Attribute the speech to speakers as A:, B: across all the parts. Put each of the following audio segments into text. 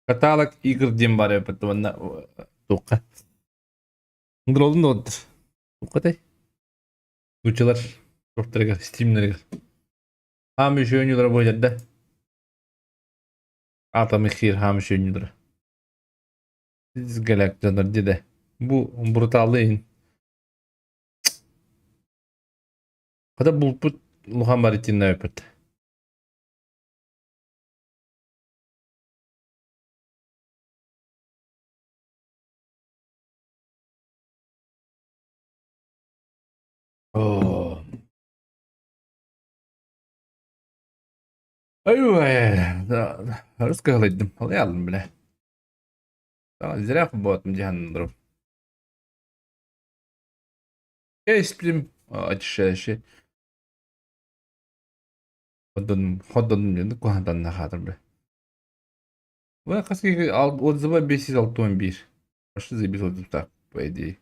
A: Каталог игр диэн баар эбит уонна туохха Дролун да туохха Нууччалар туохтарыгар стримнэригэр Хаам үсүөнньүлэрэ буоларда Атом хир хаам үсүөнньүлэрэ Галак дьоннор диде Бу бруталлы иһин Хата булпут улахан баритинна өпөт. Оо. Ай, кыһалайдым. Алый бile. Зря футболатым дьаһаннырым. Эсплим ачшаши. Ходдон ходдон диэн куһантан хаатыр бile. Вы хаски отзыва 561. А что за без отзыв так, по идее?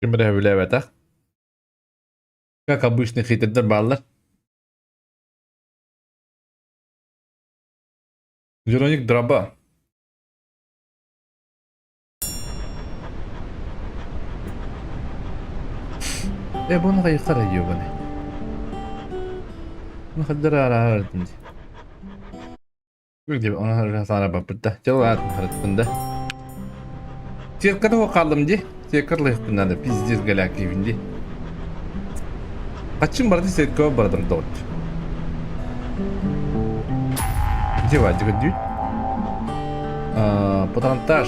A: Ким эрэ билээбэтэх. Как обычно хитрдэр бааллар. Вероник Дроба. Э, бұны қайыққар ебаны. Бұны қаддар ара Где оны сана баппытта. Чыл атын харыттында. Теркада қалдым де. Теркарлайықпын надо. Пиздец голяк деймін де. Қачын барды сеткова бардым дот. Где Вадик дють? Патронтаж.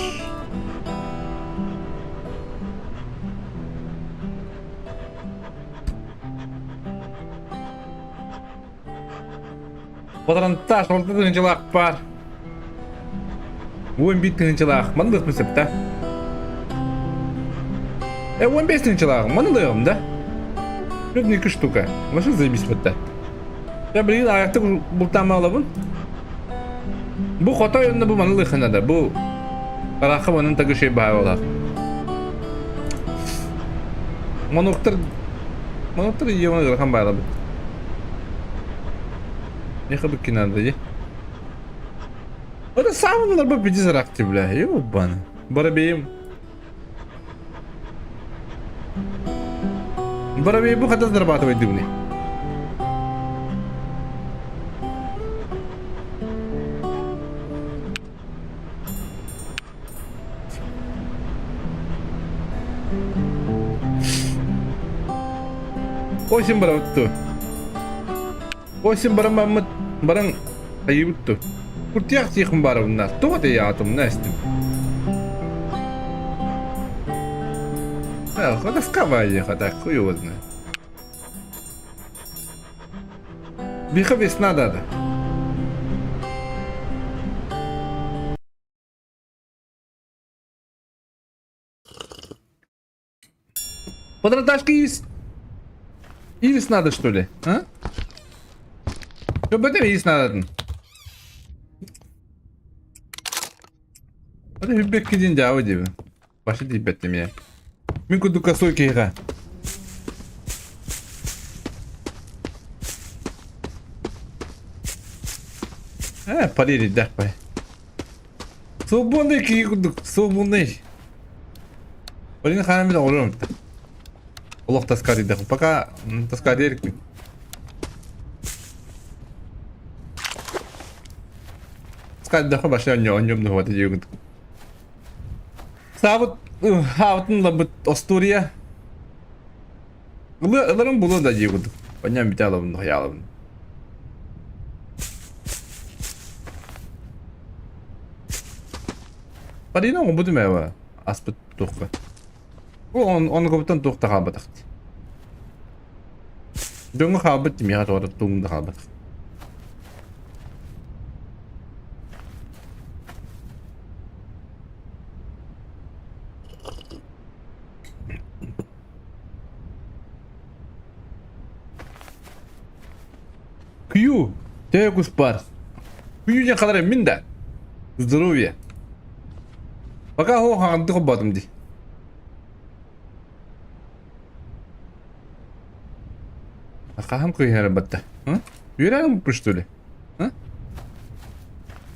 A: Патронтаж орто тыһыынчалаах баар. 11 тыһыынчалаах. Маны ылыахпын сөп да. Э, 15 тыһыынчалаах. Маны ылыаҕым да. Тут екі штука. Вообще заебись бытта. Я блин, аяқты бултаама алабын. Бу хотой онно бу маны ылыахха надо. Бу Арахха манын тагы шей баа болар. Монуктар Монуктар ийэ ыарахан баалабыт. Меха быкки надо дии. Это самый нарба пиздец ракти, бля. Ёбана. Барабеем. Барабей бу хата зарабатывать дымный. Осин барабытту. Осин бараммыт баран айыбытту. Куртиях тихым барабынна. Тоҕо теятым нэстим. Ходаска хата хуй его знает. Биха весна дада. Патронташка Ивис. Ивис надо, что ли? А? Что об этом Ивис надо? Это хүббекки диэн дьаабы диэбин. Башы тиийбэт эмиэ. Мин курдук косой киһиэхэ. Э, пари пай. Свободный киһи курдук, свободный. Полина хааммын оҕолорум олох таска дидэхпин. Пока таска диэрикпин. Таска дидэхпин вообще онньом дуһуата диэгин. Саабыт хаабытын ыларбыт остуоруйа. Ыларым булуо да дии курдук. Онньон бүтэ алабын хайаалабын. Парина оҥорбутум ээ аспыт туохха. Ону туох да хаалбатах. Дьоҥҥо хаалбыт миэхэ тоҕо тугум да хаалбатах. Кью, төһө кус баар? Кью диэн халар мин да. Здоровье. Пока хо хаҥардыы холбоотум дии. Хаһан кыйһара батта? Үөрэн что ли?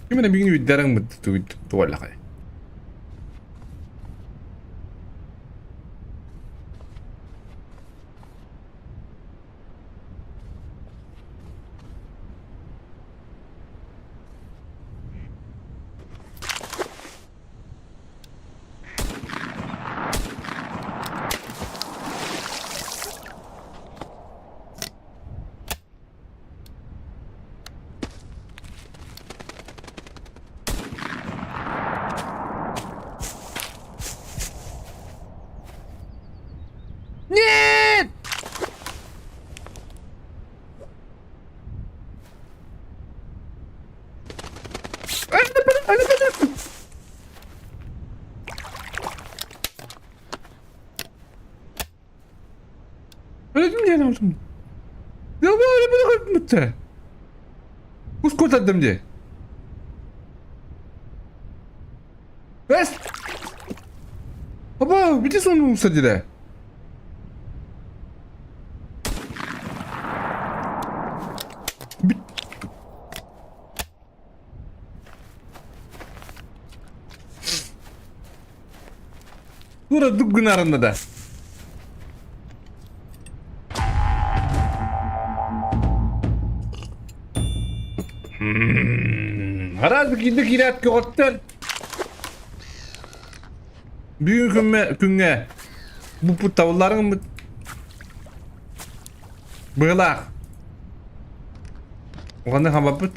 A: Ким эрэ бүгүн үүйдэрэн туоллахай. Нет! Өлөтүм диэн алдым. Я бу Ускутадым дии. Эс! Аба, бити сону усадили. Тура дук гынарында да. Араас киирдэ киирээт көҕөттөр. Бүгүн күҥҥэ күҥҥэ буппут табылларыҥ быһылаах. Уһаны хабаппыт.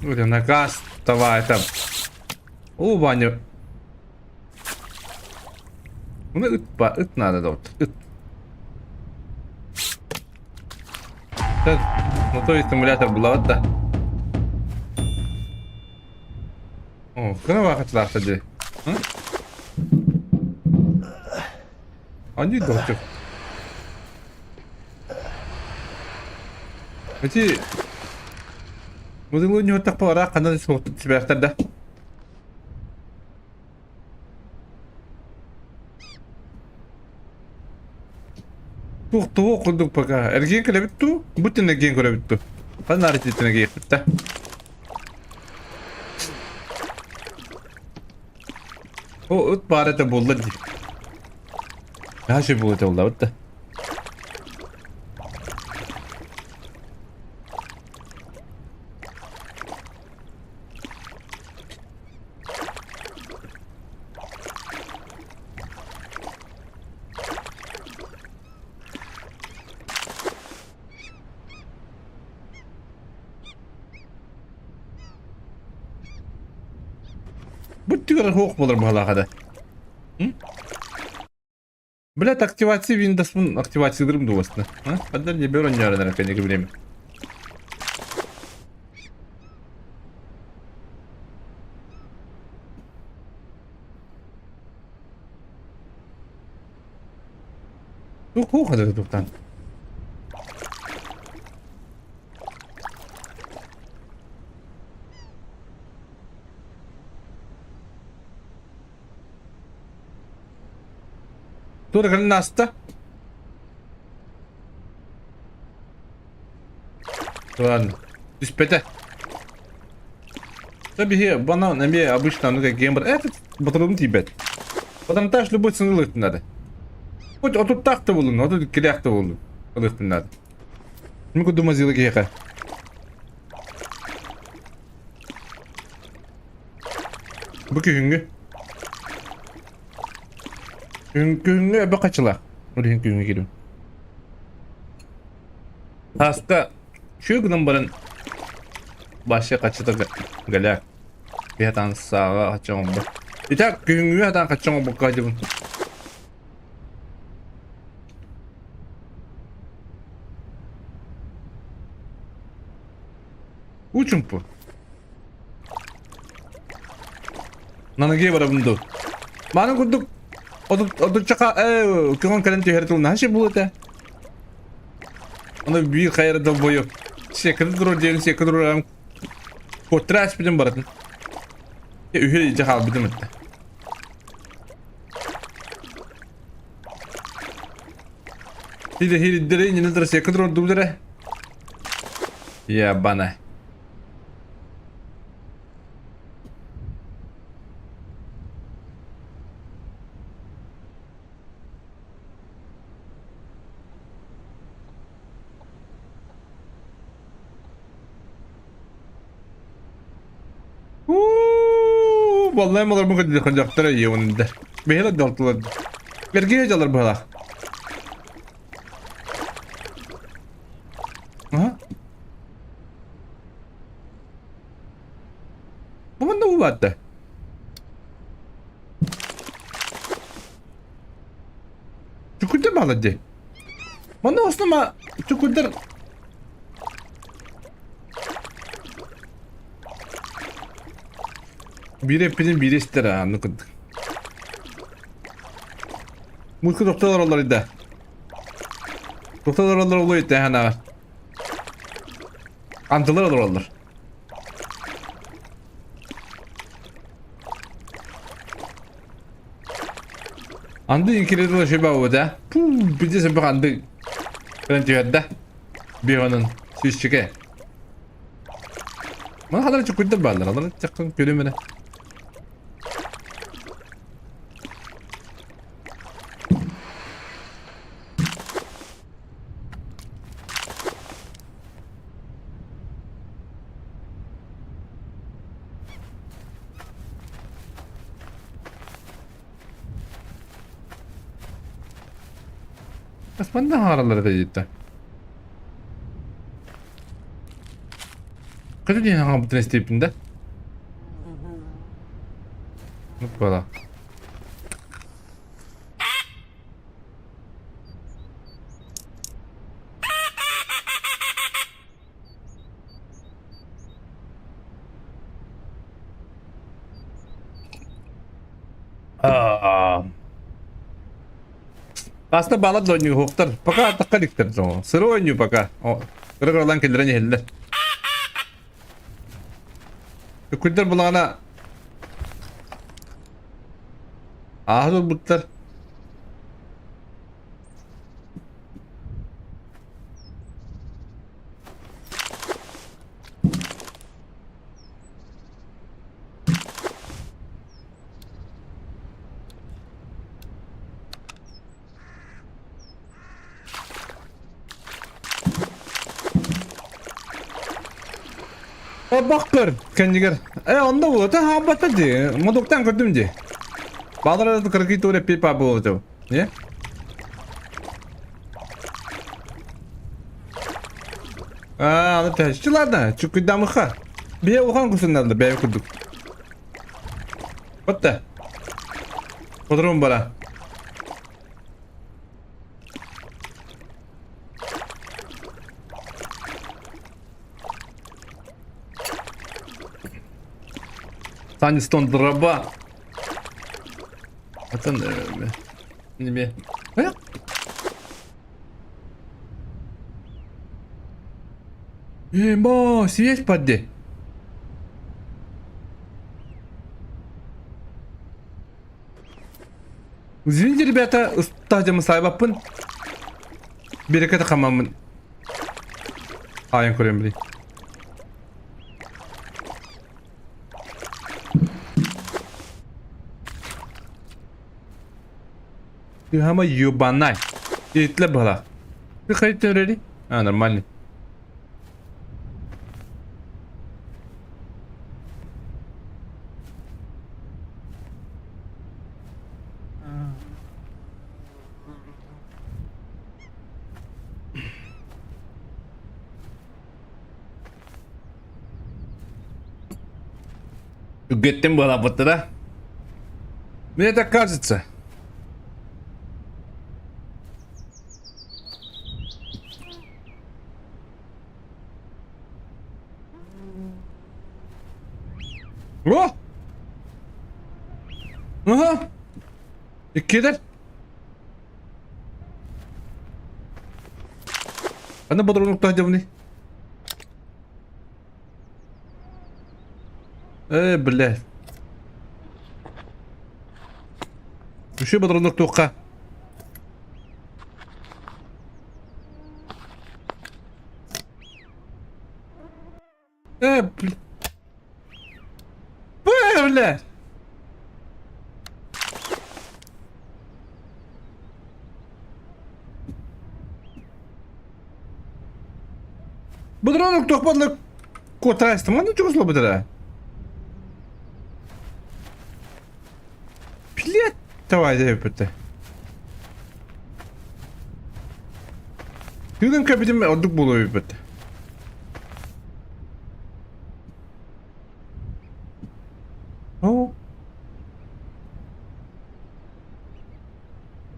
A: Это наказ давай там. О, Ваня. Ну, ыт, ыт надо, да, вот, ыт. Ну, то есть симулятор булават да. О, кына баахачылаахта дии. Аньыы доҕоччук. Ити музыклы ньуоттахпа ыраах ханна сибээхтэр да. Туох туох курдук пока. Эргиэн кэлэбит туу? Бу тин эргиэн көрөбүт туу? Ханна арытыттан эргиэхпит да. О, ыт баар этэ буолла дии. Наһаа үчүгэй буолуо этэ буоллабыт да. Бу түгэр суох буолар быһалаах этэ. Блядь, активация Windows активациялырым дуостна. А? Ханна не беру не наверное, конечно, время. Тух тух это тухтан. Тура кэлин ааста. Ладно. Түспэтэ. Да биһи банан эмиэ обычно ну как гембр. Этот батарым тиийбэт. Патронтаж любой цены ылыахпын надо. Хоть отуттаах да буоллун, 32-лээх да буоллун ылыахпын надо. Ну курдук мазила киһиэхэ. Бу күһүҥҥү. Күһүҥҥү өбө хачылаах. Ол иһин күһүҥҥү киирим. Сааска үчүгэй гынан баран вообще хаччыта галяк. Киһи атаан сааҕа хачча оҥорбут. Итак, күһүҥҥү атаан хачча оҥорбукка дьыбын. Уу чумпу. Наныгыы барабын дуу. Мааны курдук отуччаха көҥөн кэлэн түһэр тыл наһаа ши буолуо этэ. Ону биир хайара долбойу секретарь турар диэн секретарь турар куоттара аспытым баратын. Үһү илдьэ хаалбытым этэ. Хиирдэрэ иннинэ трасекка туруордубут эрэ. Ебана. Уу, Баллайым олорбун көрдөхтөрө ийэ Бэһилэр далтылар. Эргийэ дьалар быһалаах. Аха. Бу манна уу баатта. Чукурдар баалар дии. Манна основа чукурдар Биир эппитин биир истэр ааны кырдык. Муска тохтол олороллор да. Тохтол олороллор олуй итэһэн аҕар. Антылар олороллор. Анды инкиреді шеба да. Пу, бізде сәбі анды. Кірен түйерді. Bir onun сүүсчүкэ. Мана хадара чукуйдар бааллар, алар чаккын көрүмүнэ. Аспанда хаараллар этэ диттэ. Кыты диэн хаҥабытын истиэппин да. Оппала. Аа. Аста балар да ойнуохтар. Пока атахха иликтэр дьоҥо. Сыры ойнуу пока. Кыра-кыралаан киллэрэн иһэллэр. Үкүрдэр булаҕына ааһа турбуттар. Бах көр кэннигэр. Э, онно буолуо, хаалбата дии. Модуктан көрдүм дии. Баалар кыргый туре пипа буолуо Не? А, аны тэһэччи ладно, чукуйдамыха. Бие улахан кусуннарда бэйэ курдук. Батта. Подрум бара. Санистон дроба. Атын неме. Ема, связь падде. Извините, ребята, ыстаадьамы сайбаппын. Берекете хамаммын. Айын көрем блин. Ты ебанай. Итле была. Ты хотите ready? А, нормально. Үгэттэн буолаабыттара. Мне так кажется. О! Ага! Иккилэр. Аны бодоронуктаах дьабыный. Э, блядь. Үші бодоронуктуохха. Бұдыран туох куотарастым, манна чугас лобутара. Блядь, давай диэбиппит. Тыынан кэбитим ордук буолуо эбиппит. О.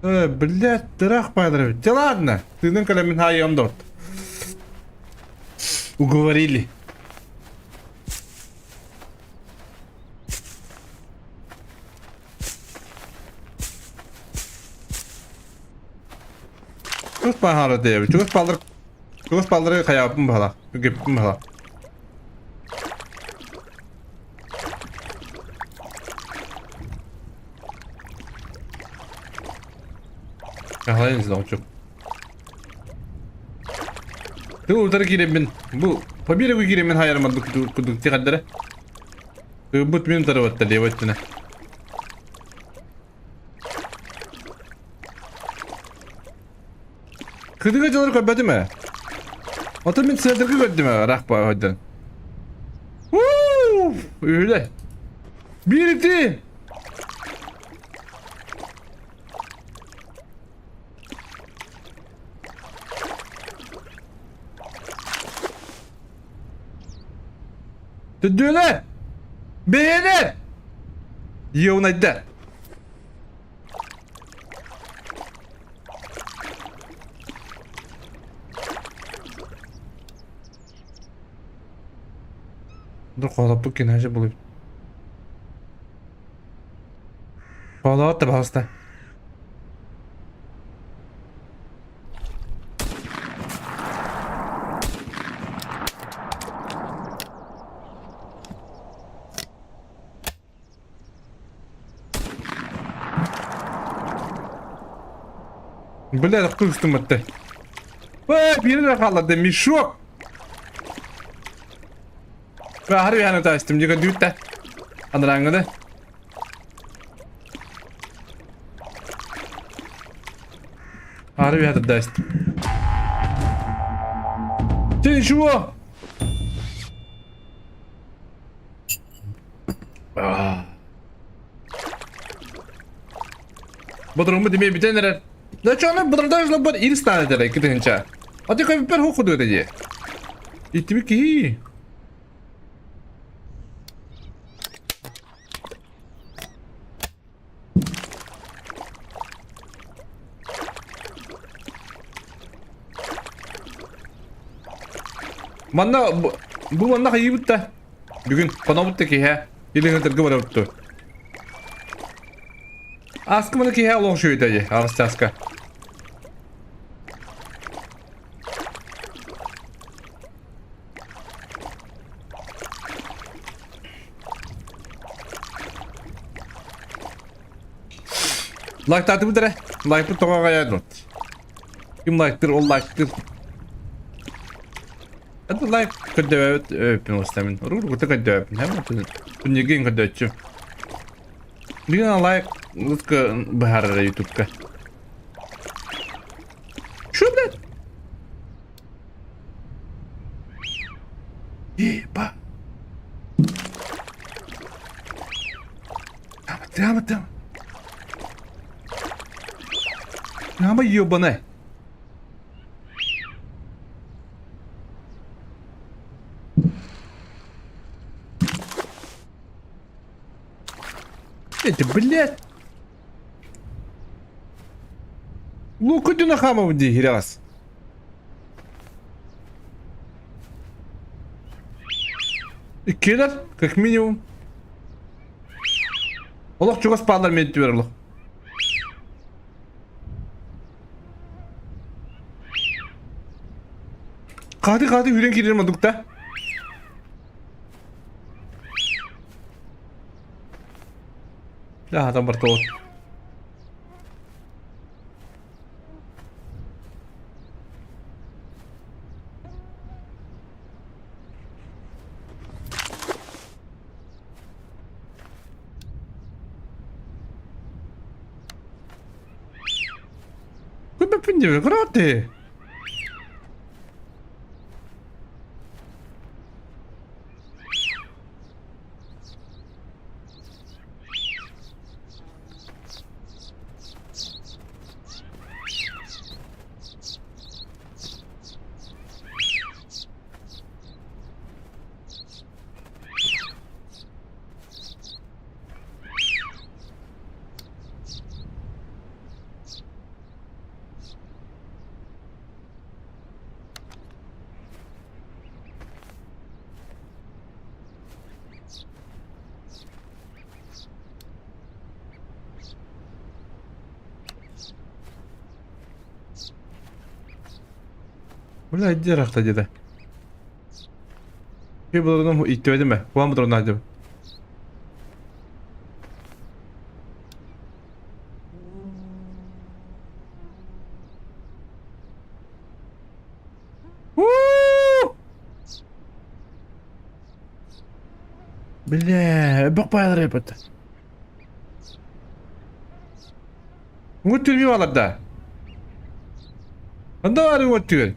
A: Блядь, дырах баадыр эбит. Дьэ ладно, тыынан кэлэммин хаайыам да Уговорили. Чугас баһаара диэбит. Чугас бааллар чугас бааллары хайаабыппын баһала. Үгэппин баһала. Хаһалайын доҕоччук. Ты утары киирэммин бу по берегу киирэммин хайарым кудук кудук тиҕэрдэрэ. Тыыбыт мин тарыбатта левой өттүнэ. Кыдыга дьылар көрбөтүм ээ. Отон мин сыадыргы көрдүм ээ, ыраах ойдон. Үһүлэ. Биир ити. Түдүөлэ! Бэйэлэ! Еунайда. Dur холоппут кинээже булуп. Холоот да пожалуйста. Бля, кыстым атты. Эй, биир хаалларды мешок. Баһар үһәне таастым, дьига дүүттэ. Анараңгыны. Ары үһә даст. Ты чего? Бодоруҥмут эмиэ бүтэн эрэр. Да чону бодордоох бар ир стаан этэрэ кытыһынча. Ати көбүппэр ху худуэта дии. Иттибит киһи. Манна бу манна хайыыбыт да. Бүгүн хонобут да киһэ. Илин барабыт ту. Аскы маны киһэ олох үчүгэй дии, аҕыс чааска. Лайктаатыбыт эрэ. Лайкпыт тоҕо аҕайаан Ким лайктыр, ол лайктыр. Это лайк көрдөбөт өппүн устамын. Рур көрдөбөппүн. Һэм Күннүгүн көрдөччү. Бүгүн лайк лутка быһаарара ютубка. Что, блядь? Еба. Прямо, прямо, прямо. Прямо ебаная. Это, блядь. Луку Хамов дии раз. Иккилэр, как минимум. Олох чугас бааллар миэттибэр олох. Хааты хааты үүрэн киирэр модукта. Да, там бартовод. Куда 왜 그러대? Бля, иди рахта деді. Кей бұлардан иттебедім бе? Куан бұлардан айдым. Бля, бөх байлар епет. Уҥут түрмүү баларда. Ханда бар уҥут түгэн?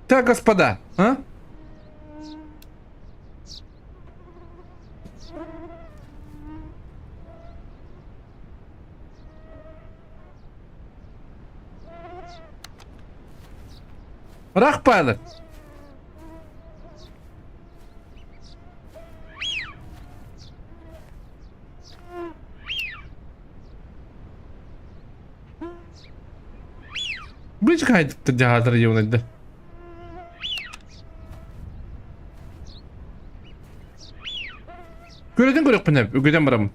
A: Так, господа, а? Ыраах паалар. Бычка дьаһаатар юнайда. Көрөтүн көрөкпүн үгүтэн барамын.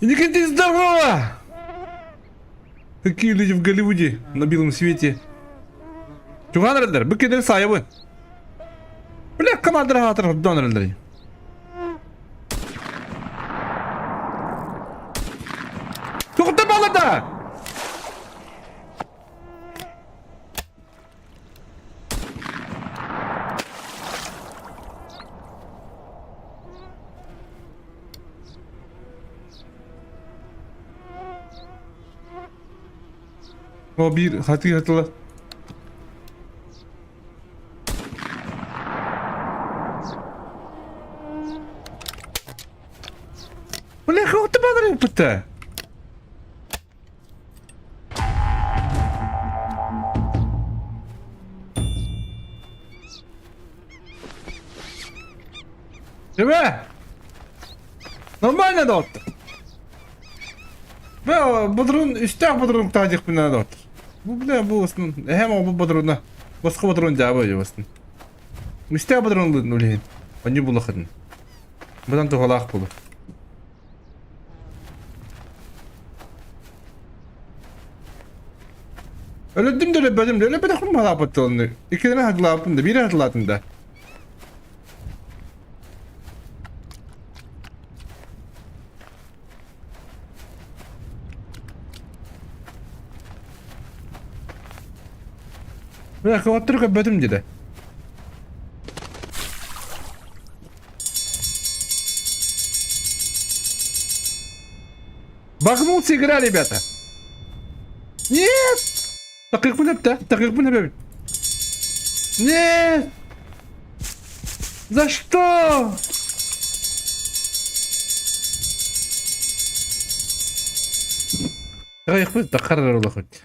A: Никита, здорово! Какие люди в Голливуде на белом свете. Чуган эрэллэр, бу кинилэр саайабын. Бля, командир аатыр дон эрэллэр. Тоқта балада! О, биир хатыы хатыла. Бля, хохты бадры пыта. Тебе? Нормально доҕоттор. Бля, бодрун, үстээх бодрун таадьыхпына доҕоттор. Бу бля, бу основном, эһэм оҕо бодруна, босхо бодрун дьаабы өйө Үстээх бодрун ылын үлэһин. Онньу булахын. Быдан туһалаах булу. Өлөрдүм да өлөрбөтүм да өлөрбөтөхпүн баҕалаабыт тылынны. Иккилэрин хатылаабыппын да, биири хатылаатым да. Бля, кыбаттыр көрбөтүм диде. Багнулся игра, ребята. Нет! Такыйкпын эптэ, такыйкпын эбэбит. Нет! За что? Такыйкпын, такарар улахыт.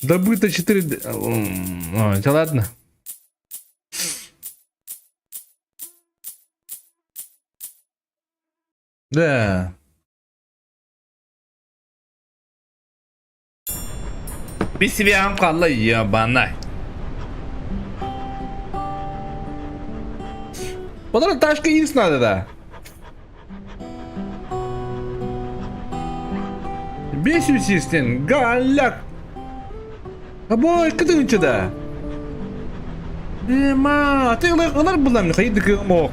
A: Добыто 4... А, да ладно. Да. Бисвиам қалла ебанай. Потом ташка X надо, да. Бесюсистен, галяк. Абой, кытынчы да. Ема, ты ылар булам, хайды кымок.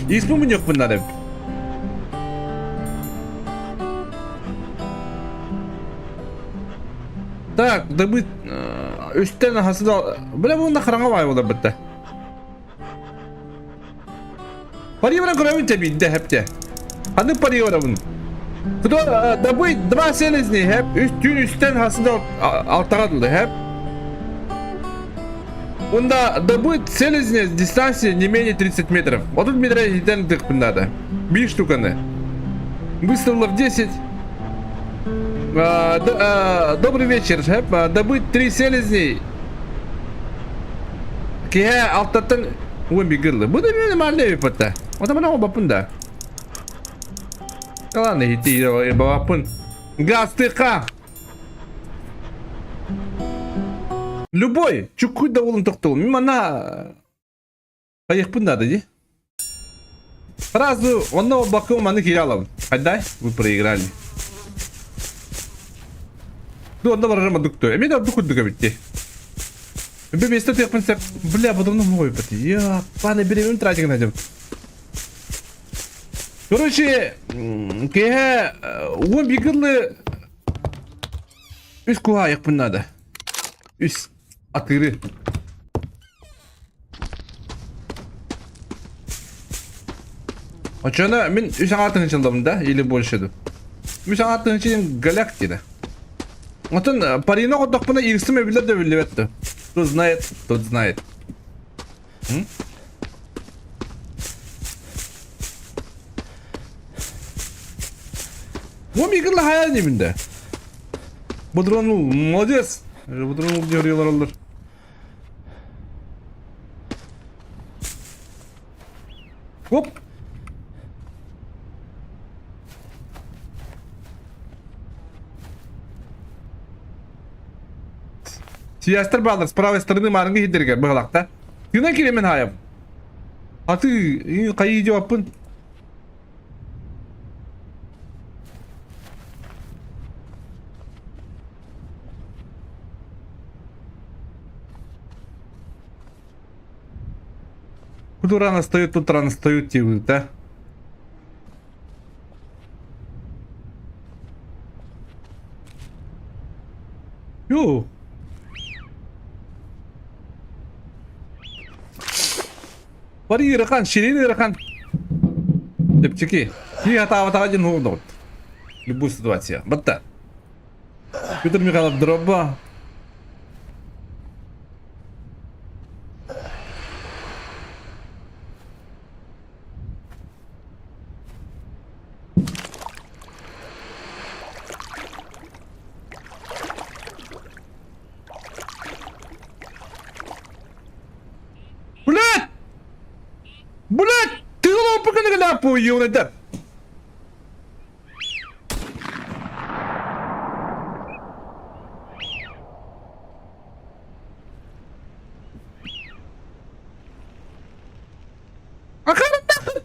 A: Испу муньок bunları. Так, добыть үстен хасыда. Бля, бу хараҥа баай буолар бытта. Пари баран көрөбүн тэбиидэ хэпте. Ханнык пари барабын? Кто добыть два селезни хэп үс түүн үстен хасыда алтаға дылы хэп. Онда добыть селезни с дистанции не менее 30 метров. 30 метр хитен тыкпын надо. Биир штуканы. Выстрелов 10. Добрый вечер, Добыть три селезней. Киһи алтаттан уон бигыллы. Бу да мен марле биппата. Ота мана баппын да. Ладно, иди баппын. Гастыка. Любой, чуккуй да улын тоқтол. Мен мана Хайыхпын надо ди. Сразу онно бакы маны кире алабын. Хайдай, вы проиграли. Ну, онно барарым адык Эми да ордук курдук эбитти. Бе место тыахпын сеп. Бля, бодомну мой бит. Я, паны беремем тратик найдем. Короче, кеhe уон бигырлы үс куһаайыкпын надо. Үс атыры. Оччоно мин үс аҥаар тыһыынчалабын да или больше ду. Үс аҥаар тыһыынча голяк диэн. Оттон парина оҕордохпуна иирсим эбиллэр да биллибэт да. Кто знает, тот знает. М? Бу мигин лахайа небин да. Бодронул, молодец. Бодронул диyor олар. Оп! Сиястар баалар с правой стороны маарыҥҥы иһирдэригэр быһалаахта. Тыынан киирэммин хаайам. Аты хайыы дьуоппун. Тут рано встают, тут рано встают, типа, да? Йоу. Бары ыарахан, ширин ыарахан. Чэпчэки. Киһи хатаабатаҕа диэн уһугуннубут. Любую ситуация. Батта. Петр Михайлов дроба. Блядь! Блядь! Ты лопа юнайдар!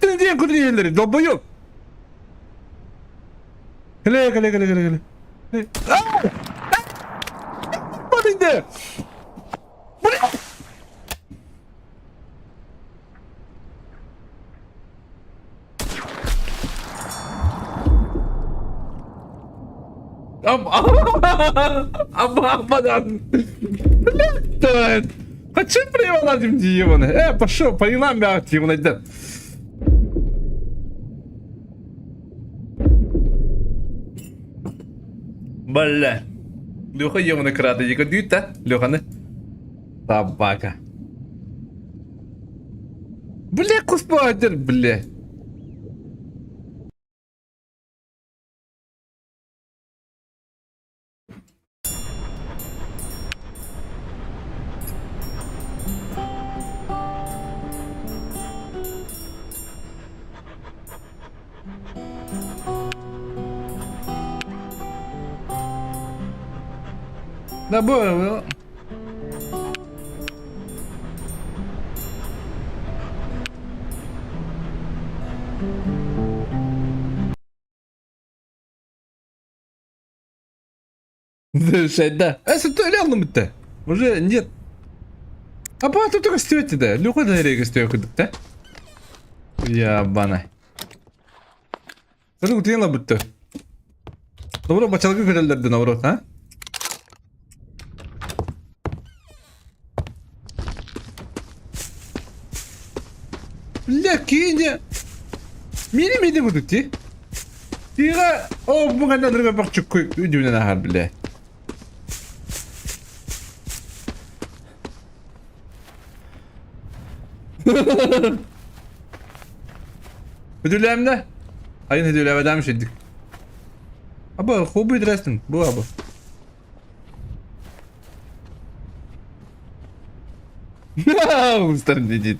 A: Диэн күрдиэллэри долбойук. Кэлэ кэлэ кэлэ кэлэ кэлэ. Бля! Абадан. Блядь. Зачем привела Димдиеваны? Пошел, по нам да. Бля. Леха ебаный крады, да? Леха, Собака. Бля, куспадер, бля. Да бу Да. Это Уже нет. А по тут растете, да? Люха да регистрирует, да? Ябана. Саны утуйан бүттү. Добро бачалгы көтөллөрдү наоборот, а? Бля, киинде Мини мини курдук дии. Тыга о бу ханна нырга бахчуккуй үдүнэн аһар бля. Ödüllerimde. Ayın ödüllemeden şiddik. Аба, хобби дрестин, бу аба. Устар дедит.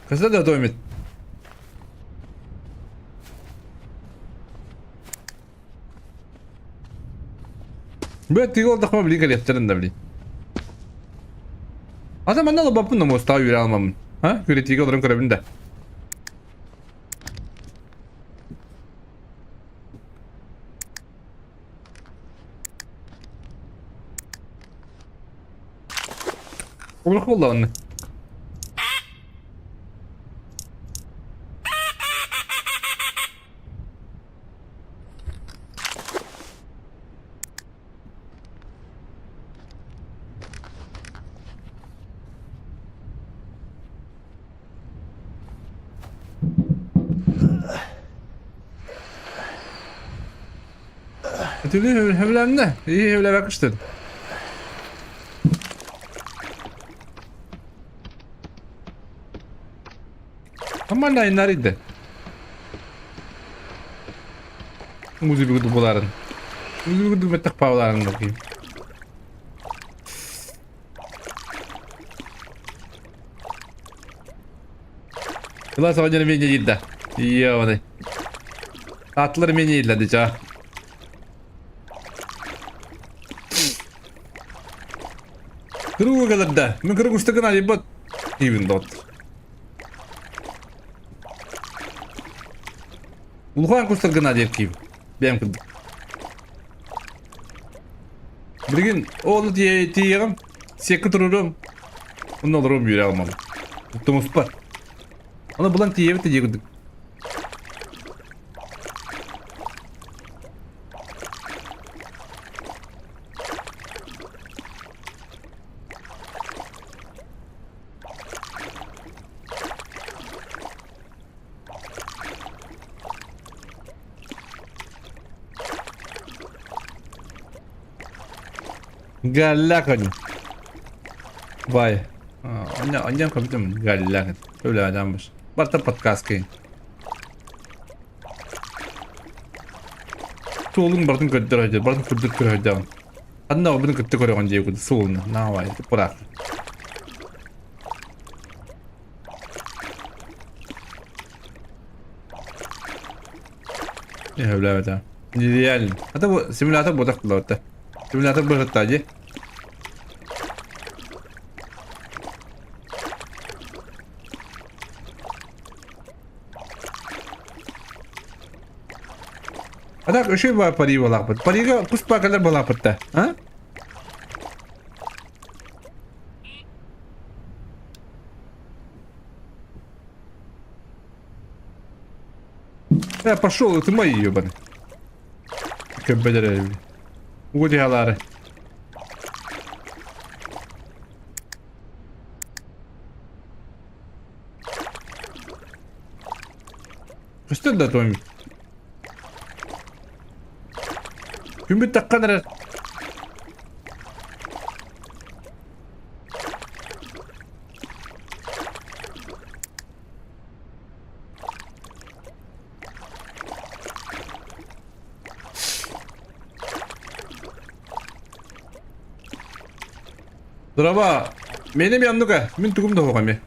A: Кызда да домит. Бу тиги олдохпо билин кэлиэхтэрин да билин. Ата манна олобоппун да муостаҕа үүрэ алмаммын. А? Күрэтиигэ олорон көрөбүн да. Олох буолла онно. Сөбүлэннэ. Ии сөбүлэбэккэ көстөн. Аман айнарыйда. Музыка курдук буоларын. Музыка курдук бэттэх пааларын bakayım. Кылаас оҕонньор эмиэ диир да. Иэ, Атлар эмиэ дииллэр дича. Кыруу кэлэр да. Мин кырык устакын айбат диибин дот. Улахан кустар гына диир киим. Бэйэм курдук. Билигин ону тиийэҕим, сиэккэ туруруом, онно олоруом үөрэ алмам. Тумуспар. Ону булан тиийэбит дии курдук. Галлакон. Бай. Анньам көбүтүм галлакон. Өлөөдаммыш. Барта подкасткайын. Суолун бартын көрдөр бартын көрдөр көрөйдөөн. Анна обын кытты көрөҕүн диэбит суолун. Наавай, пураах. Эһэбилээбэтэ. Нереально. А то симулятор ботах булабыта. Симулятор быһытта дии. А так үчүгэй баар пари буолаахпыт. Парига кус паакалар буолаахпыт да. А? Э, пошел, это мои ебаный. Көббелер Угудиалары. Көстөр да Томми. Күммүт таххан эрэр. Драба, менем янныга, мин тугум да хоҕами.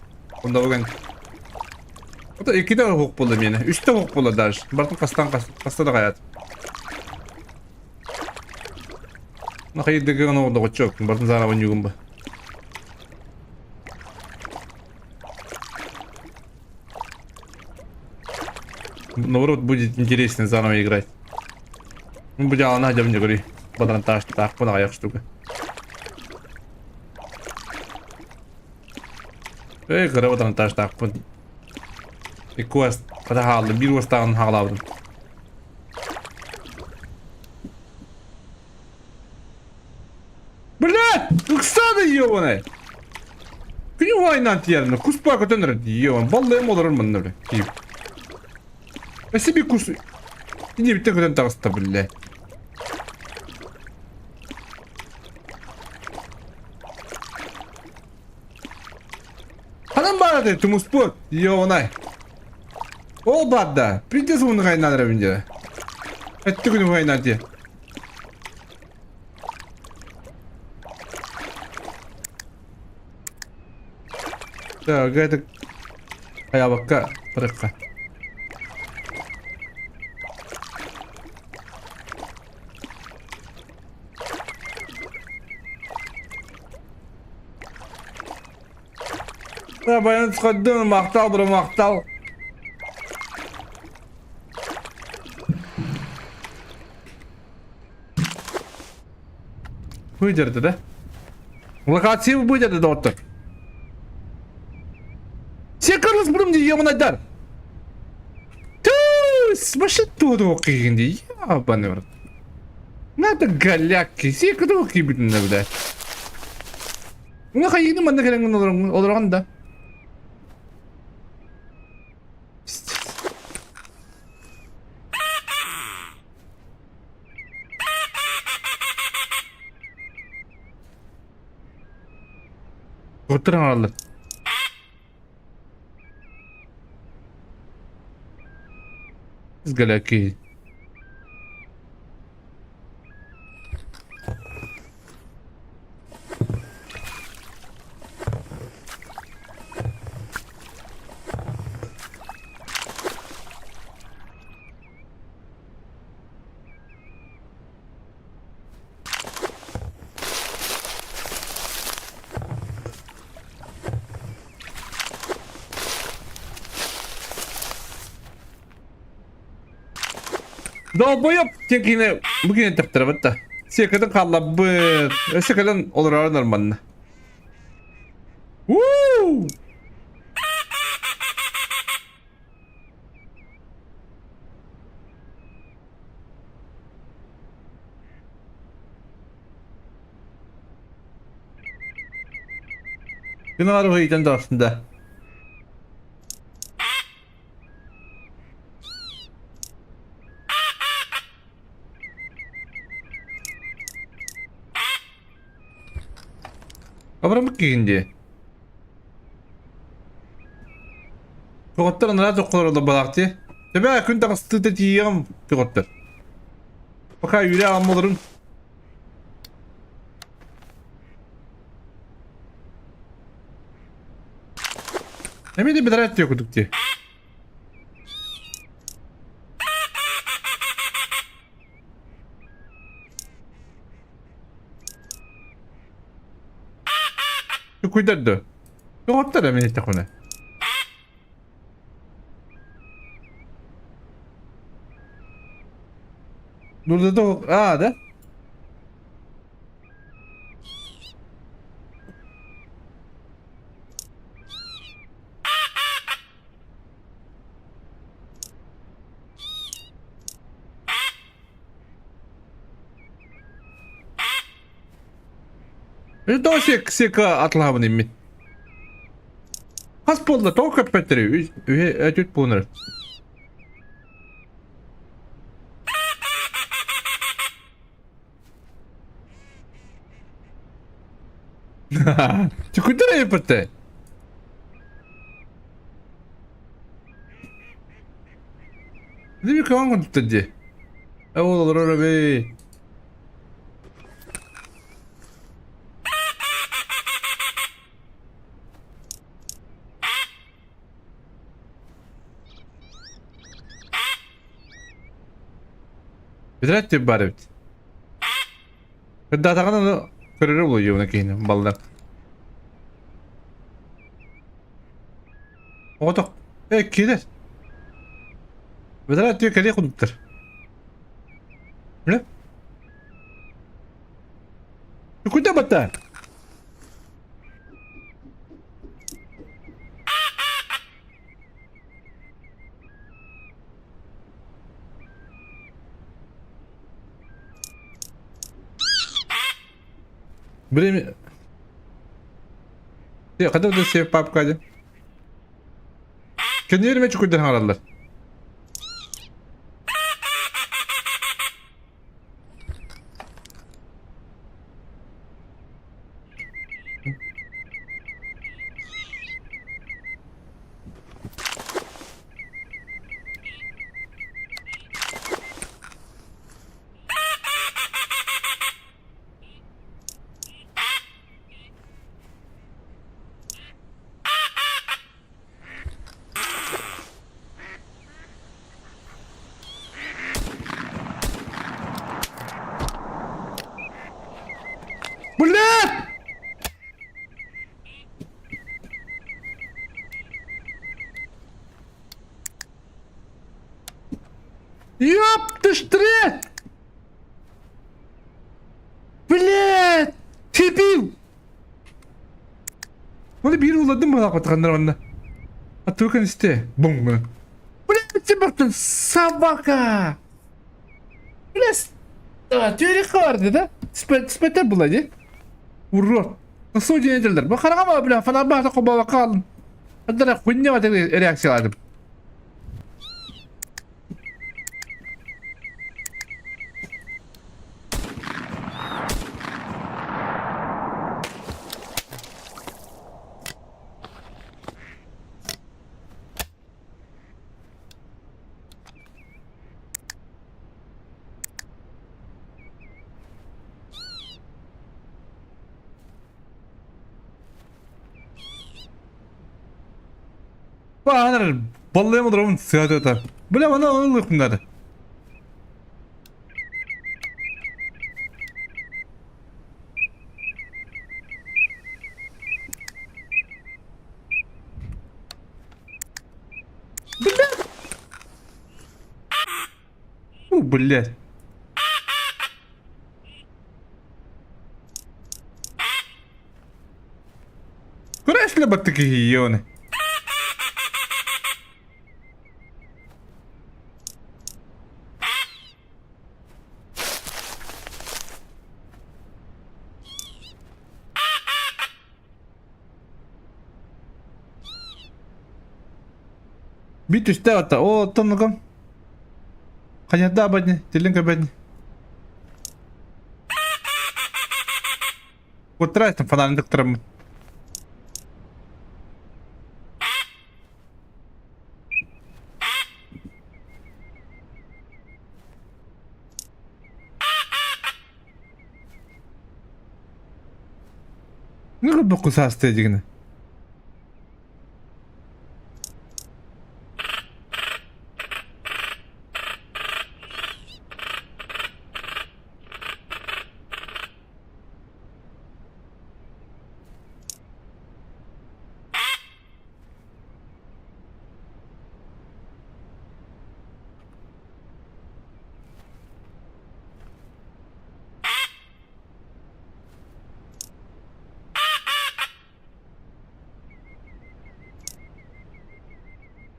A: Онда бүгін. Ото иккитэ хоһук буолла миэнэ, үстэ хоһук буолла даже. Бартын хастан хаста да хаят. Нахайдыгы оно доҕоччуок, бартын заарабын югум ба. Наоборот, будет интереснее заново играть. Ну, будь она хотя бы не говори. Патронтаж, так, пона штука. Эй, кыра патронтажтаахпын. Икки уос хата хааллым, биир уостааҕын хаалаабытым. Блядь! Ыксаады ебаный! Күнү уайнаан тиэрнэ, куспаа көтөн эрэр ебан, баллайым олорор манна бля. Тиип. Өссө bir кус диэбиттэн көтөн таҕыста биллэ. Ханан баар этэй тумуспут? Ёонай. Ол баар да. Пиздец уһуннук айнаан эрэбин дьэ. Эттэ күнү айнаан дии. Так, это хайабакка барыахха. Баян сходдун, махтал, бро, махтал. Выдерді да? Локация выдерді доғыттыр. Сен Карлос бұрым де емін Түс, вообще туды оқигенде, ебаный в рот. Надо голяки, сен кіді оқи бүтін бля. Уна хайыны манна кэлэҥҥин олороҕун да. Куттаран алаллар. Голяки. Долбоеб диэн киинэ бу киинэ тэптэрбит да. Сиэкэтин хаалларбыт. Өссө кэлэн олорор нормально. Уу! Күн аҕар ыйтан да. Абырамыт киһин дии. Көҕөттөр анараа чоххолор олорбалаах дии. Төбө күн таҕыстыыта тиийиэҕим көҕөттөр. Пока үүрэ аҕам олорун. Эмиэ да бэдэрээт диэ курдук дии. Куйдар да. Тоҕоттор эмиэ иһиттэхпинэ. Burada а, да? Тоҕо сека атылаабын иммин. Хас буолла тоҕо көппөттөрүй? Үһэ өтүт буолар. Түкүтэр эйпэтэ. Диби каан контуттар дии. Ол олорор эбэй. Бүтэрээт түп баар эбит. Кырдаатаҕына ону көрөрө буолуо киһини баллар. Оҕотох э киирэр. Бүтэрээт түө кэлиэх курдуктар. Бля. Куда бата? Время... Э, когда да себе папка один? Көннөрүмэ чукуйдан хаалаллар. Блядь! Ёп ты ж трет! Блядь! Дебил! Оны биир улладым быһалаах манна. А только исте. Бум. Блядь, ты собака! Блядь, Тюрих барды да? Спетер була ди. Урод. Судья этилдер. Бу хараҕа бля, фанабаата хобалакка алын. Адара хуйня бата реакциялардым. Баанар баллайым олоробун сыата. Бля, мана ылыхмнары. Бля! У, блядь. Көрөөслө баттык киһи оны. Бит түстэ атта. О, оттон нукам. Хайда абадни, тилин көбөдни. Куттарайтын фонарын тыктыраммын. Не курдук саастыы дигини.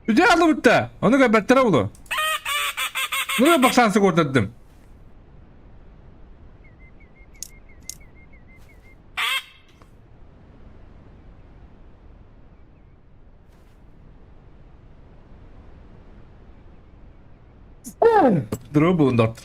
A: Үтэ алыбытта. Ону көрбөттөрө булу. Ну баксансы көрдөрдүм. Дұры булундар.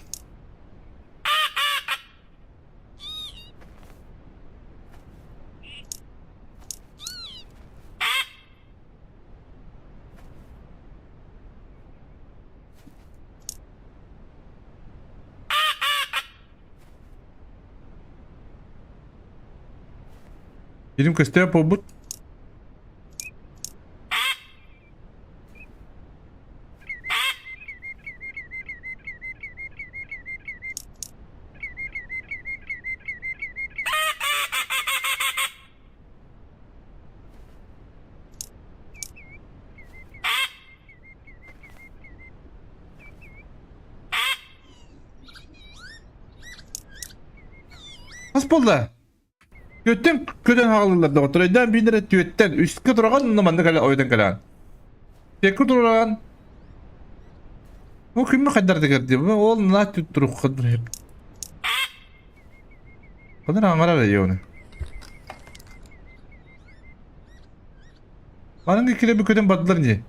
A: Билим көстөө буолбут. Хас буолла? Түөттэн көтөн хаалыллар доҕоттор. Өйдөөн биир эрэ түөттэн үскэ тураҕын онно маннык эле ойдон кэлэҕин. Текку тураҕын Бу күммү хайдардыгар дии. Ол на турук Ханар аңарар эйоны. Маныңга кире көтөн бардылар не?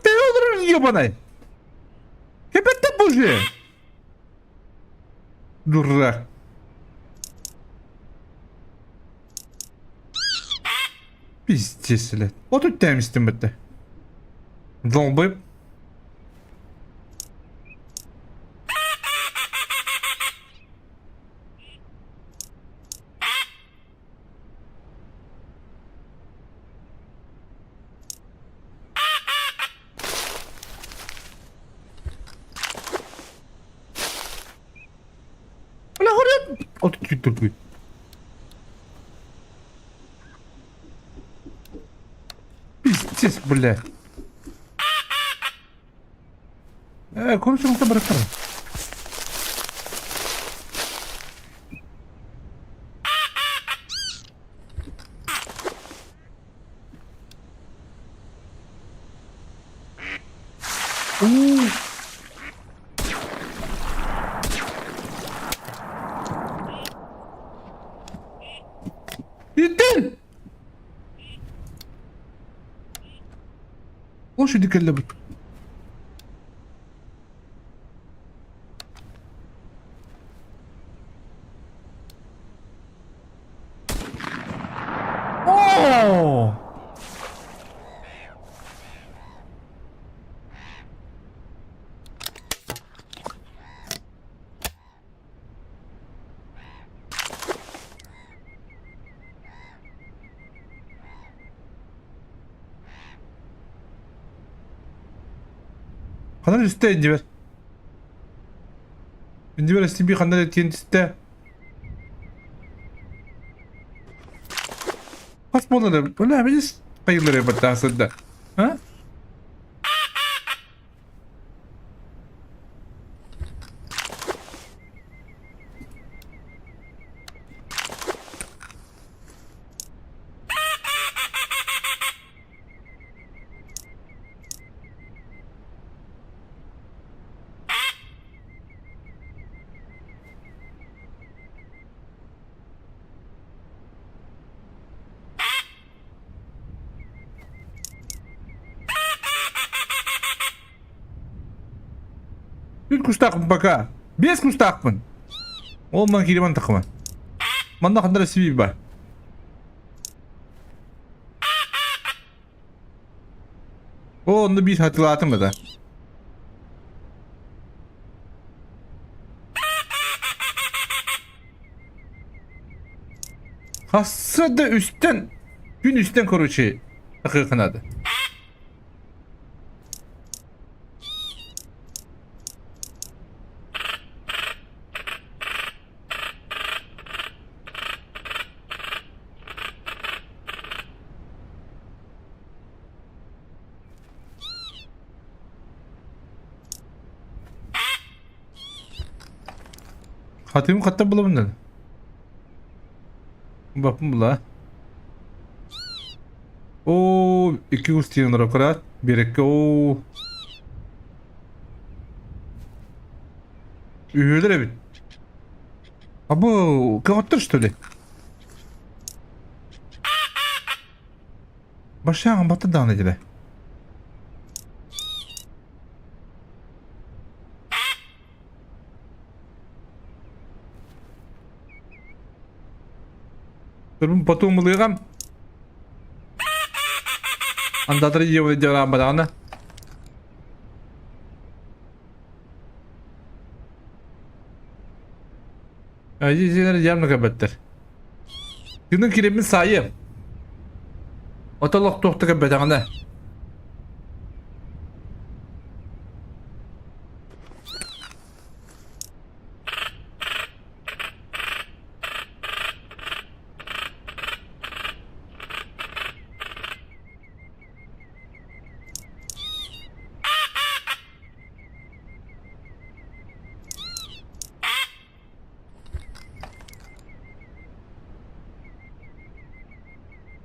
A: Ты олорор ебаный! Кэпэттэ боже! Дурак. Пиздец, блядь. Вот тут тэмистим бытта. Долбоеб. Бля, горят! Вот ты такой. Пиздец, бля. Э, консулта барахтар. Итин! Лошади кэллэбит. Оо! Ханан үстэ иннибэр? Иннибэр SCP ханна эрэ тиийэн түстэ. Хас буолар бля видишь хайылары баттаасырда. А? Үт кустаахпын пока. Биэс кустаахпын. Ол ман киирибэн таххыман. Манна ханна сиби бар. О, онно биир хатылаатым да. Хасса да үстэн, күн үстэн короче, такыыкынады. Хатыым хатта булабын Баппын була. Оо, икки кус тиийэн аккурат. Биэрэккэ оо. Үһүөлэр эбит. А бу көҕөттөр что ли? Башаҕын бата даҕаны дьэ. Турбун потом ылыаҕам. Андатары дьиэбэ дьараабатаҕына. Дьиэлэр явно кэлбэттэр. Тыынын киирэммин саайыам. Ото олохтуохта кэлбэтэҕинэ.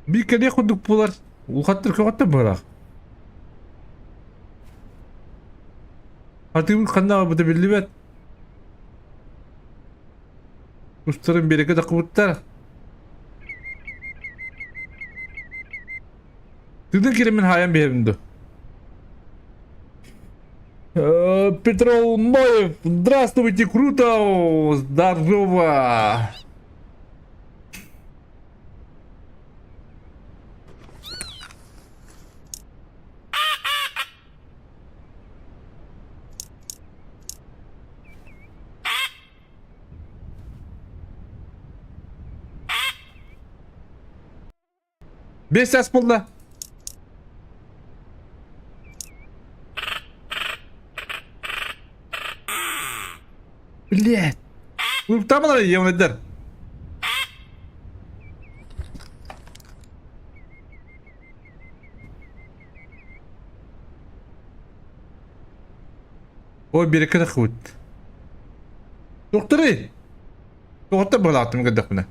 A: Биир кэлиэх курдук буолар. Улахаттар көҕөттөр быһыылаах. Атыыбыт ханна аҕалбыта биллибэт. Устарын биэрэкэ таххыбыттар. Тыынын киирэммин хаайан биһэбин дуо? Петрол Моев, здравствуйте, круто, здорово. Биэс ас буолла. Блядь. Там ебаныйдар. Ой, биэрэккэ таххыбыт. Туохтарый? Тоҕоттор быһалааттым көрдөхпүнэ.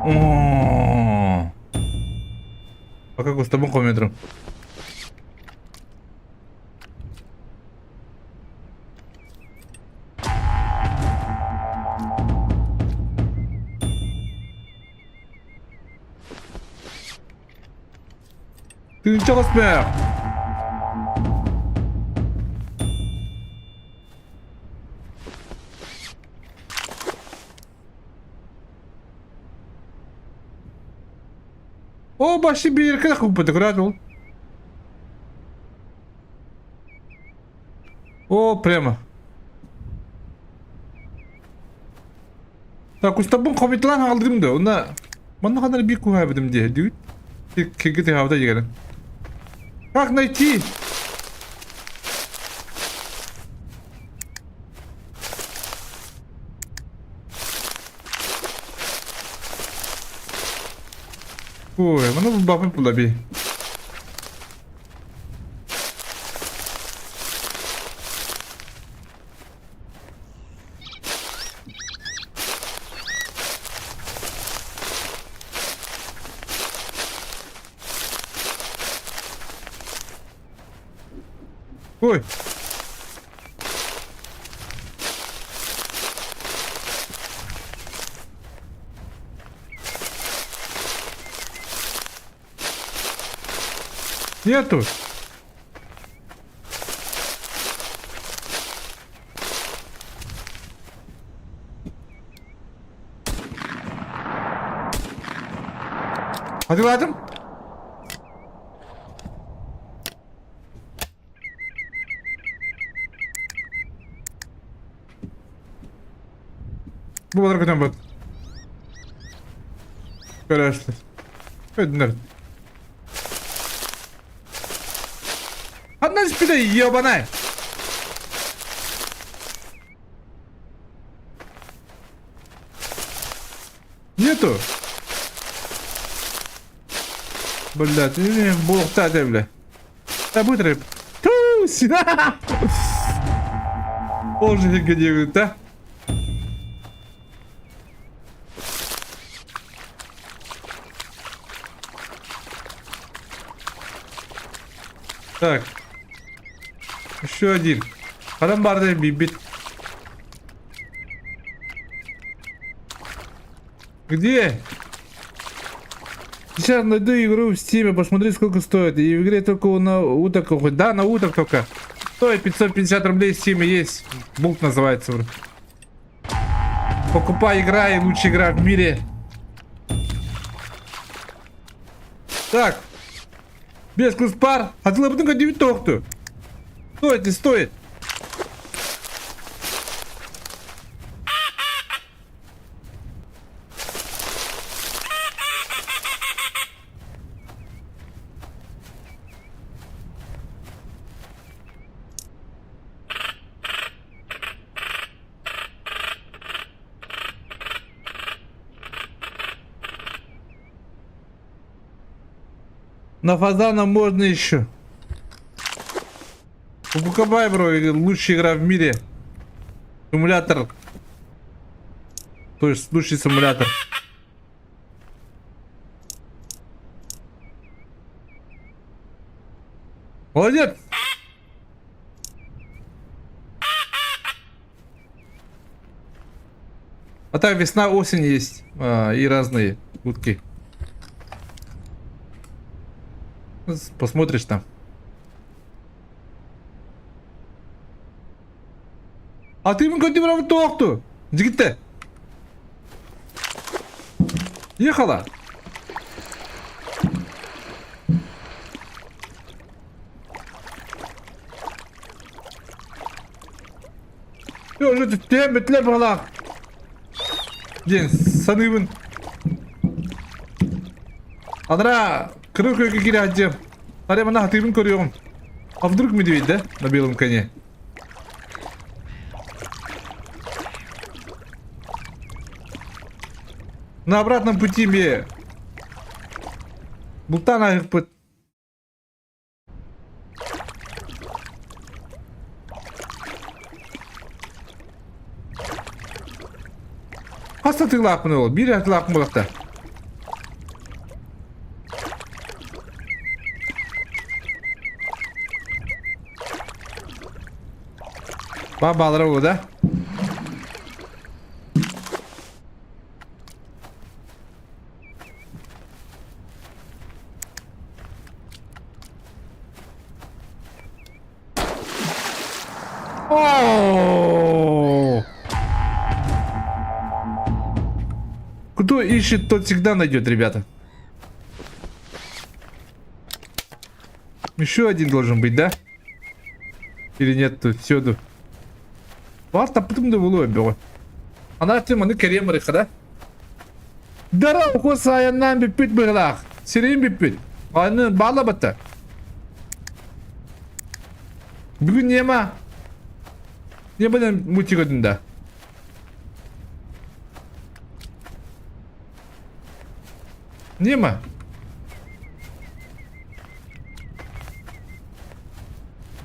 A: О, Пока кустабын хомуйа Тыынча хоспөөх. О, баши бииркэ куппут, көрөөт ол. О, прямо. Так, кустарбын хомуйталаан хаалдырым да, уна манна ханна биир куһаабытым дии, дүүт. Кирги тыһаабыта дигэрин. Как найти? Ой, маны булбаппын була би. Ой. Нету. Хатылаатым. Бу балар көтөн бат. Көрөстөр. Өдүнөр. Ханна испите ебанай. Нету. Блядь, буолуохтаах этэ бля. Да быстро. Тусь! Боже, где да? Так. Еще один. Адам барды бибит. Где? Сейчас найду игру в стиме, посмотри, сколько стоит. И в игре только на уток. Да, на уток только. Стоит 550 рублей в стиме есть. Булт называется. Покупай, играй, лучшая игра в мире. Так. Без куспар. Атылабытын көтүбүт тоохту. Стоит, не стоит. На фазана можно еще. Покупай, бро, лучшая игра в мире. Симулятор. То есть лучший симулятор. Молодец! А так весна, осень есть и разные утки. Посмотришь там. Атыыбын көрдүм туохту. Дьигиттэ. Ехала. Уже түттүм бүтле быһалаах диэн саныыбын. Анараа кырыы күөлгэ киирээччи. Арай манна хатыыбын көрүөҕүм. А вдруг медведь, да, на белом коне? На обратном пути мне бултаан ааһыахпыт. Хас сатыылаахпын ол? Биир сатыылаахпын буолахта. Ба баалара буолуо да? О! Кто ищет, тот всегда найдет, ребята. Еще один должен быть, да? Или нет, тут всюду. Бар таппытым да буолуо бөҕө. Анаа маны кэриэм барыха да? Дара укус айаннаан бүппүт быһылаах. Сирэйим бүппүт. Аны баала батта. Бүгүн нема. Не будем мультик да. Нема.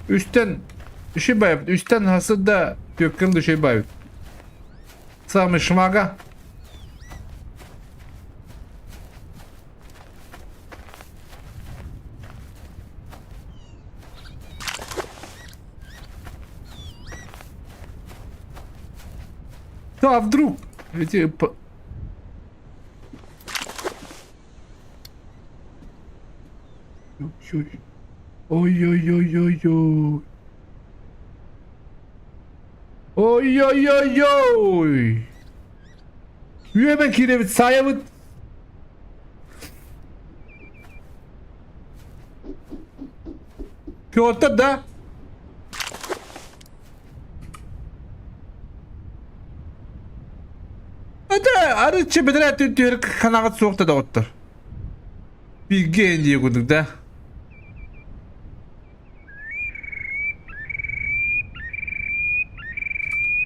A: Үстэн үшүй байып, үстэн хасы да түөккэн да үшүй байып. Самый шмага. Да, а вдруг? Эти... Ой-ой-ой-ой-ой. Ой-ой-ой-ой! Үөмэн киирэбит, саайабыт. Петр, да? Это арыччы бэдэрээ түһэр ханаҕыт суох да доҕоттор. Бииргэ дии курдук да.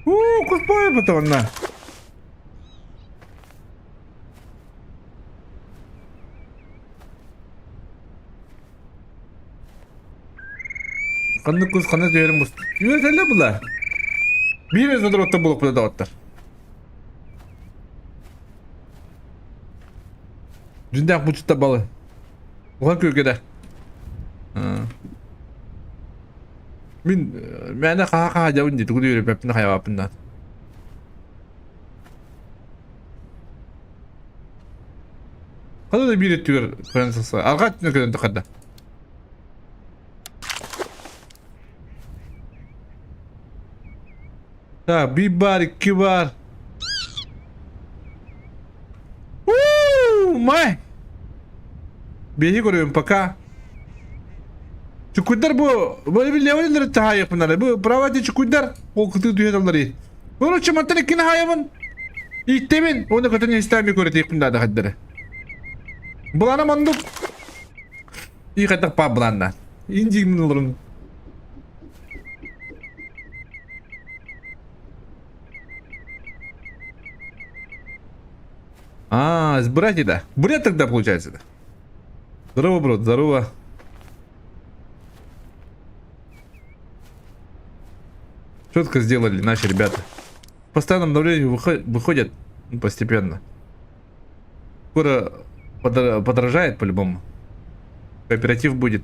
A: Уу, куспой потонна. Ханнык кус ханна түһэрин бус. Үөрэтэллэр була. Биир өзүнэ доруоттар буолуохпут доҕоттор. Дьүндээх булчуттар балы. Улахан күөлгэ да. Мин мээнэ хаһа-хаһа дьабын дии, тугу да үөрэппэппин хайабаппын да. Ханна да биир өттүгэр көрөн сылса. Арҕаа өттүнэн көрөн тахарда. Так, биир баар, икки баар. Уу, май! Биһи көрөбүн пока. Чукуйдар бу, бу левеллери таһаайыахпынары. Бу права ти чукуйдар ол кытыы түһэ даллары. Короче, мантан иккини хаайабын. Ииттэбин, уонна көтөн истэми көрөтиэхпин даада хаддары. Былаана мандук. И хаттах па былаанна. Индигин олорун. А, с братья, да. Бред тогда получается, да. Здорово, брат, здорово. Четко сделали наши ребята. В постоянном давлении выходят ну, постепенно. Скоро подорожает по-любому. Кооператив будет.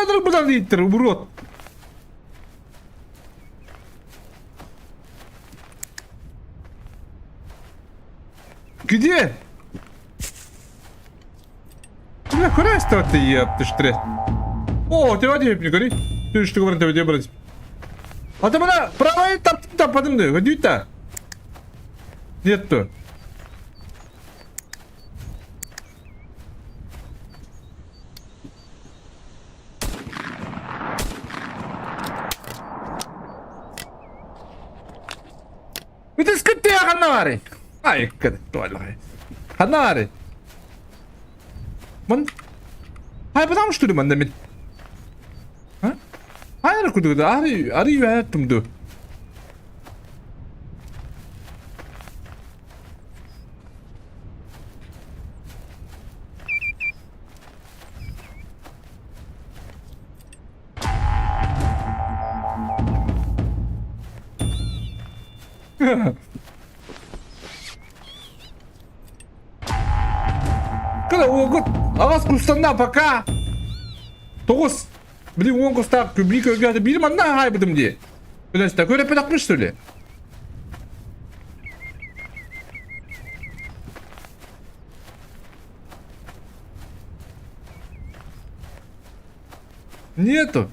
A: Ханна быдан дииттэр, урод. Где? Бля, хрестова ты ептыш тре. О, тебя не гори. Ты что говорит, тебя брать. А ты меня правой тап тападым да, годи-то. Нету. Үтүскүттүө ханна баарый? Ай, Ханна баарый? Ман... Ай, потому что ли манна мин? А? Ай, кудугда, ари, ари үһәттим ду. Кыра уогут аҕас кустанна пока. Тоҕус. Блин, уон кустаах күбли көргө биир манна хаайбытым дии. Күнэстэ көрөппөтөхпүн что ли? Нету.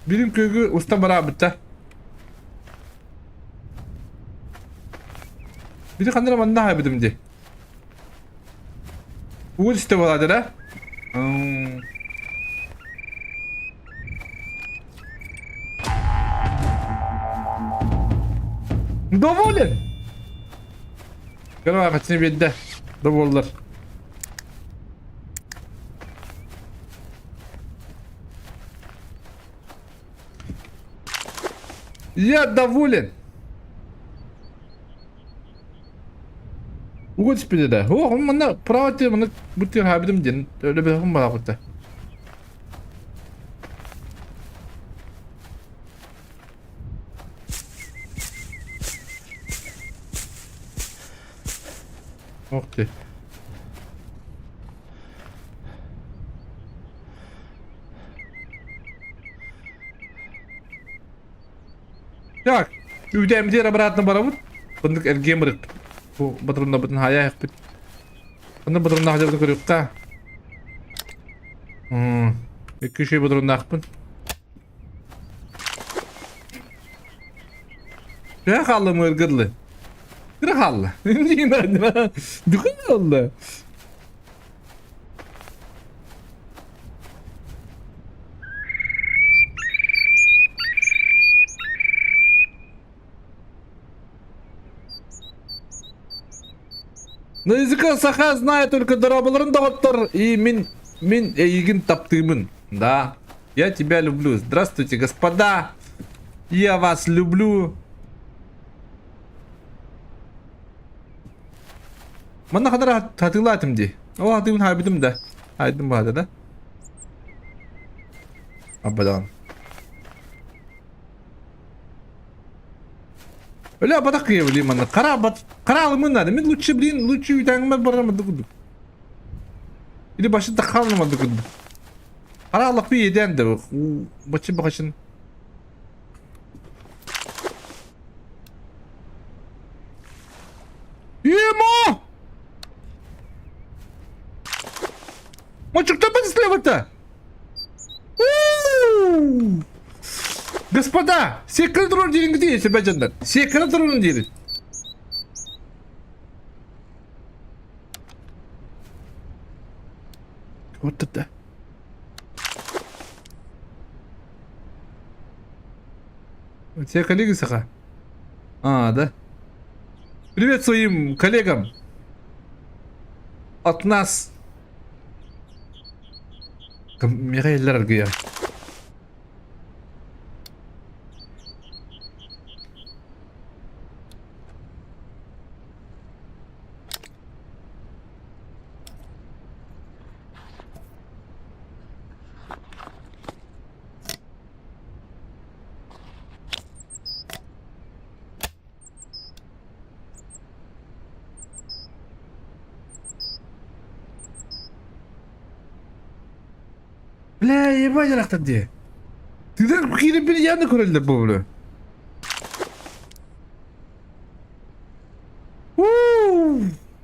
A: Бирим көйгү уста бараабыта. Бiri ханна манна хаайбытым дии. Угун истэ буолаата да? Доволен! Кыра хачны биэрдэ. Доволлар. Я доволен. Угут спиде да. О, манна право те манна бутыр хабидым ден. Өлө бэхым бара Ух ты. Так, үүтээммитигэр обратно барабыт. Ханнык эргиэн барыт. Бу батруннабытын хаайаахпыт. Ханнык батруннаах дьабыты көрүөххэ. Икки үчүгэй батруннаахпын. Төһө хаалла мыырга дылы? Кыра хаалла. Дүкүн олла. На языка саха знает только дорооболорун доҕоттор и мин мин эйигин таптыыбын. Да, я тебя люблю. Здравствуйте, господа. Я вас люблю. Манна хадара хатыылаатым дии. О, хатыыбын хаайбытым да. Хаайдым баада да. Абадан. Өлө батах кыйа блин манна. Қара бат қара алымын надо. Мен лучше блин лучше үтәңмә барам курдук. Или башын тахалнамады курдук. Қара аллах би еден да бачы бахашын. Емо! Мальчик, кто слева-то? Господа, секрет турун диrin где себя жандар. Секрет турун диrin. Вот это. У тебя коллеги саха? А, да? Привет своим коллегам. От нас. Михаил аргыйар. Бля, ебать арахтар дии. Тыдан киирэн явно көрөллөр бу бля.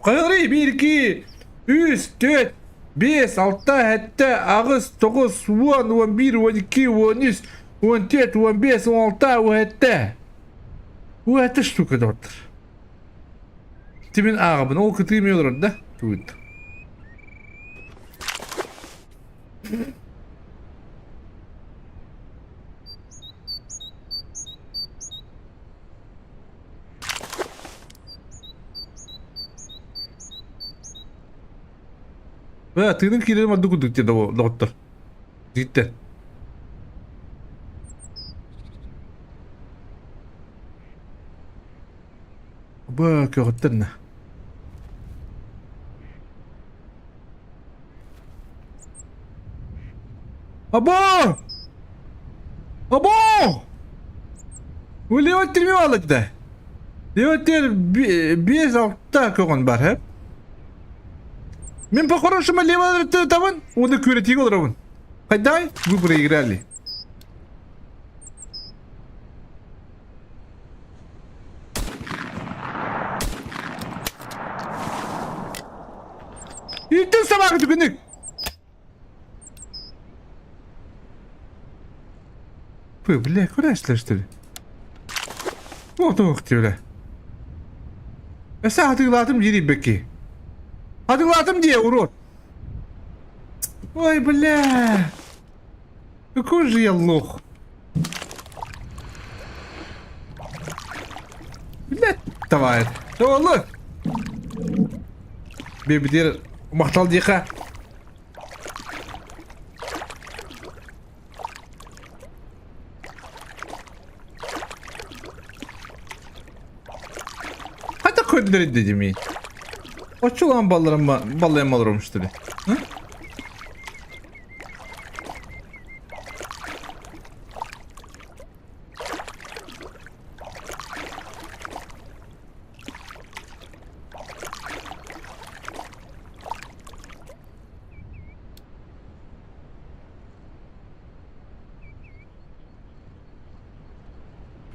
A: Хайаларый? 1, 2, 3, 4, 5, 6, 7, 8, 9, 10, 11, 12, 13, 14, 15, 16, 17. 17 штука доҕоттор. Тимин ааҕабын, ол кытыы эмиэ олорор да? Тугут. Бля, тыынын киирэрим ордук курдук дии доҕоттор. Жигиттэр. Бу көҕүттэр на. Або! Або! Бу Леон Тремиола да. Леон Тер 5-6 көҕөн бар, хэ? Мен по-хорошему Леон табын, оны күрэтиге олоробун. Хайдай, вы проиграли. Иттин собака түгүнүк. Фу, бля, куда шли, что ли? Вот ух ты, бля. Өссө хатыылаатым диир бэки. Хатыылаатым дии, урод. Ой, бля. Какой же я лох. Блядь, давай. Оолу. Бэбитир махтал диэхэ. Хайдах көрдүлэр дедимий? Оччолоон балларым баллайым олорумуштур.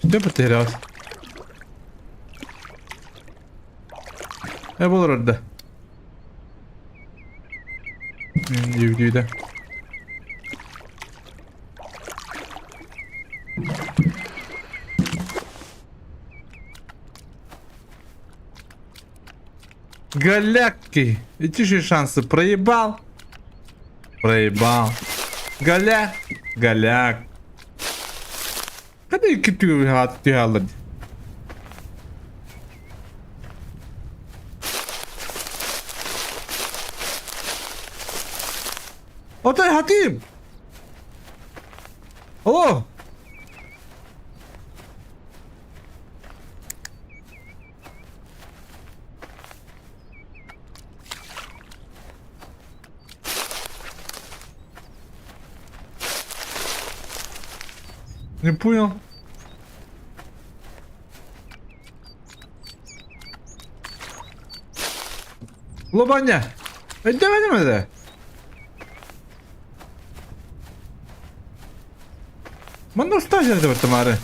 A: Что потерялся? Не болор орда? Дүү-дүү Галякки. Эти же шансы проебал. Проебал. Голяк. Голяк. Хadi түһаллар. Отой хатыым. Алло. Не понял. Лобаня! Өйдөмөдүм этэ. Манна устаа сэрдэ Тамары.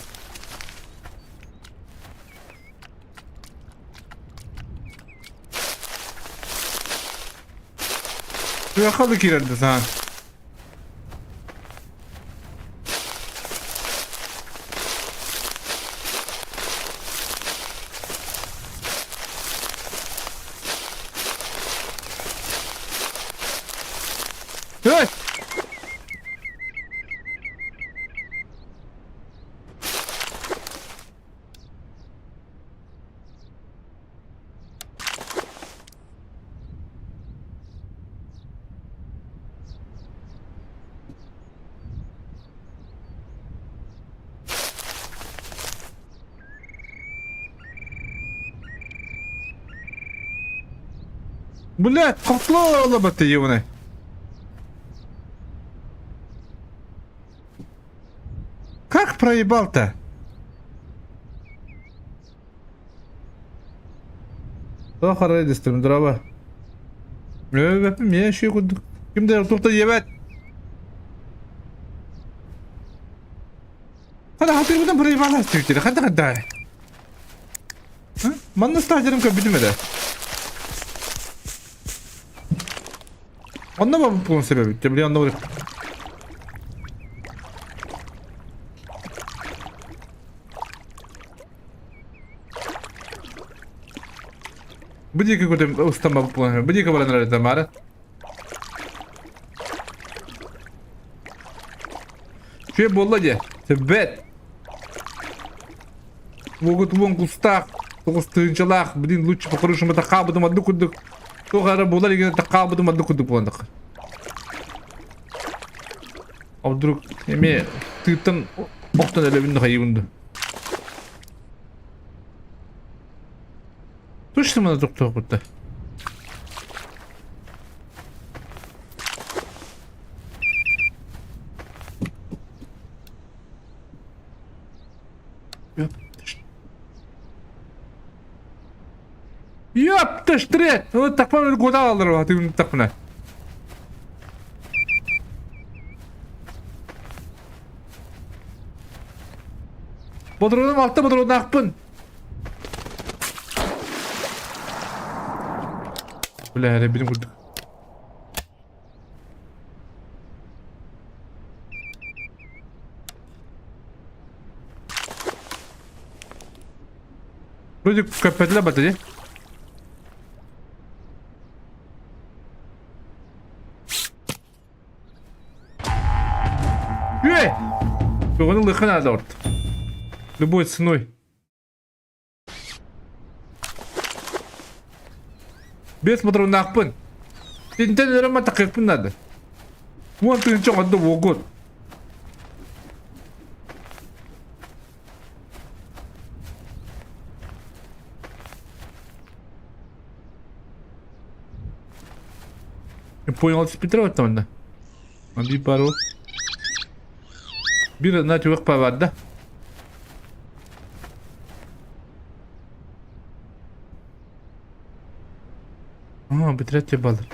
A: Туяхха да киирэрдэ саҥа. Эй! Блядь, котло ебаный. Как проебал-то? Туох арай дэстим, дорообо. Өөбөппүн миэн шүй курдук. Ким да туох да диэбэт. Хата хатырбытын проебалась түһүтүрэ. Хата хата. Манна стадиярым көрбүтүм эрэ. Онно ба буолуон сөп эбит. Били онно барып. Бу диэки көтөм устан бабыт буолан. Бу диэки баран эрэр Тамара. Үчүгэй буолла дии. Сөббөт. Уогут уон кустаах, 9 тыһыынчалаах, блин, лучше по-хорошему такаабытым одну курдук. Туох эрэ буолар игин такаабытым одну курдук буолан А вдруг эми тыыттан охтон элебин хайыбын ду. Точно мана тохтоохпутта. Ёпта штрет! Ну такпан года алыр тыгын такпына. Бодроным алта бодроннаахпын. Бля, эрэ билим курдук. Вроде көппөтүлэ бата дии. Эй! Бүгүн ылыхха наада орт. Любой ценой. Бес патроннаахпын. Итинтэн өрө матакыахпын наада. 10 000 оҕодо буолгут. Я понял, Петрова там, да? Андрей пару. Бир на тюрк павад, да? А, битирет балыр.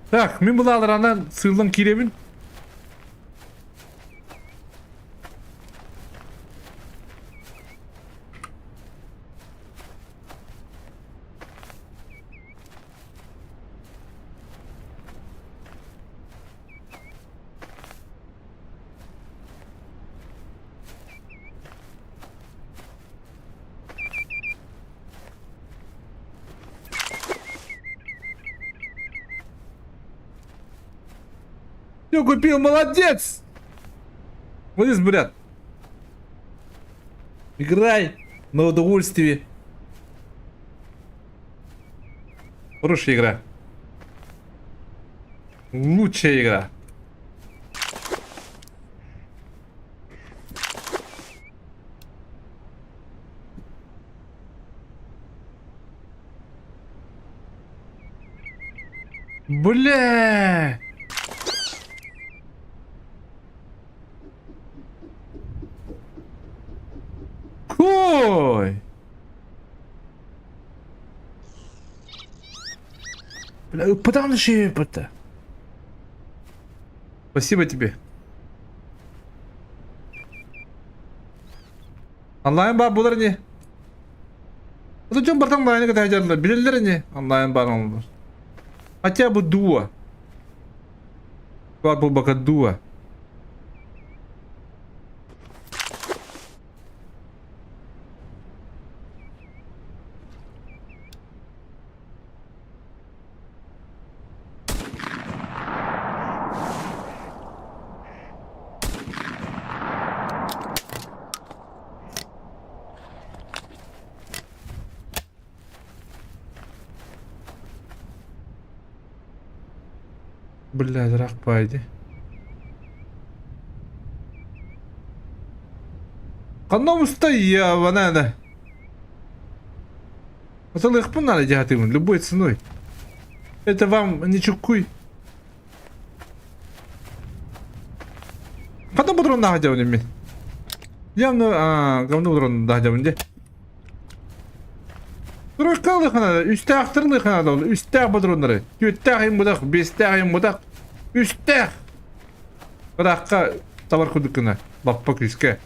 A: Так, мин булалар анан сыылан кииребин. Все купил, молодец! Молодец, брат. Играй на удовольствие. Хорошая игра. Лучшая игра. Бля! Кой! Бля, ыппытаҕын шиэппэтэ. Спасибо тебе. Онлайн баар буолар ини. Это дьон бартан онлайны кытта дьаллар. Билэллэр ини онлайн баар олорор. Хотя бы дуо. Баар буолбакка дуо. Бля, ыраах дии. Ханна устай я, Аталыахпын наада дьаһатыыбын любой ценой. Это вам не чуккуй. Хата патроннаах дьабын мин. Явно говно патроннаах дьабын де. Туруккалыхана, үстээхтерлыхана ол, үстээх патроннары. Түөттээх им будах, биэстээх им будах, үстээх. Ыраахха табар курдук гына, лаппа күүскэ.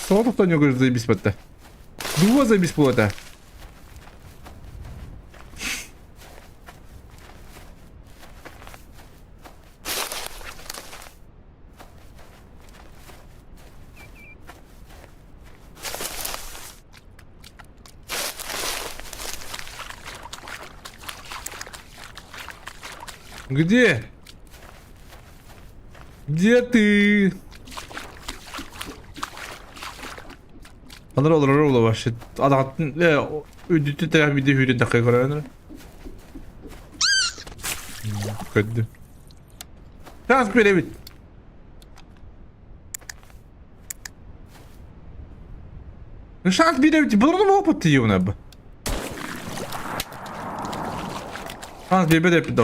A: Соҕотохтон заебись батта. Дуо заебись буолата. Где? Где ты? Анар олорор ула вообще. Адаҕаттын үрдүттэн тээх биирдэ сүүрэн таххай көрөөнөр. Көрдүм. Таас биэрэбит. Шанс биэрэбит. Бұларны опыт тиийэ бу. Шанс биэрбэт эппит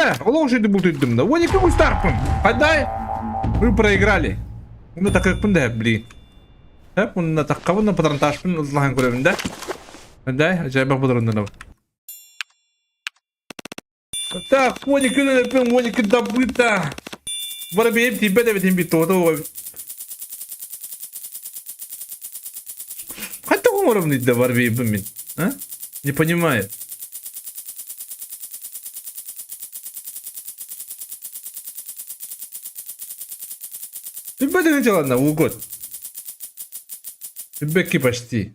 A: Э, олох үчүгэй бултуйдум да. Уон икки кустаахпын. Хайдай? Мы проиграли. Уну такыппын да, блин. Хеп, уну таккабын, патронташпын ыллахан көрөбүн да. Хайдай, ажайбах патроннанабын. Так, 12 өлөппүн, 12 добыта. Воробьев тиийбэт эбитин бит тоҕото оҕо Хайдах оҥоробун да воробьевпын мин? А? Не понимаю. Тиийбэт ладно, угод. Тиийбэкки почти.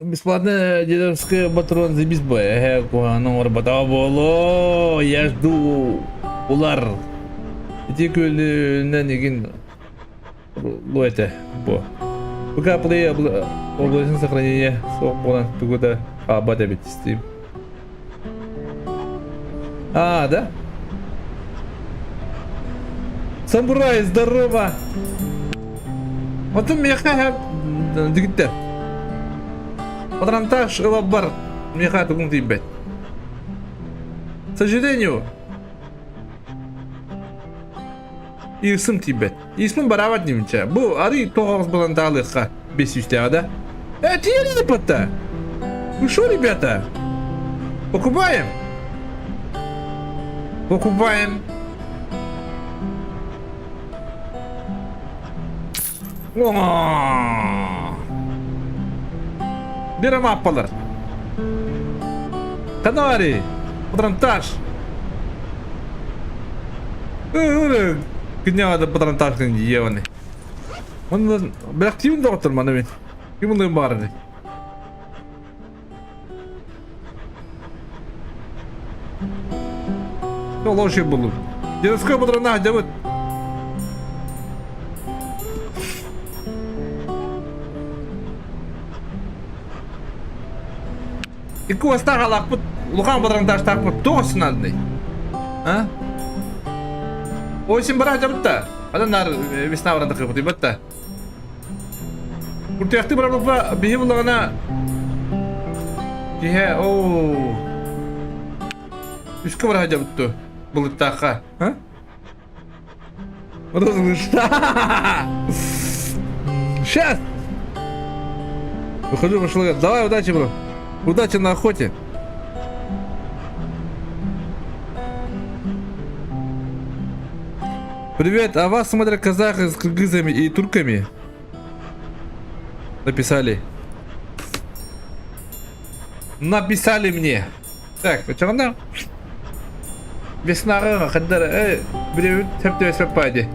A: Бесплатно дедовская патрон заебись бы. Эһэ куһаҕаны оҥорботоҕо буолуо. Я жду улар. Ити күөлүнэн игин лу этэ бу. ПК Play облачное сохранение суох буолан тугу да хаалбат эбит Steam. А, да? Самурай, здорово! Оттон миэхэ дигиттэр. Патронтаж ылабар миэхэ тугум тиийбэт. К сожалению, Ирсым тиийбэт. Исмин бараабат диибинчэ. Бу арый тоҕоҕус булан таалыахха бес сүүстээҕэ да. Э, тиийэн ыппатта. Вы шо, ребята? Покупаем? Покупаем. Бирам аппалар. Канари, патронтаж. Күннээҕи патронтажкын дьиэҕини. Онно бэлэхтиибин доҕоттор маны мин. Ким ылыан баҕарар Лошадь буллум. Дедовской патронаж дьабыт. Икки уостаах алаахпыт, улахан патронтажтаахпыт туох сынадный? А? Осень бара дьабыт да. Ада нар весна баран такырбыт да. Куртуйахтыы барарбыппа биһи буллаҕына киһи оо үскэ бара сылдьабыт дуу былыттаахха а Сейчас! Выхожу, пошел. Давай, удачи, бро. Удачи на охоте. Привет, а вас смотрят казахи с кыргызами и турками? Написали. Написали мне. Так, очоҕуна веснаҕа хандар э биремит хөптөөспөт пади.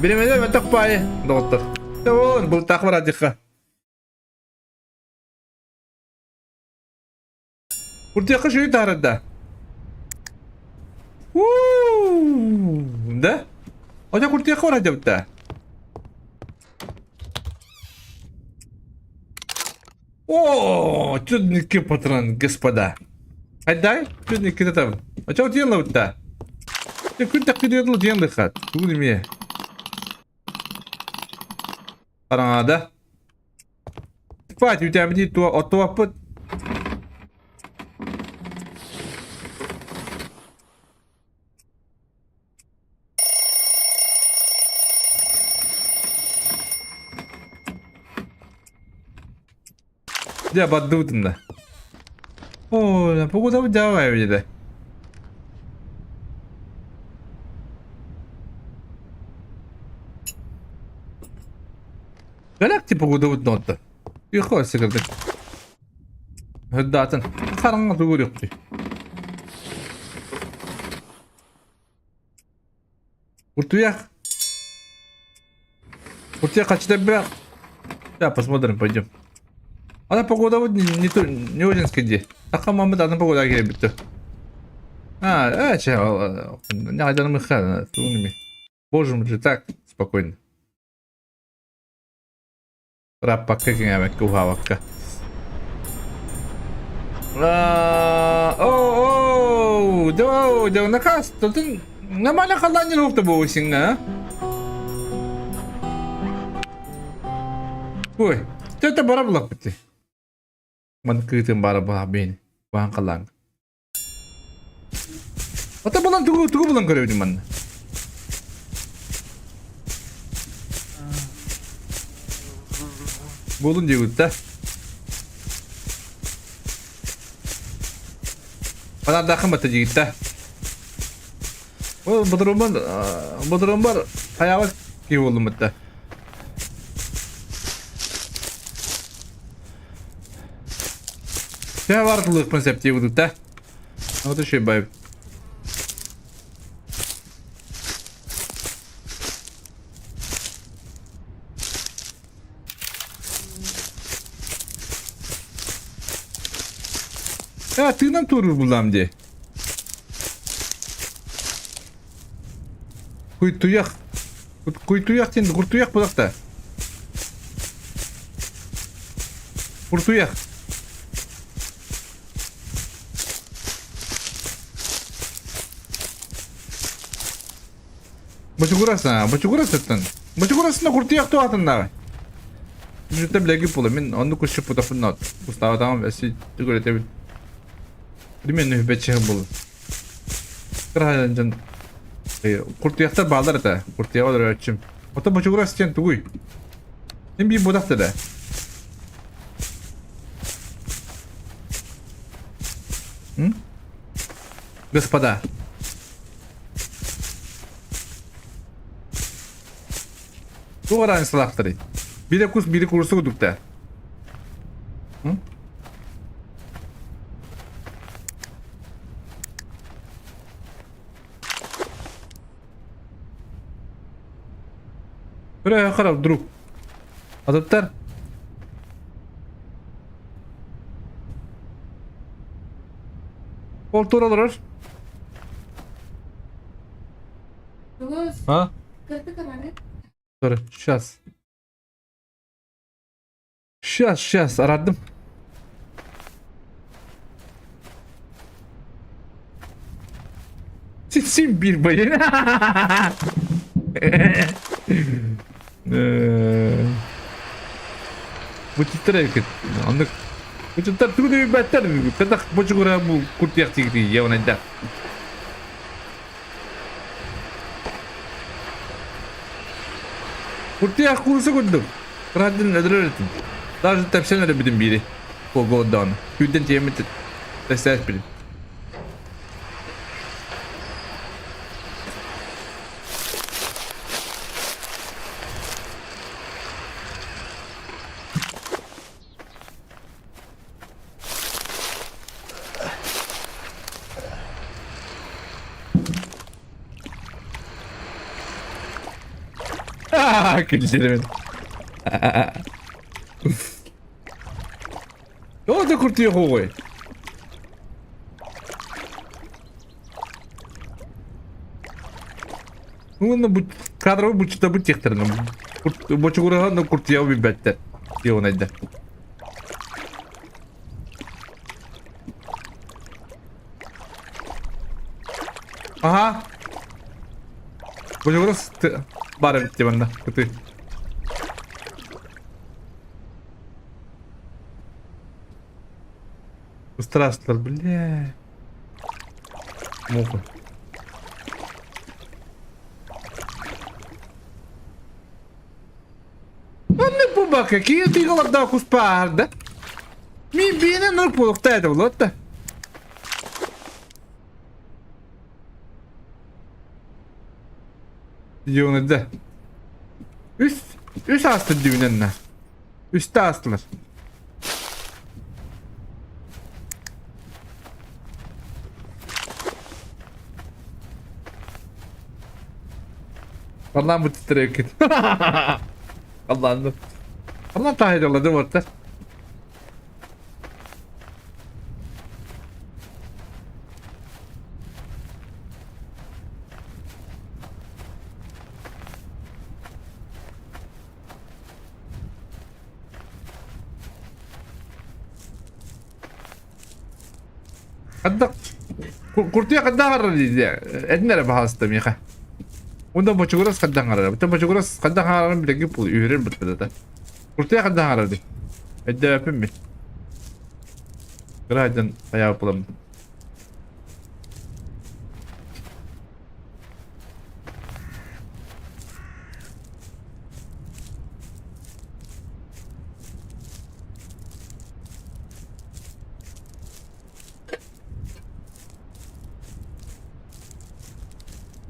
A: Биремеде мөтөх паи доҕоттор. Вон, бултаах барадиха. Куртуйахха шөйү таһарда. Да? Ота куртуйахха барар дебитта. О, чудники патрон, господа. Айдай, чудники там. А чего делают-то? Ты күн тахты делал делай хат. Тугун имея. Хараҥада. Фать, үтээбитий туо оттубаппыт. Дьэ, бардыбытын да. О, погода дьаабай эбит Galakti погодабыт ноотто. Үйхо сыгырдык. Hırdaатын. Хараҥа тугу көрүөхпүтүй? Куртуях. Куртуях хачытарбах. Да, посмотрим, пойдем. Ана погода вот не, не, то, не очень где. Саха мамыт атын погода кэлбит. А, а, че, не айданым Можем же так спокойно. Раппакка кэҥээбэккэ уһаабакка. Оо, оо, дьэ, наказ, тотун нормально халлаан дьон буолсиҥ, Ой, это бара булаппыт. Ман кыытын бара була бейн. Баан халлаан. Ата булан тугу тугу булан көрөбүн манна. Буолун диэбит да. Панардаахын батта диигит да. Ол бодороммар бодороммар хайаабат киһи буоллум батта. Төһө баартылыахпын сөп диэбит да. Вот еще бай. А, тыынан туоруур буллаам дии. Куйтуйах. Куйтуйах диэн куртуйах буолах да. Куртуйах. Бочугурас, бочугурас ыттан. Бочугурасына куртуйах туатыннааҕы. Жүтэ билэги була мин оннук кусчуппутафын устаабатаҕым өссө түгүрөтөбүн. Примерно үбэччэһэ буолла. Кыраһан дьон куртуйахтар бааллар этэ. Куртуйаҕа өлөрөөччүм. Ото бочугурас диэн тугуй? Мин биир буотах да. М? Господа. Туох араан салаахтарый? Биирэ кус, биирэ курса курдук да. М? Бля, харап, друг. Атыттар. Ол тура олорор. А? Sorry, сейчас. Сейчас, сейчас, арадым. Син биир байын. Бутиттар эбит. Оннук Бутиттар тугу да билбэттэр. Кытах бочугура бу куртуйах тигити явнайда. Куртуйах курса курдук. Кыраадын өлөрөр этим. Даже тэпсэн өлөбүтүм биири. Куолгоодоон. Күүтэн тиэммит тэстээспитим. Күлдүрүмүн. Тоҕо да куртуйах оҕой? Уонна бу кадровый буччута бу тиэхтэрин бочугураһан да куртуйаҕы билбэттэр диэҕинайда. Аха. Бочугурас баар эбит дии манна кытыы. Устараастылар, бля. Муха. Оннук буолбакка, киһи тыйгалардаах куспаарда. Мин биэнэ нур буолуохтаа этэ буолуот да. Дьоҥнорда. Үс, үс ааста дүүнэннэ. Үстэ аастылар. Allah'ım bu titrek. Allah'ım. Allah tahir yolladı değil mi orta? Хаддах куртуйа хаддах арар диде. Этин эрэ баһаалыста миэхэ. Онда бочугурас хаддах арар. Бутта бочугурас хаддах арарын билеги пул үөрэр бутта. Куртуйа хаддах арар ди. Өйдөөпүм мин. Кыра айдан хайаабыт буламмын.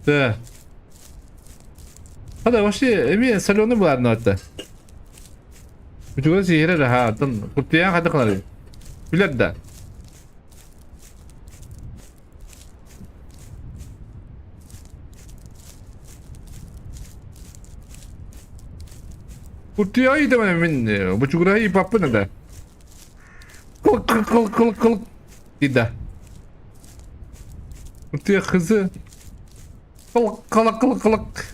A: Да. Хада вообще эмиэ соленый булаарна атта. Бүтүгө сиһирэр аха аттан куртуйаан хата кылары. Билэр да. Куртуйаҕа иитэмэн мин бучугураһы ииппаппын да. Кылк кылк кылк кылк кылк дида. Куртуйа кызы кылк кылк кылк кылк.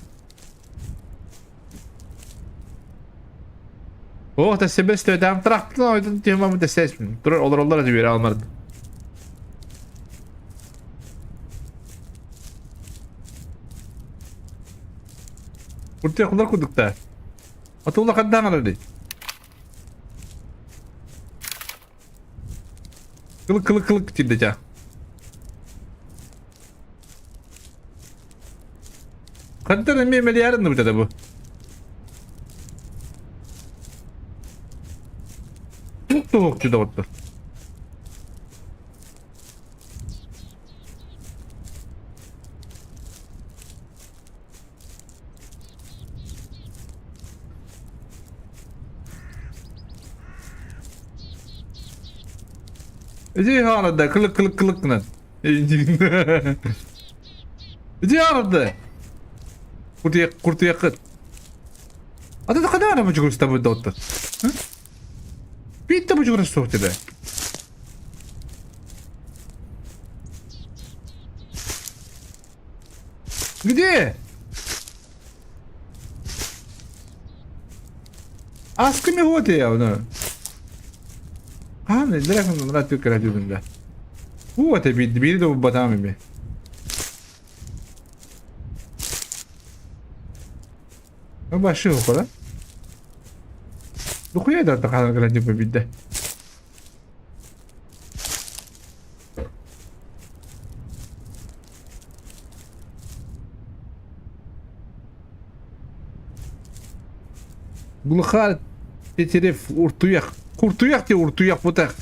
A: О, та себе сtöйдәм трактын ойдun темамы десесмин. Тур олороллар жибере алмарды. Куртуйа кулар кудукта. Атула каддан арады. Кылык кылык кылык тирдеча. Хантан эмиэ мэлийэрин да бу. Туох туох доҕоттор. Ити хаалада кылык кылык кылык гынан. Ити хаалада. Куртуйак куртуйаккыт. Ата да кадара бу чугурста бу доттор. Биитте бу чугурста тебе. Где? Аскы вот я оны. Хаан эллэрэ мына түккэрэ түгүндэ. Вот эбит биир да батам эми. Башы окола. Духуя да тахана гранди бибидде. Глухарь Тетерев уртуях. Куртуях те уртуях вот так.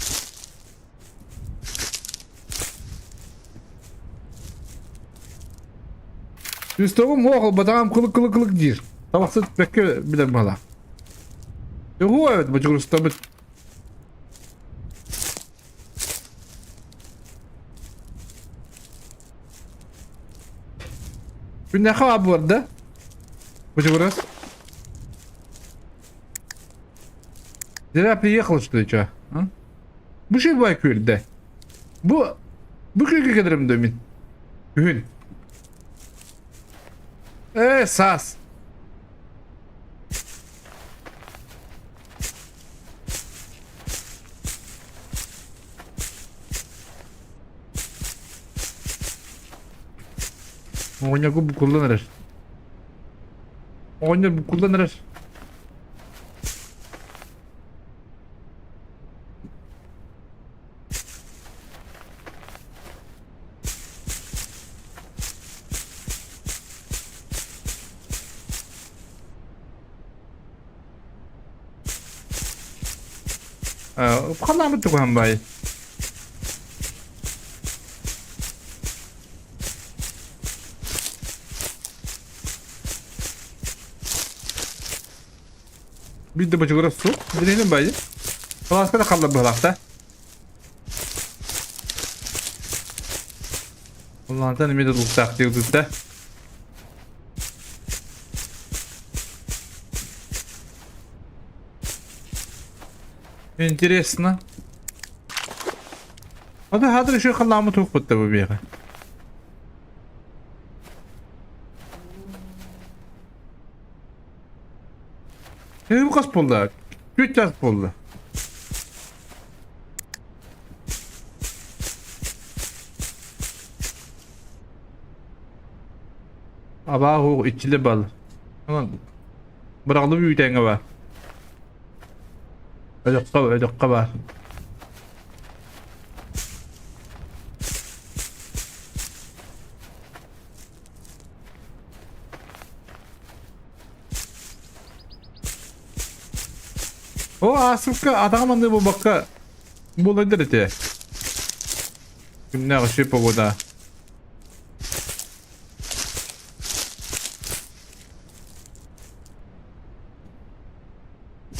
A: Үстөгүм оҕол батаҕам кылык кылык кылык диир. Табахсыт бэккэ билэр баҕалаах. Тугу эбит бочугурустабыт. Күннэхэ баар да? Бочугурас. Зря приехал, что ли, чё? А? Бу şey бай күөлдэ. Бу бу күөлгэ кэлэрим да мин. Күһүн. Э, саас. Оҕонньорго буккуллан эрэр. Оҕонньор буккуллан эрэр. Халаамыт тугуһан баай. Биир да бочугура суох. Билигин баайы. Салааска да халлар быһалаахта. Улаантан эмиэ да тулуктаах диэбитэ. Интересно. Ата хатыр еще халламы туох бутта бу биэҕэ. Бу хас буолла? Үт час буолла. Абааһы иччилэ бал. Онон быраҕыллыбыт үүтээҥҥэ баар. Өлөххө өлөххө баар. О, ааспыкка атаҕым анны буолбакка буолайдар этэ. Күннээх үчүгэй погода.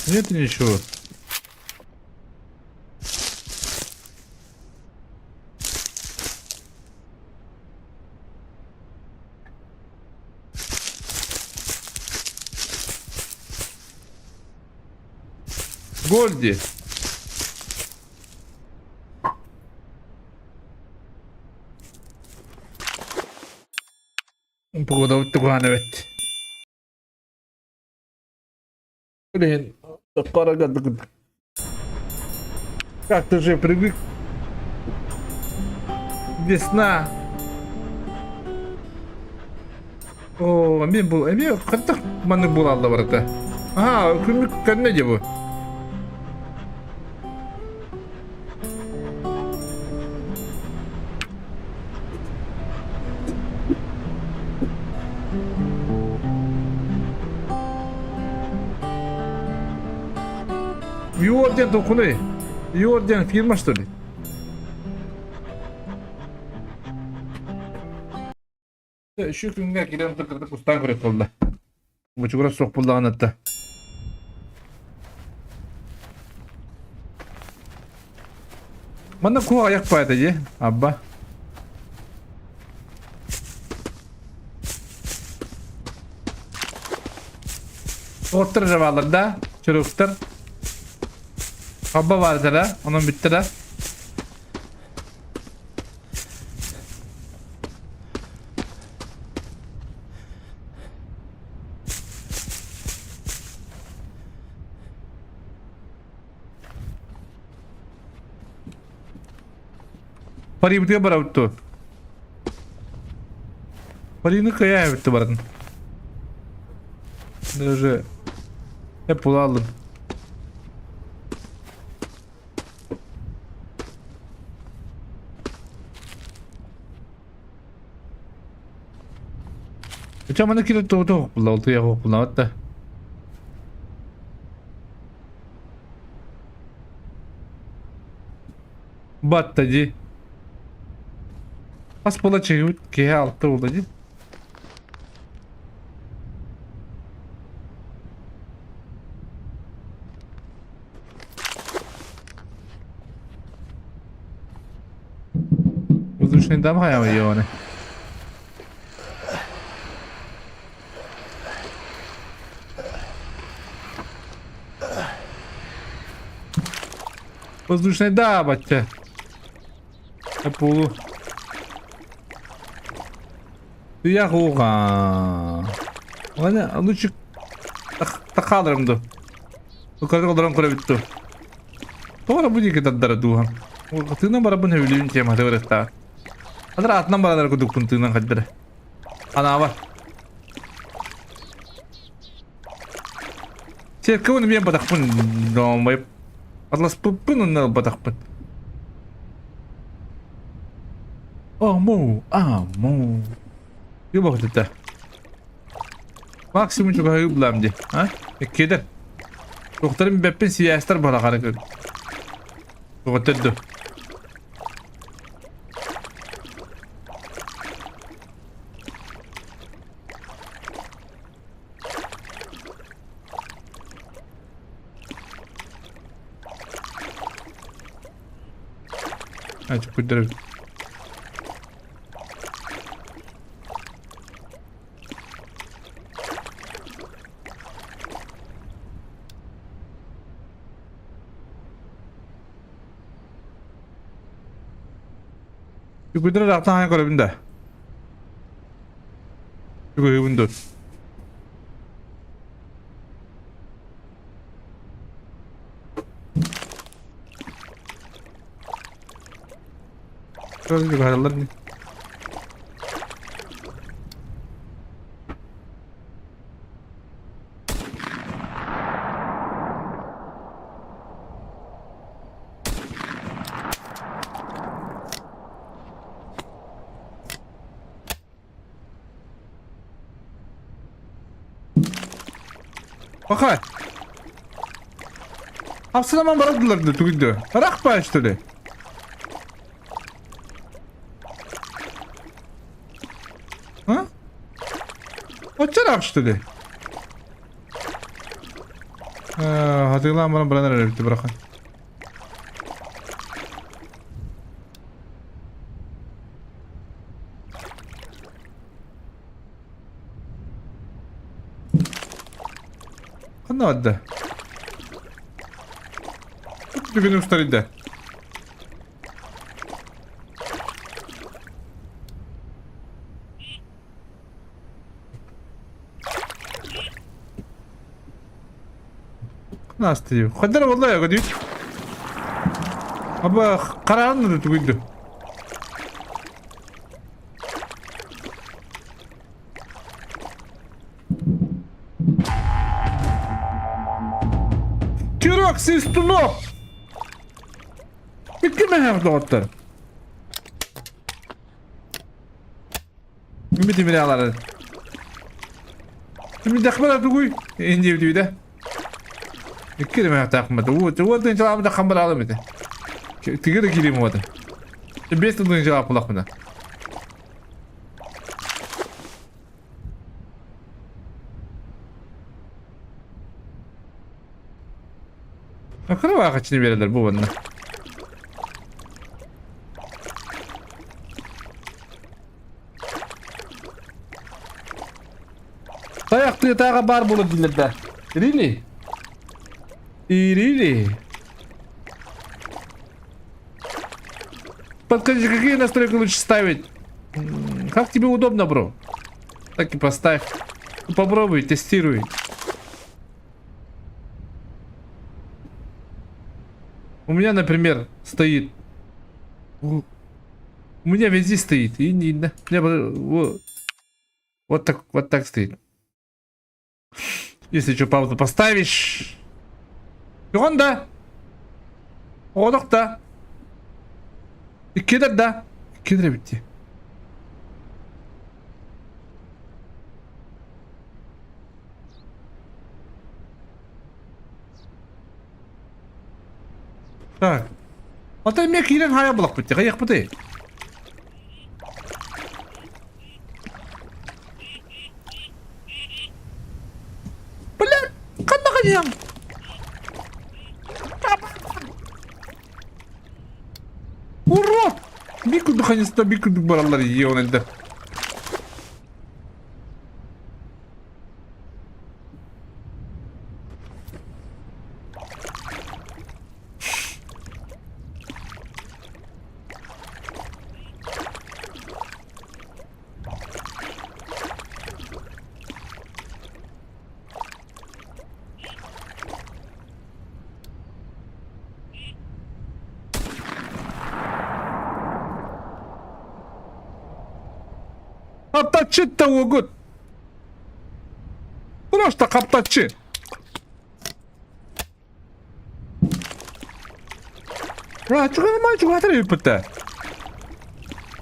A: Нет ничего. Гольди. Погода туган эбит. Блин, как ты же привык. Весна. О, эмиэ бу эмиэ хайдах маннык буолалла барыта? Аа, күннүк кэннэ дии бу. Юор диэн толкунуй. Юор диэн фирма что ли? Үчү күҥҥэ киирэн кырдык устаан көрө буолла. Бучугура суох буоллаҕына да. Манна куһа аяк баайда дии, абба. Оттор же баалар да, чуруктар. Абба баар да, онон бүттэ да. Парибытыгар барабыт дуо? Парины кыайа эбитти баратын. Даже hep була Чэ маны киирэ тугу булла алтыйа буллаҕыт да. Батта дии. Хас буола чыгыбыт киһи алта буолла дии. Воздушный дам хайа Воздушный да, батя. Полу. Я хуга. Ладно, лучше тахаларым ду. Укарга олорон көрөбүт ду. Тоҕо бу диэки тардара дууһам. Тыынан барабын сөбүлүүн темата барыахтаах. Адыр атынан баранар кудукпун тыынан хаддара. Анаабар. Церковь мен батахпын доомай атласпыппын онно ылбатахпын. Аму, аму. Юбахтыта. Максимум чугаһыы булам ди. А? Эккедер. Докторым бэппин сийээстэр барахары көр. Көҕөттөрдө. Ачып көрдөрөбүт. Үгүдэр ыраахтан хаһан көрөбүн да. Үгүһүбүн дуо? Үгүһаллар дии. Пахай. Апсыламан барадылар да тугуйду. Рахпа что ли? А? Оччараах что ли? Хатыылаан баран баран эрэр эбит бырахан. Ханна барда? Бүгүн устарыйда. Настыйы. Хаддар والله يا قديم. Аба қарағын да түгілді. Тирок свистунов! Икки мэһээх доҕоттор. Үмүт имире алары. Үмүт тугуй? Инди бүтүдэ. Икки мэһээх Уу, уу тыынчалаабыта хамбараалым ити. Тигир киирим уота. Бес тыынчалаап булахпына. Кыра баҕаччыны биэрэллэр бу манна. Тайах тыатааҕа баар буолар дииллэр да. Really? Really? Подскажи, какие настройки лучше ставить? Как тебе удобно, бро? Так и поставь. Попробуй, тестируй. У меня, например, стоит... У меня везде стоит. И не, вот, вот так, вот так стоит. Если что, паузу поставишь. да. Оҕодох да. Иккидер да. Иккидер эбитти. Так. Ата эмиэ киирэн хаайа булахпыт хайыахпытый? Блядь, ханна хайыаҥ? Урод! Биир курдук хайыста, биир курдук бараллар ийэ он элдэ. Хаптаччы угут. Просто хаптаччы. Чугатыр ыппыта.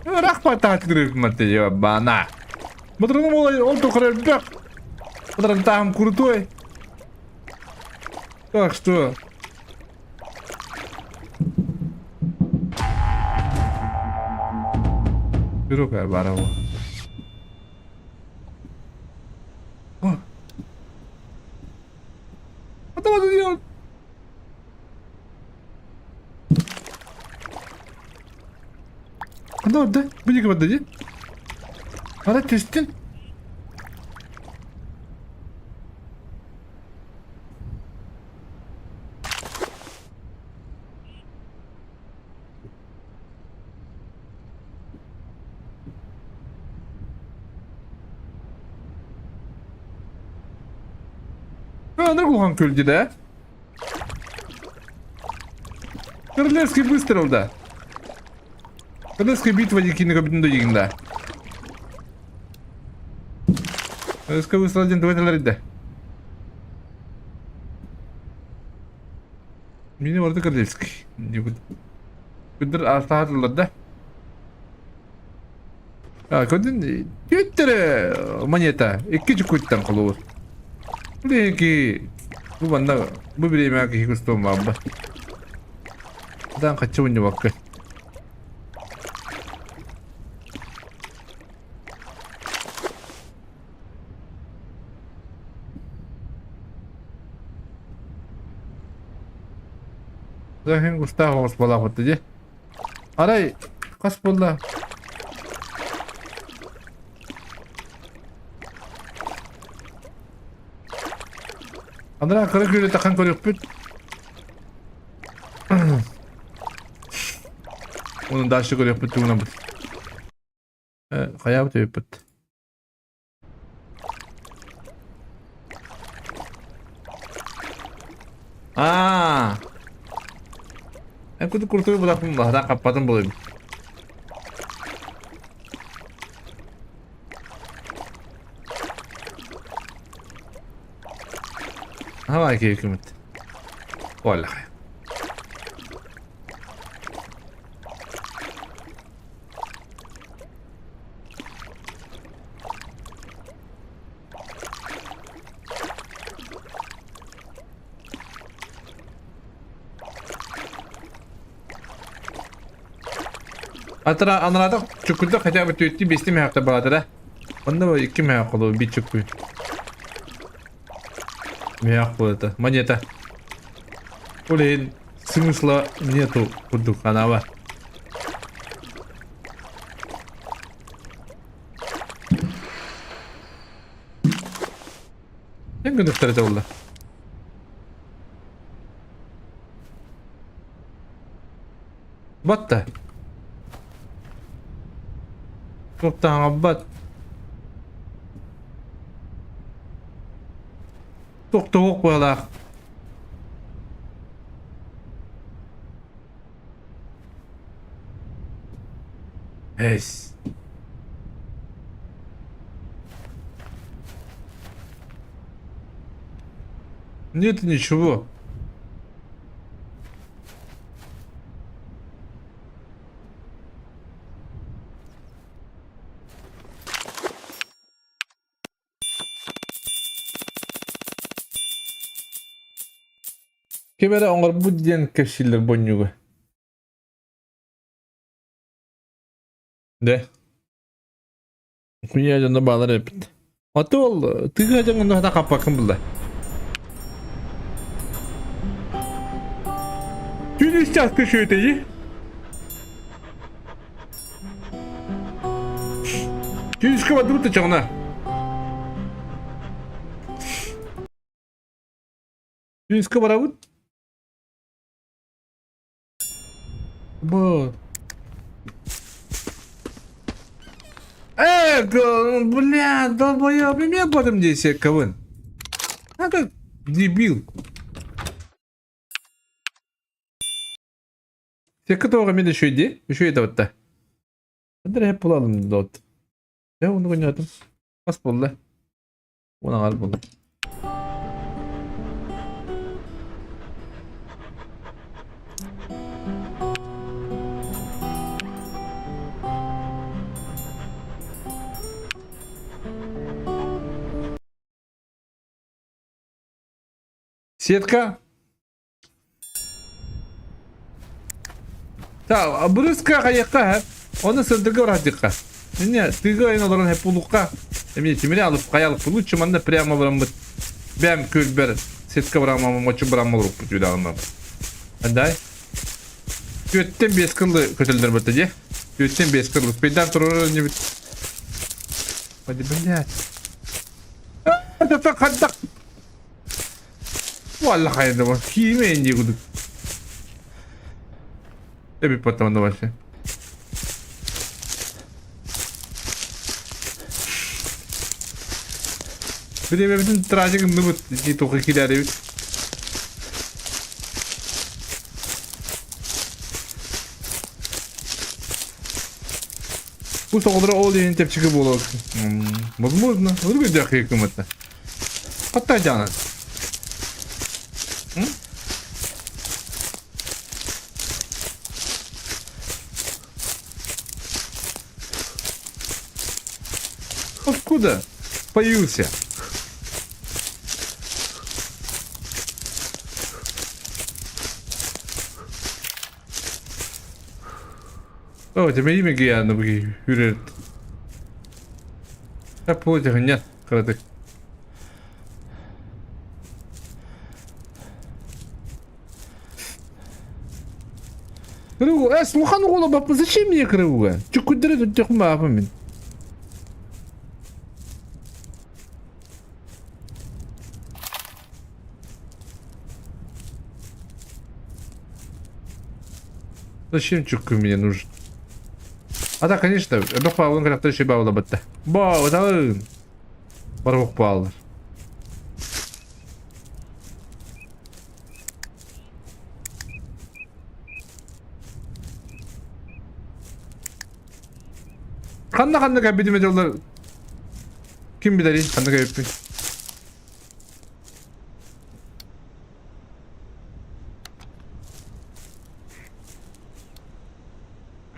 A: Рахпатаатыр ыппыта бана. Батырым ол ол тухары элбэх. Батырым там крутой. Так что... Күрүк баара буо. О! Атамады diyor. Ханна барда? Бу диэки барда дии. Ара түстүн. Аны кулхан күлдү да. Королевский выстрел да. Королевская битва дикини кабинет дигин да. Королевский выстрел диэн тугу да. Мини барыта Королевский. Күндүр аастаһатыллар да. Көрдүн түөттэрэ монета икки чукуттан холобур. Ки бу манна бу бириэмэҕэ киһи кустуон баалба. Дан хаччы мунньубакка. Захин кустаах оҕус буолаахпыт дии. Арай хас буолла? Анараа кыра күөлү тахан көрүөхпүт. Оны дальше көрүөхпүт тугунабыт. Хайаабыт өйүппүт. Аа. Эн куту куртугу булаппын баһадан хаппатын булайбын. Хавай киһи Оллахай. Атара анараата чуккуйда хотя бы түөттүү биэстии мөһөөхтөр баатара. Онно бу икки мөһөөх холу биир чуккуй. Мөһөөх буолата. Монета. Ол иһин смысла нету курдук ханаба. Эн гыныктар этэ буолла. Батта. Туохтааҕабат. Тохтоһуох быалаах. Эс. Нет ничего. Ким эрэ оҥорбут диэн кэпсииллэр бонньугу. Дэ. Куйа дьоно баалар эбит. Аты ол тыга дьоҥҥун хата хаппаккын булла. Күн үс чааска шүөтэйи. Күн үскэ бардыбыт да чоҕуна. Күн үскэ барабыт. Бу. Э, бля, долбоёб, эмиэ бодум дии сиэккэбин. А как дебил. Сиэккэ тоҕо эмиэ да үчүгэй дии. Үчүгэй да батта. Андрей булалым дот. Я оны гынятым. Бас болды. Оны ағар болды. Сетка. Так, бырыска хайыахха, оны сырдыгы барахтыкка. Не, тыга айан олорон хеп улукка. Эмиэ тимири алып хайалып лучше манна прямо бараммыт. Бэм күлбер сетка бараммамы мочу барамма олоруппут үдагыннар. Андай. Түөттен бес кыллы көтөлдөр бытты де. Түөттен бес кыллы. Пейдан турар не бит. Hadi блядь. Это хаддак. Валла хайда бар. Кийме инди кудук. Эби потом вообще. Биремебитин тражик ынныбыт ити тухы килэрибит. Бу соҕолоро ол иһин чэпчэки буолуо. Возможно. Ыргыдьах кымыта. Хатта дьаанан. Откуда появился? О, тебе имя Гиана үрэр. Нет, кыратык. Крыгу, слухан уола баппын, зачем мне крыгуга? Чуккуддары туттехун баапын мин. Зачем чукку мне нужен? А да, конечно, эбэх баалын кырактар еще баала батта. Ба, оталын. Барбук баалар. Ханна-ханна кэлбитим дьоллор ким билэрий ханна кэлбиппин.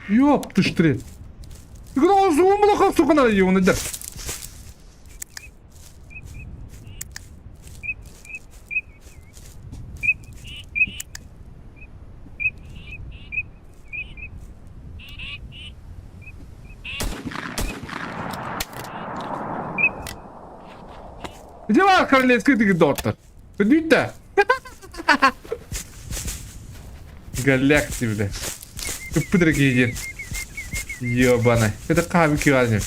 A: Ёп ты штрит. Где var королевский доктор? Бүттэ. Голяк тебе. Ыппыт дорогие Ёбаный. Это кабики возьми.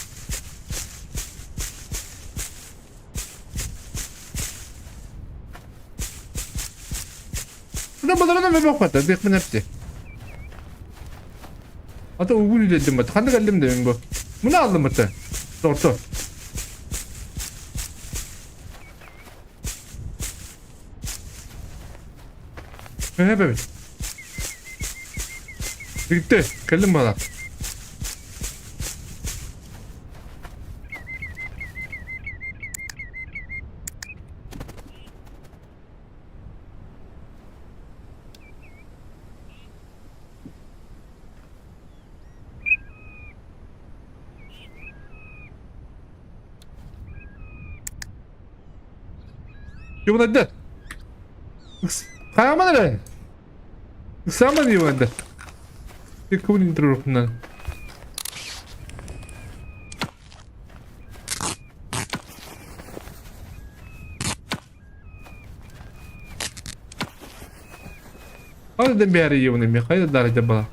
A: Да баларына мен бақпата, бек мен әпте. Ата угун үлелдим бат. Ханды калдым да мен бу. Муну алдым бата. Торто. Эбэбит. Бүттэ, кэллим бала. Югунайда. Хааман эрэ. Ыксааман югунайда. Кубун интервьюнан. Хайда бәрі югунай мен хайда дарыда бала.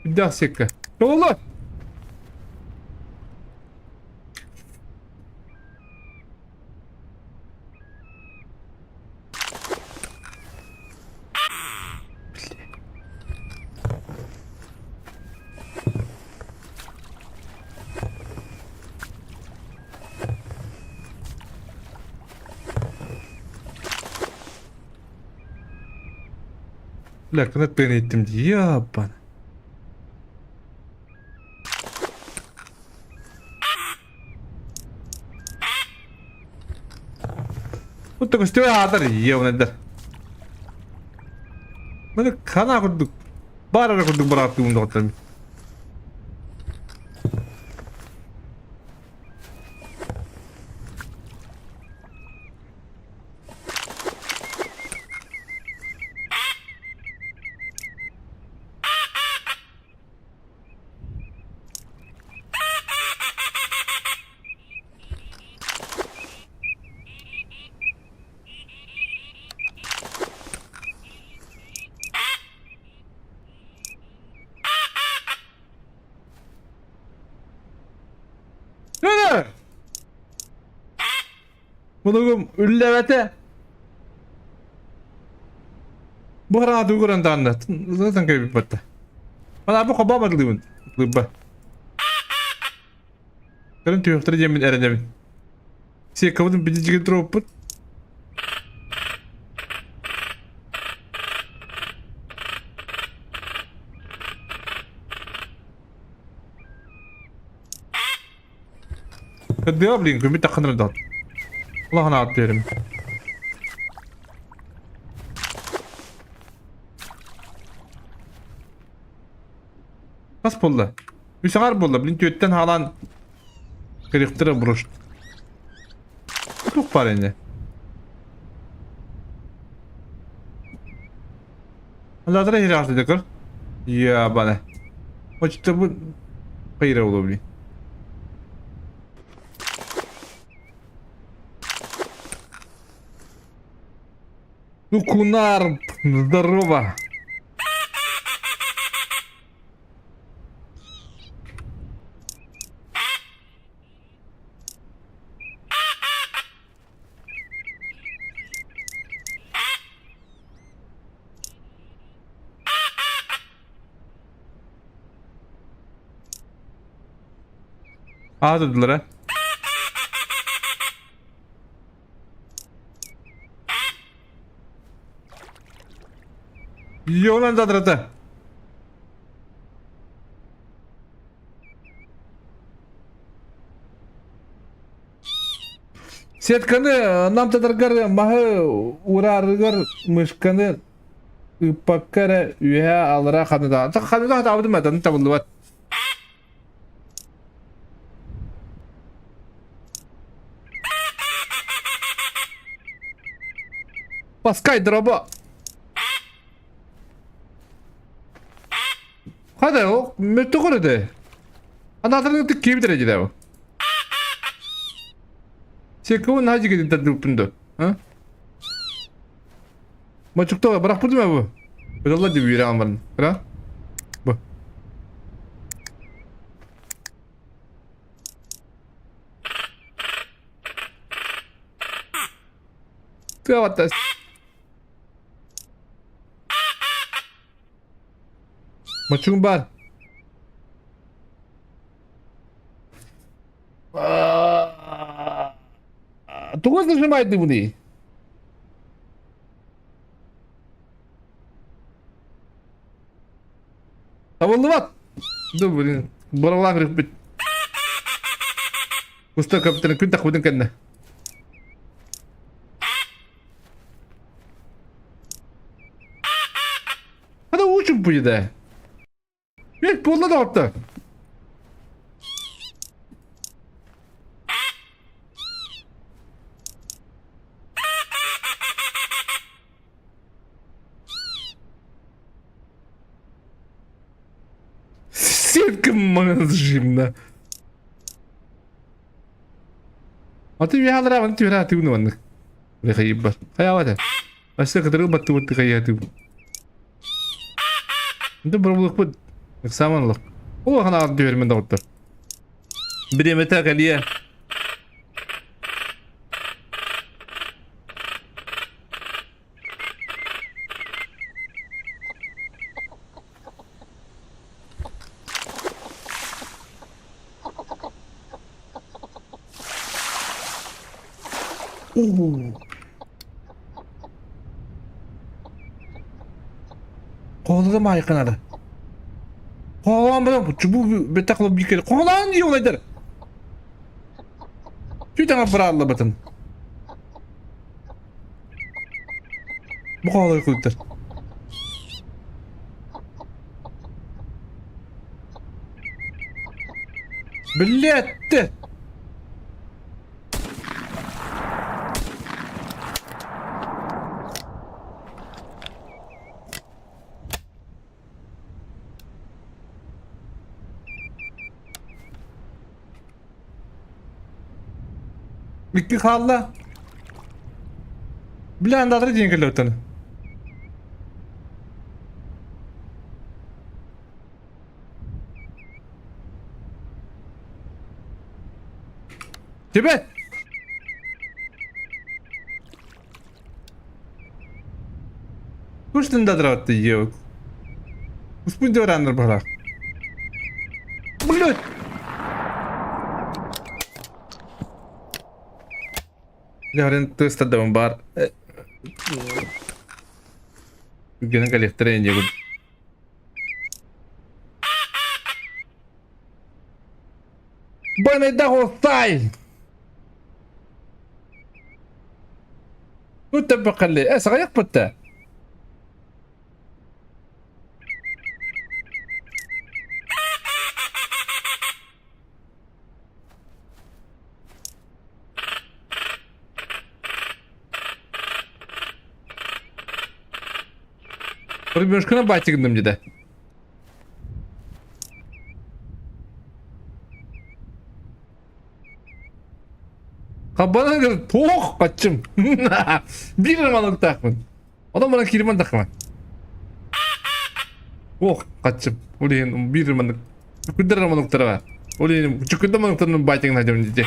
A: Да секка. Толы. Бля, кынат иттим дии, ебан. Вот такой аатар ебаныйдар. Маны хана курдук. Бар эрэ курдук бырааттыыбын доҕоттор. Мунугум үллэбэтэ. Бу хараҥа тугу көрөн даҕаны тан кэбиппэттэ. Мана бу хобоо бадылыыбын. Лыбба. Көрөн түһүөхтэрэ диэммин эрэнэбин. Сиэккабытын бидичигин туруоппут. Кырдыа блин, көмүт тахханыр дат. Улахан аат берим. Хас буолла? Үс аҥар буолла, блин, түөттэн хаалан кырыктыра брошт. Туох баар инде? Аллатара хираахты көр. Я бана. Очто бу кыйра болу блин. Ну, Кунар, здорово. Аатырдылар, Йонан задрата. Сетканы намтатаргар маһы ураарыгар мышканы ыыппакка эрэ үөһэ аллара ханыта. Ханыта хатаабытым этэн табыллыбат. Паскай дроба. Хада о мөттө көрөдө. Анатарын тык киэбитер эдиде. Секунд хажы кедин тадыппын А? Мачукта бырахпытым бу. Быдалла деп үйрен барын. Бра? Бу. Тыа Мачугум бар. Тугу нажимает буни? Табыллыбат. Да блин. Баралаах үрүппүт. Куста капитан күн тахбытын кэннэ. Hadi uçun bu да. Бек буолла доҕоттор. Сетка мазжимна. Аты үһэ алра түһэ атыгын маннык. Хайыбар. Хайаабата. Өссө кытыры баттыбыт хайаатым. Ды бұрбылықпыт. Ыксаманлық. Ол ахан ағып жібермен доғыттыр. Биремете кэлиэ. Qo'lida mayqinadi. Qo'lon bilan bu bitta qilib yukadi. Qo'lon yo'laydir. Juda biralli bitin. Bu qo'lay qo'yibdir. Блядь! Икки хаалла. Бля, андаатара диэн кэллэбиттэн. Тебе! Куштан да драватты еу. Куспун дьораннар баһылаах. Блядь! Дьарен тыастардабын баар. Үгэнэн кэлиэхтэрэ инде Бэнэйдэх остай! Тут тэбэххэлли. Э, саҕайахпыт да. Рыбешканы батигындым деді. Хаббанан туох баччым. Биир романыктаахпын. Онон баран киирмэн тахма. Ох, хаччым. Ол иһин биир маннык чүкүрдэр романыктара бар. Ол иһин чүкүрдэр манныктарын байтыгын хадьам дии.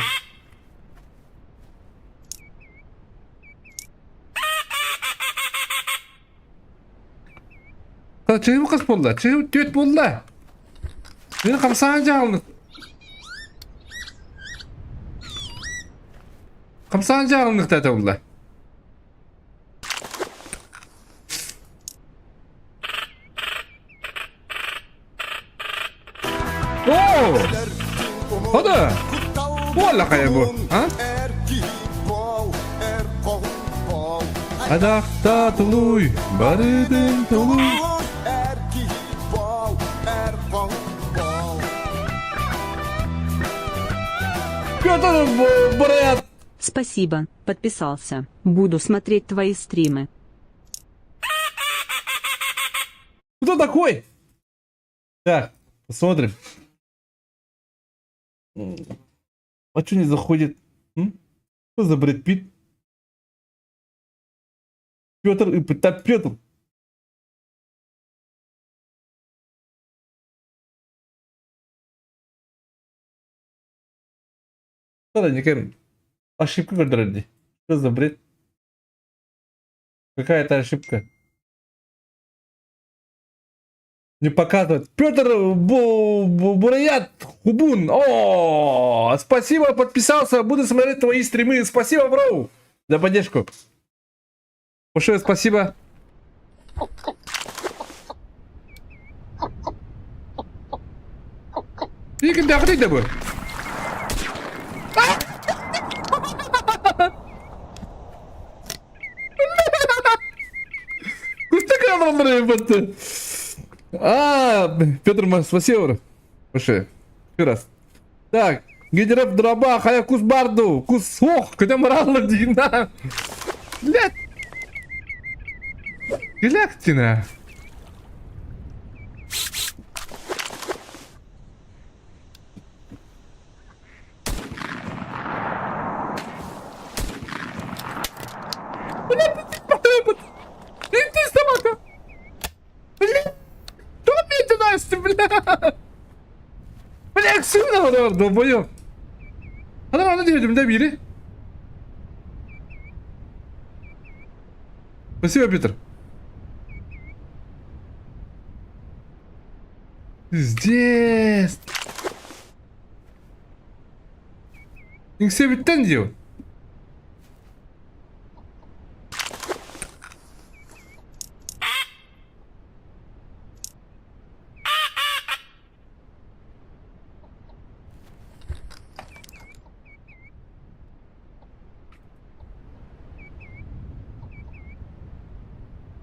A: Чыһым хас буолла? Чыһым түөт буолла. Мин хамсаан дьаалны. Хамсаан дьаалыныктата буолла. О! Хода! Буолла хайа бу, а? Адахта тулуй, барыдын тулуй. Петр Бред!
B: Спасибо, подписался. Буду смотреть твои стримы.
A: Кто такой? Так, посмотрим. А что не заходит? М? Что за Брэд Питт? Петр и Петр Петр. Никем ошибка көрдөрөр дии. Что за бред? Какая-то ошибка. Не показывает. Петр Бураят Хубун. О, спасибо, подписался. Буду смотреть твои стримы. Спасибо, бро, за поддержку. Большое спасибо. Игорь, да бу. А, Петр, спасибо. Большое. Еще раз. Так, Гидеров дроба, хая кус барду, кус ох, когда морально дина. Блядь. Гляктина. Блядь, ты ты собака. Блядь, кто мне Настя, бля? Бля, сына бар, долбоёб. Адам аны диэбитим да биири. Спасибо, Петр. Пиздец. Иҥсэбиттэн диэу.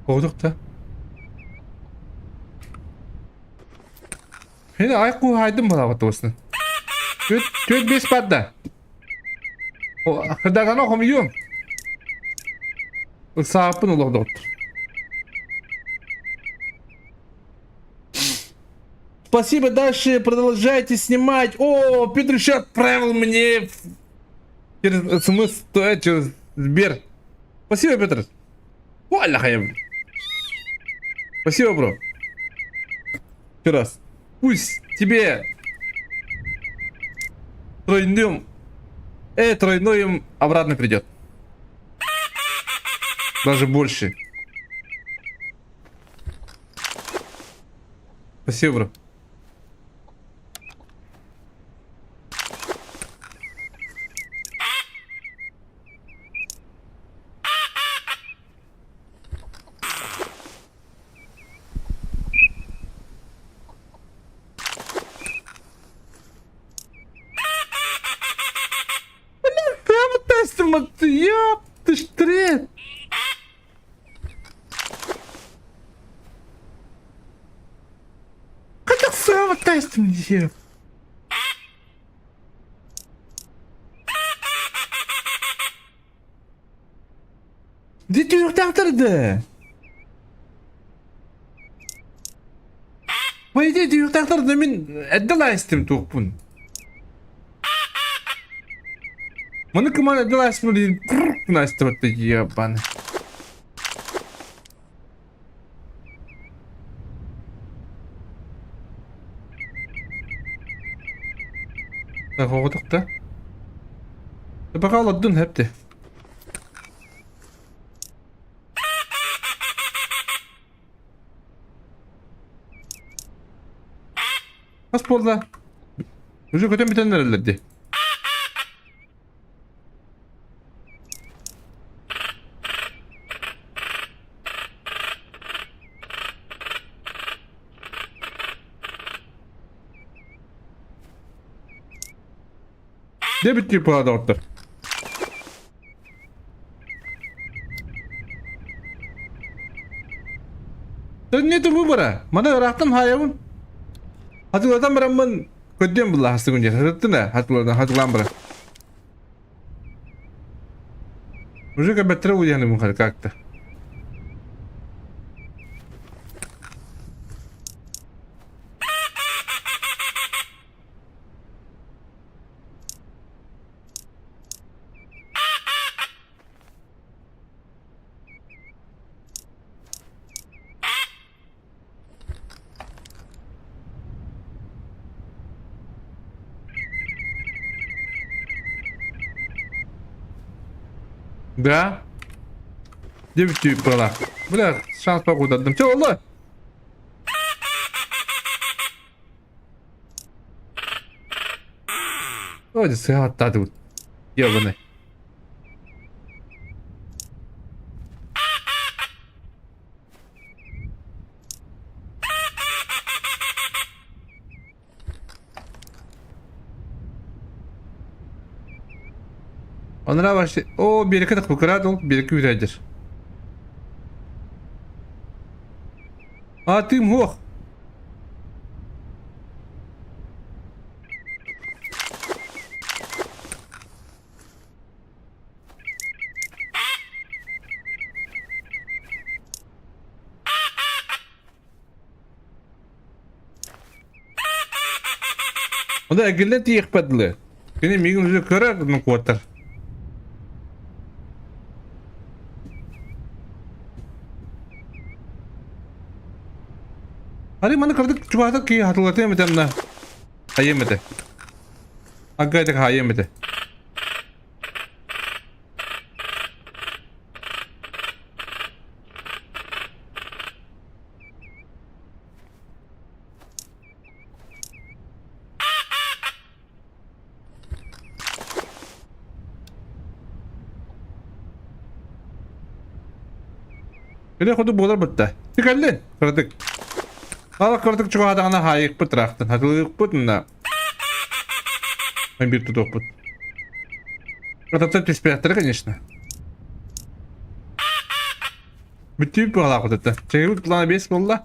A: Оҕотох да. Хene ай куһаайдым балаҕат туосна. Түөт түөт бес барда. Кырдагана хомуйуом. Ыксааппын олох доҕоттор. Спасибо, дальше продолжайте снимать. О, Петр еще отправил мне через смс, через Сбер. Спасибо, Петр. Валя, Спасибо, бро. Еще раз. Пусть тебе тройным, тройным обратно придет. Даже больше. Спасибо, бро. Прямо тестом, ёп, ты ж трет. Хайдах сыаба тестим диэ? Дии түһүөхтээхтэр да. По идее түһүөхтээхтэр да мин эрдэ лаайыстым туохпун. Маны кыман эрдэ лаайыстым диин гына истибэт ебаный. Оҕотох да. Пока олордун хэпти. Хас буолла? Уже көтөн бүтэн эрэллэр дии. Дьэ бүттүү пора доҕоттор. Нет выбора. Маны ыраахтан хаайабын. Хатылатан бараммын көрдүөм булла хастыгын дьэ. Сырыттын ээ хатылатан хатылаан баран. Уже кэбэттэрэ уйаһаны как-то. Да? Дебүттүү была. Бля, шанс погудадым. Че oldu? Ой, сыһааттаатыбыт. Ёбаный. Онра вообще... О, береке так выкрадывал, береке үрәдер. А ты мох. Онда эргиллэн тиийиэхпэр дылы. Кини миигин уже көрөр, ну куотар. Арай маны кырдык чугаһатар киһи хатылатыам этэ онно. Хайыам этэ. Агга этэ хаайыам этэ. Кэлэ хоту буолар бытта. Ти кэллин, кыратык. Ала кыратык чугаһаатаҕына хаайыахпыт ыраахтан, хатылыахпыт мына. Биир тутуохпут. Кыратыктан түспэхтэрэ, конечно. Бүттүүп быһалаах это. Чэйбит плана 5 буолла.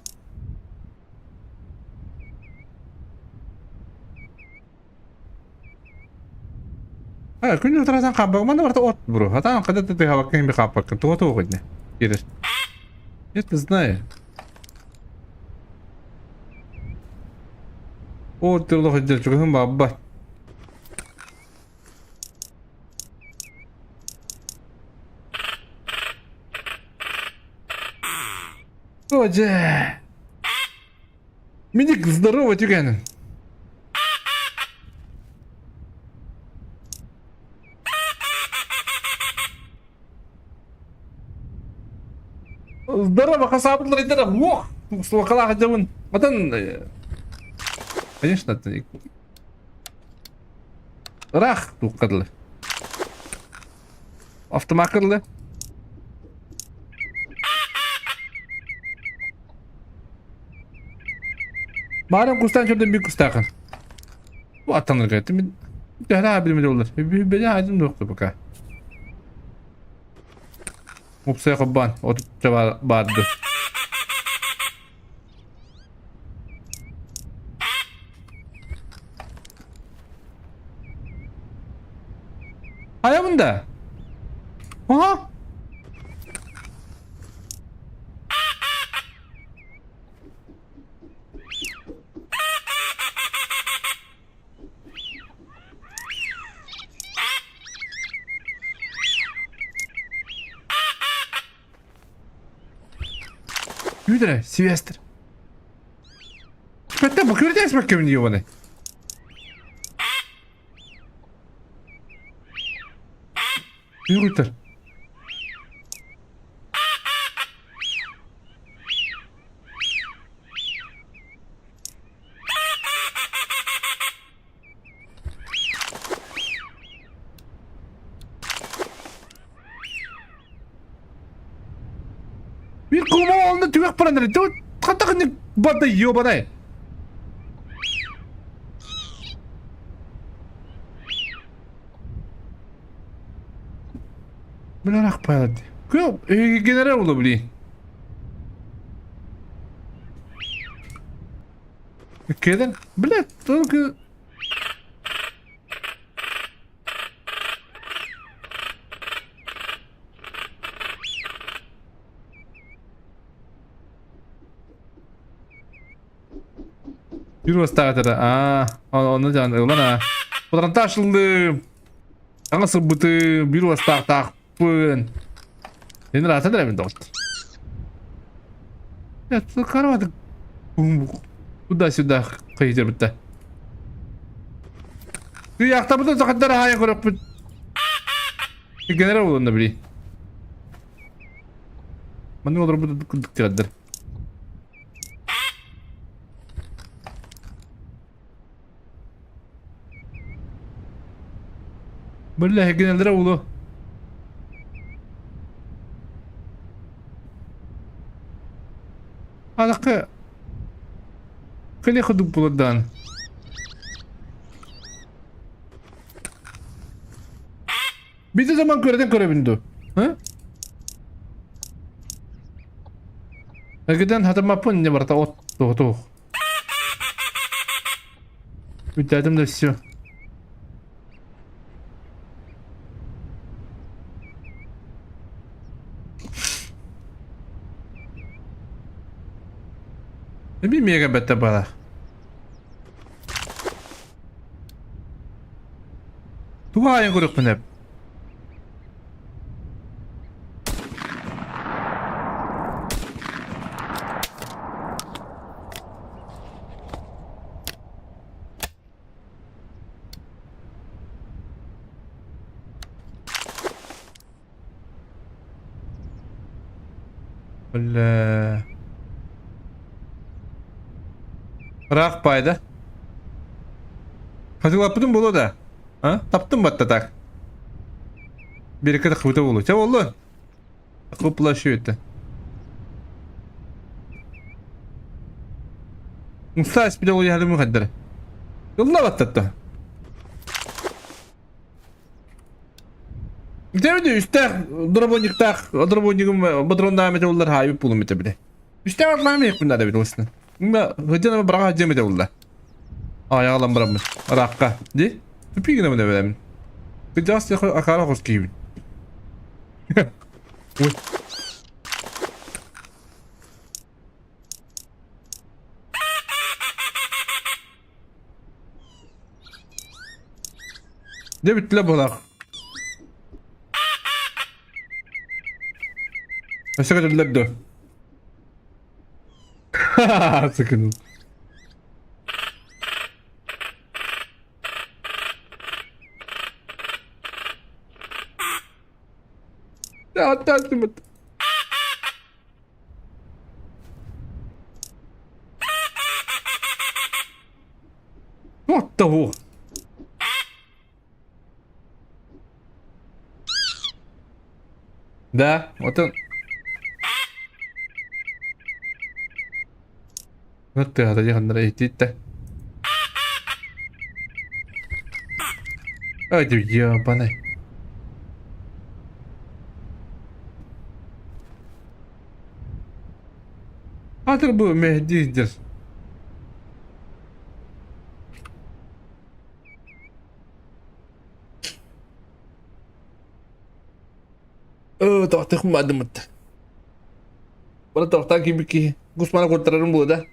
A: А, күн утарасан хааппакман барыта от бро. Хатаан когда ты хабаккын би хааппаккын. Туга туга койдуна. Кирер. Я не знаю. От тырлы ходжар чугун бабба. Оже. Миник здорово түгэнин. Здорово, хасаабытлар идара. Уох, суокалаах дьабын. Отон. Конечно, ыраах туохха дылы. Автомакка дылы. Баарым кустаан чордон bir кустаахын. Бу аттанырга мин төһө билмedi олар. Били айдым дуохту пока. Упсай хоббан отучча баарды. Хайа bunda? Aha! Күүтэрэ, сибээстэр. Бэтте бу көрдөөс бэккэбин ёбаный. Yürütür. Биир кума онно түгэх баран эрэ. Хатахыннык барда ёбанай. Бля рахпаят. Кö генерал була блин. Кеден? Бля, только Юрвастаатара. Аа, онно дьаан ылан аа. Патронтаж ыллым. Саҥа сылбытым, биир уостаахтаахпын. Сен ыраатан эрэбин доҕот. Карваты туда-сюда кыйдырбытта. Кыйаахтабытын сахаттар хаайан көрөкпүт. Генерал буолунна били. Маннык олорбут кырдыктыраддар. Биллэ генераллара улу. Анакы кэлиэ курдук буолардаан. Биир заман көрөтөн көрөбүн дуу? Ы? Эргитэн хатаммаппын инньэ барыта от туох. Бүттээтим да все. Эби миэгэ бэтте бара. Тугу аайын көрүөхпүн эп. Бля. Ыраах пайда. Хатылаппытым буолуо да? А? Таптым батта так. Берекке тахыбыта буолуо. Чэ буоллун. Куплашы это. Мустаас биле уяһалымы хаддара. Ылла баттатта. Дәвде үстәх дробониктах дробонигым бодрондаам эте уллар хаайбыт булум эте биле. Үстәх атлаам ехпин да бит олысны. Мына хыдьан быраға хадьям эте улла. Аяғалан барамын. Раққа. Ди? Тупигіне міне беремін. Кыдьаас акара хос киибин. Ой. Дьэ бүттүлэ буолар. Өссө көтөллөр дуо? Сыкын. Аттастымыт. What the hell? Да, вот он. Вот ты ханнара иһиттэ. Ай, ты ебаный. Атыр бу мehdidir. Өө, тоқтық мадымыт. Бара тоқтан кимбит киһи. Гусмана куттарарым буо да.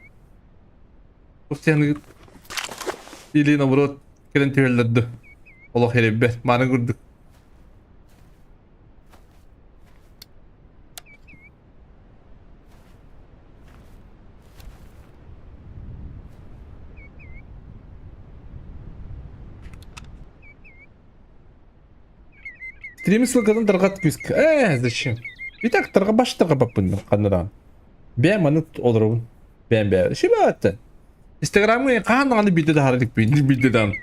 A: Кустяны или наоборот кэлэн түһэллэр Олох эрийбэт. Мааны курдук. Стрим ссылкатын тарҕат күүскэ. Ээ, зачем? И так тарҕабаш тарҕабаппын ханна Бэйэм маны олоробун. Бэйэм бэйэ. Шибаатта. Инстаграмҥа хаһан даҕаны биирдэ таһаара иликпин, биирдэ даҕаны.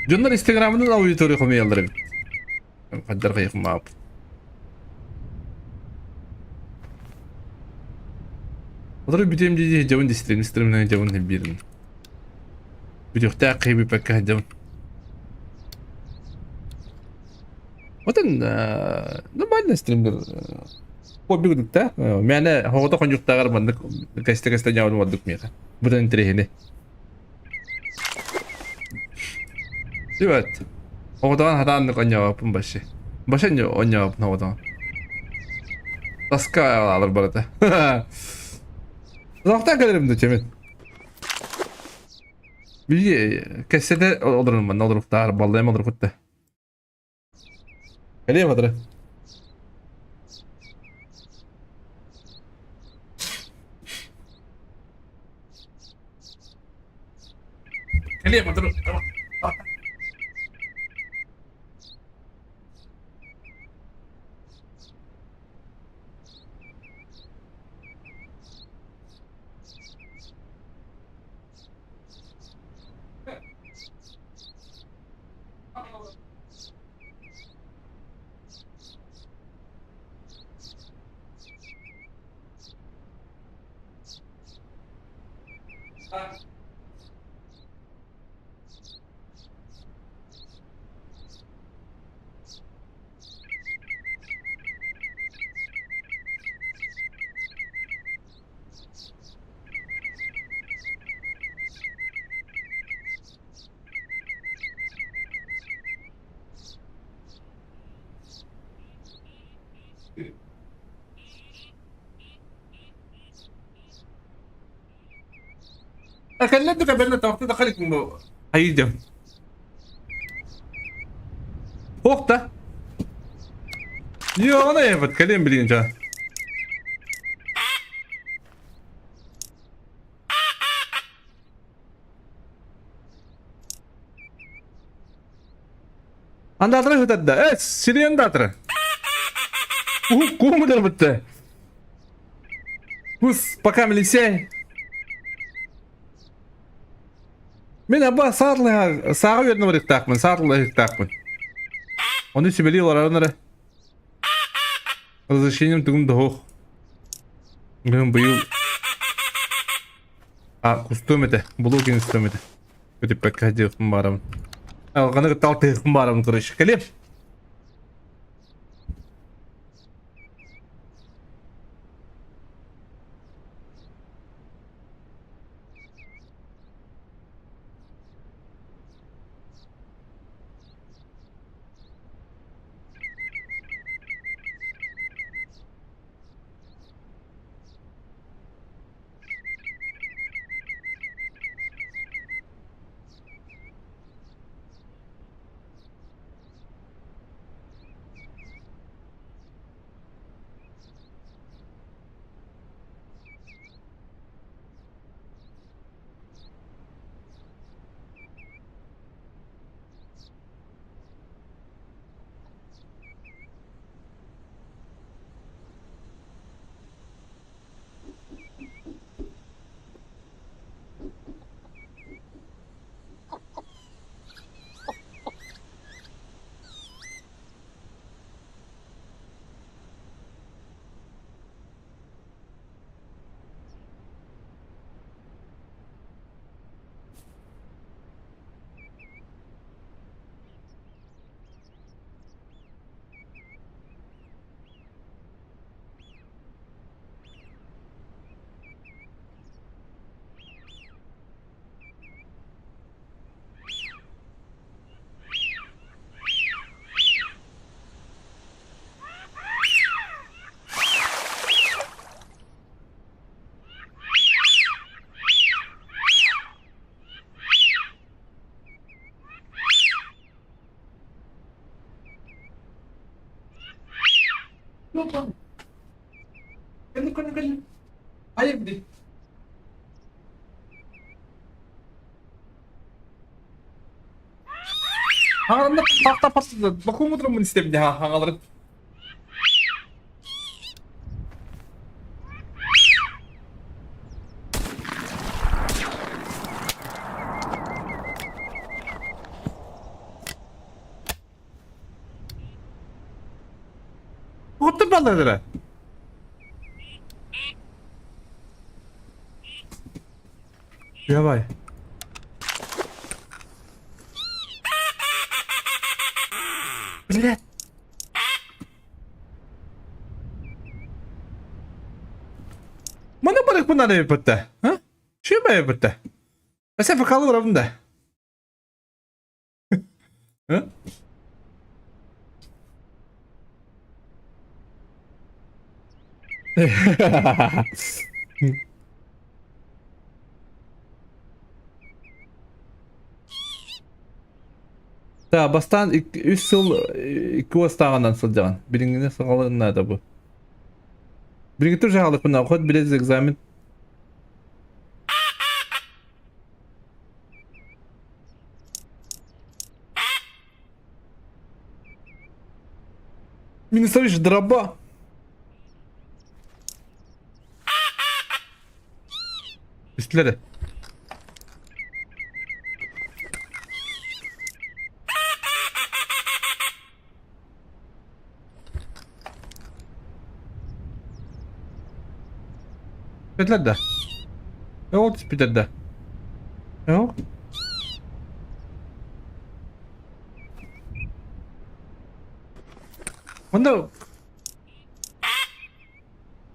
A: Дьоннор Инстаграмынан аудитория хомуйаллар эбит. Хаддар хайыхмаап. Олору бүтүөм дии дьабын дистирин, стримнэн дьабын биирин. Бүтүөхтээх киһи бүппэккэ сылдьабын. Отон нормально стримдер хобби кудукта. Мээнэ хоҕото хонньуктааҕар маннык кэстэ-кэстэ ньаабын ордук миэхэ. Бутан интэриэһинэй. Ребят, оҕотоҕон хатааннык онньообоппун вообще. Вообще онньообоппун оҕотоҕон. Тоска алар барыта. Завтра кэлэрим да чемин. Биһиги кэссэтэ олорон манна олоруктаар, баллайым олорукутта. Кэлиэм атыры. Кэлиэм атыры. Кэллэ кэбэнэ тоқта да халик хайдым. Ох да. Йоона ебать, кэлэн билигин жа. Андаатара сытарда. Э, сири андаатара. Куһу бытты. Кус, пока Алексей. Мин аба саатылыһа сааҕа үөрэнэ барыктаахпын, саатылыһыктаахпын. Ону сүбэлии олорорун эрэ. Разрешением тугум да суох. Быйыл быйыл а кустуом этэ, булуу кинистуом этэ. Көтүппэккэ сылдьыахпын баарабын. Алҕаны кытта алтыһыахпын баарабын короче. Кэлиэм. Хаҥаларында тахта бакуумутуруммун истэбин хаҥаларын. Оттон балларыра. Давай. Блядь. Маны барык надо эбитте. А? Şu эбитте. Mesela факалы барабын да. А? Да, бастаан үс сыл икки уостааҕынан сылдьаҕын. Билиҥҥини саҕалыан наада бу. Билиҥҥи тоже хаалыкпына, хоть билез экзамен. Минусович дроба. Үстүлэр. Бүтүлэр да? Ол түспүтэр да? Ол? Онно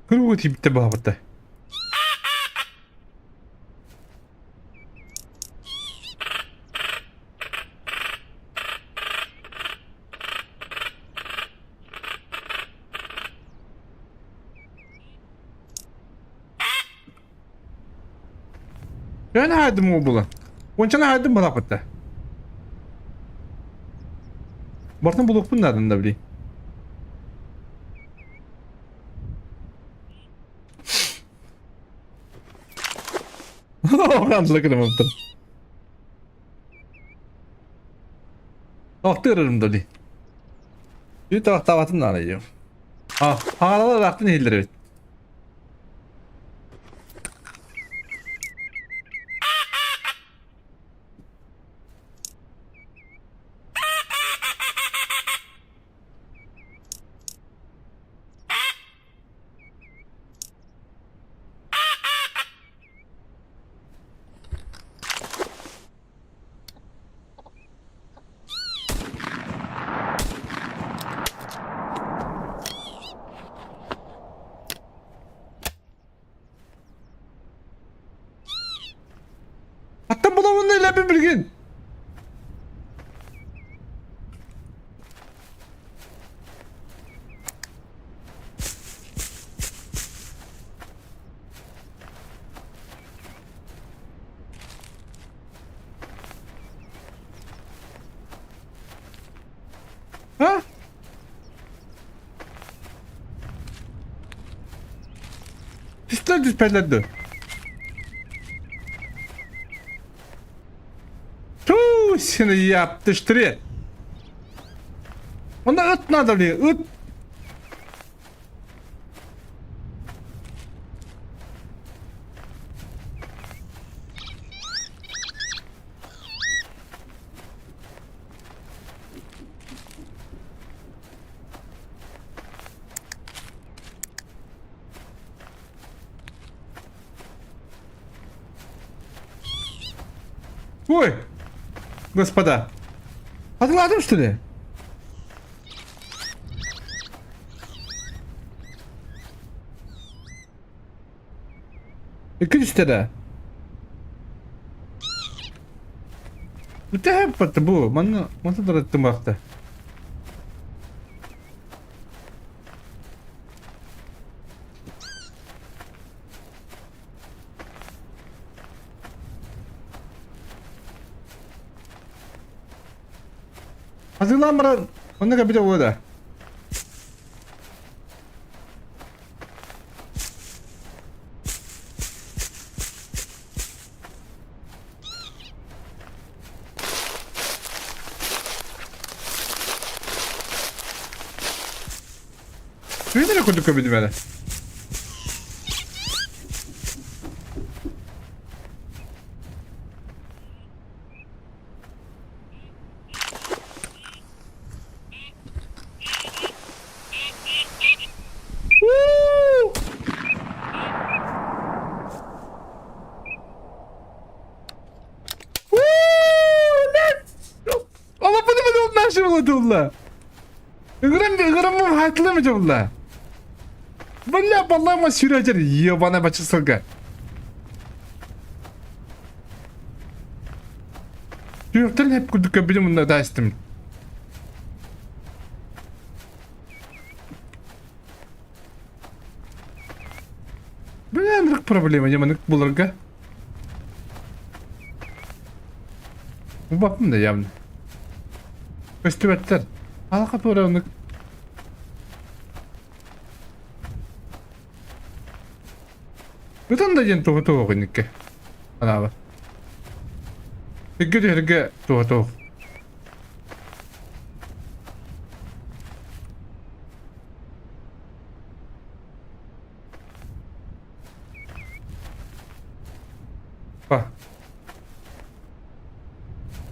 A: Кыруу тиийбиттэ баҕабыта. Төһөнү хаайдым уу булан? Уончаны хаайдым балааппытта. Бартын булуохпун наадын да билий. Оҕанлы гынаммыттан. Охтырырым да дии. Үт ахтаабатын наада А, хаалалар ахтын иһиллэр эбит. Аттан булабын элэппин билигин. А? Түстүлэр түспэтилэр дуо? Туу, сені яптыштыры. Онда ыт надо ли? Ыт. Ой, господа. Атылатым, что ли? Икки түстэ Бүтэһэппэт бу манна манна дарыттымахта. Атыылаан баран онно кэлбитэ буолуо да. Түһүн эрэ курдук көбүдүм эрэ. Олоппутум Ыгырам ыгыраммым хаатылам дьолла. Бля, баллама сүрөжер ебана бачысылга. Түйөктөрүн хеп курдук көбүнү мунна таастым. Бля, анырык проблема яманык буларга. Убаппын да явно. Көстүбэттэр. Алака туора оннук. Ытан да диэн туһу туһу инникке. Анаабар. Сиргэ түһэргэ туһа туох. Па.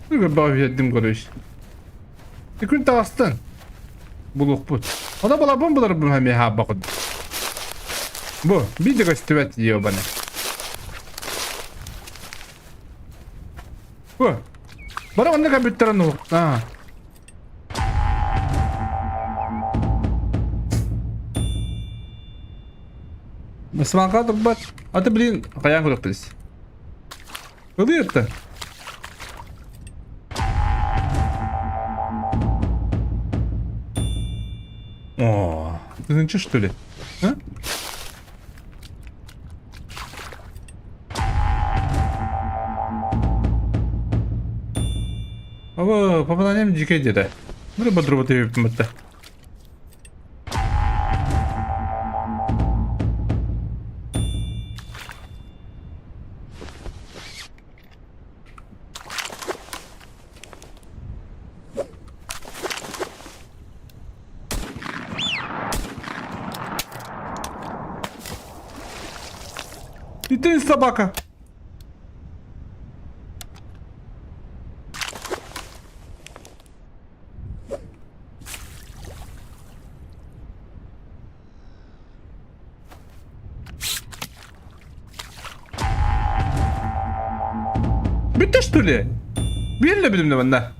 A: Баҕа короче. Күн таҕыстан. Булуохпут. Оно балабын буларбын эмиэ хаабакын. Бу, биир көстүбэт ебаны. Бу. Бара онно компьютера ну. А. Сманка турбат. А ты, блин, хайаан көрөхпүт. Ылыырта. О, ты нынче что ли? А? Aba, попаданием дикой деда. Ну, бодрого ты это. И ты собака. Бүттэ что ли? Биир эле билимде манна.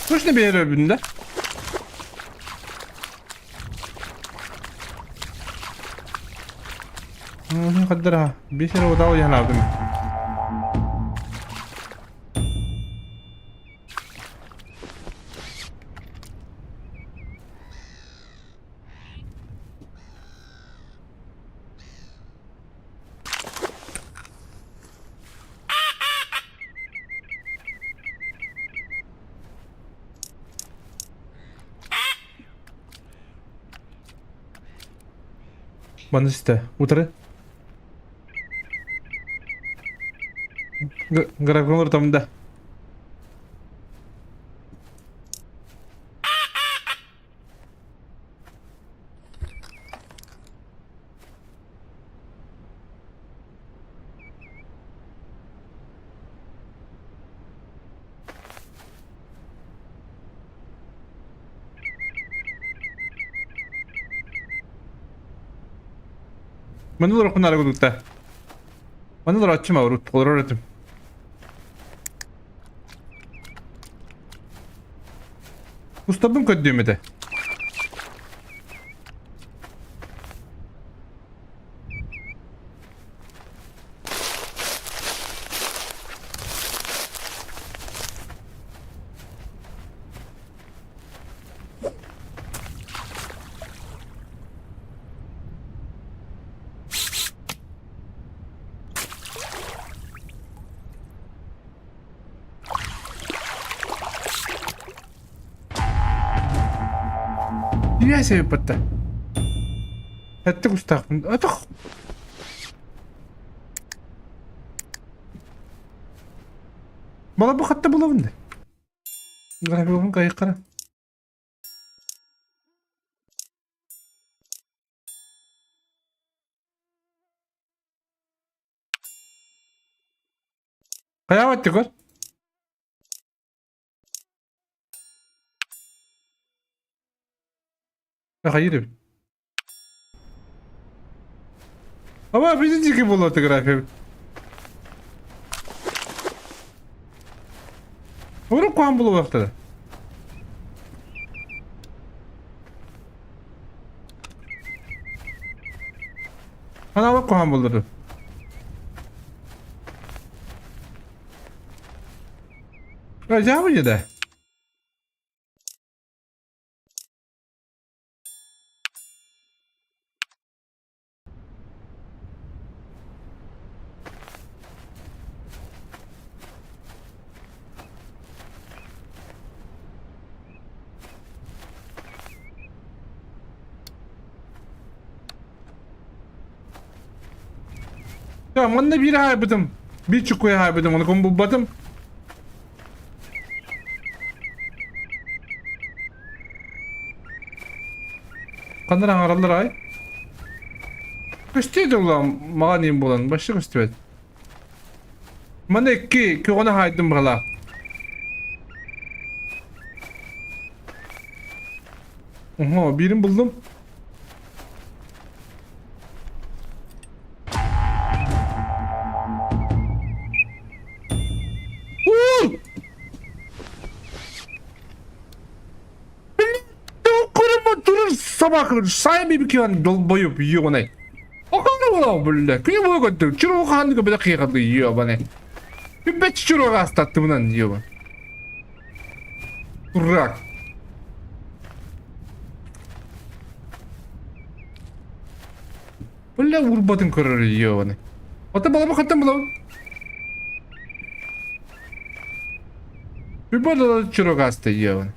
A: Точно биир эле билимде. Хаддара. Биир эле удал янаабым. Маны истэ. Утары. Графикалар тамда. Манна олорохпун кудукта. Манна олорооччум урут олорор этим. Устабын көрдүөм этэ. Кириэсэ ыппатта. Эттик устаахпын. Атах. Бала бу хатта булабын да. Графигын кайыккара. Хайаабат көр. Хайыр эбит. Ама бизи дикий буолла фотография. Урут куһаҕан буолуохтара. Анаабат куһаҕан буоллар. Дьаабы да. Я, манна биир хаайбытым. Биир чуккуйа хаайбытым, ону булбатым. Ханна аҥараллар ай? Көстүө дьоллоох маҕан иин буолан, вообще көстүбэт. Манна икки көҕөнө хаайдым баҕалаах. Оһо, биирин булдум. Собака сайми бикиан долбоюб ёбаный. Оконо бля, күнү буо көттүк. Чуру хаанныга бile кыйгады ёбаный. Бэч чуру астаттымынан ёба. Дурак. Бля урбатын көрөр ёбаный. Ата балама хаттан булабын. Үбэ чуру асты ёбаный.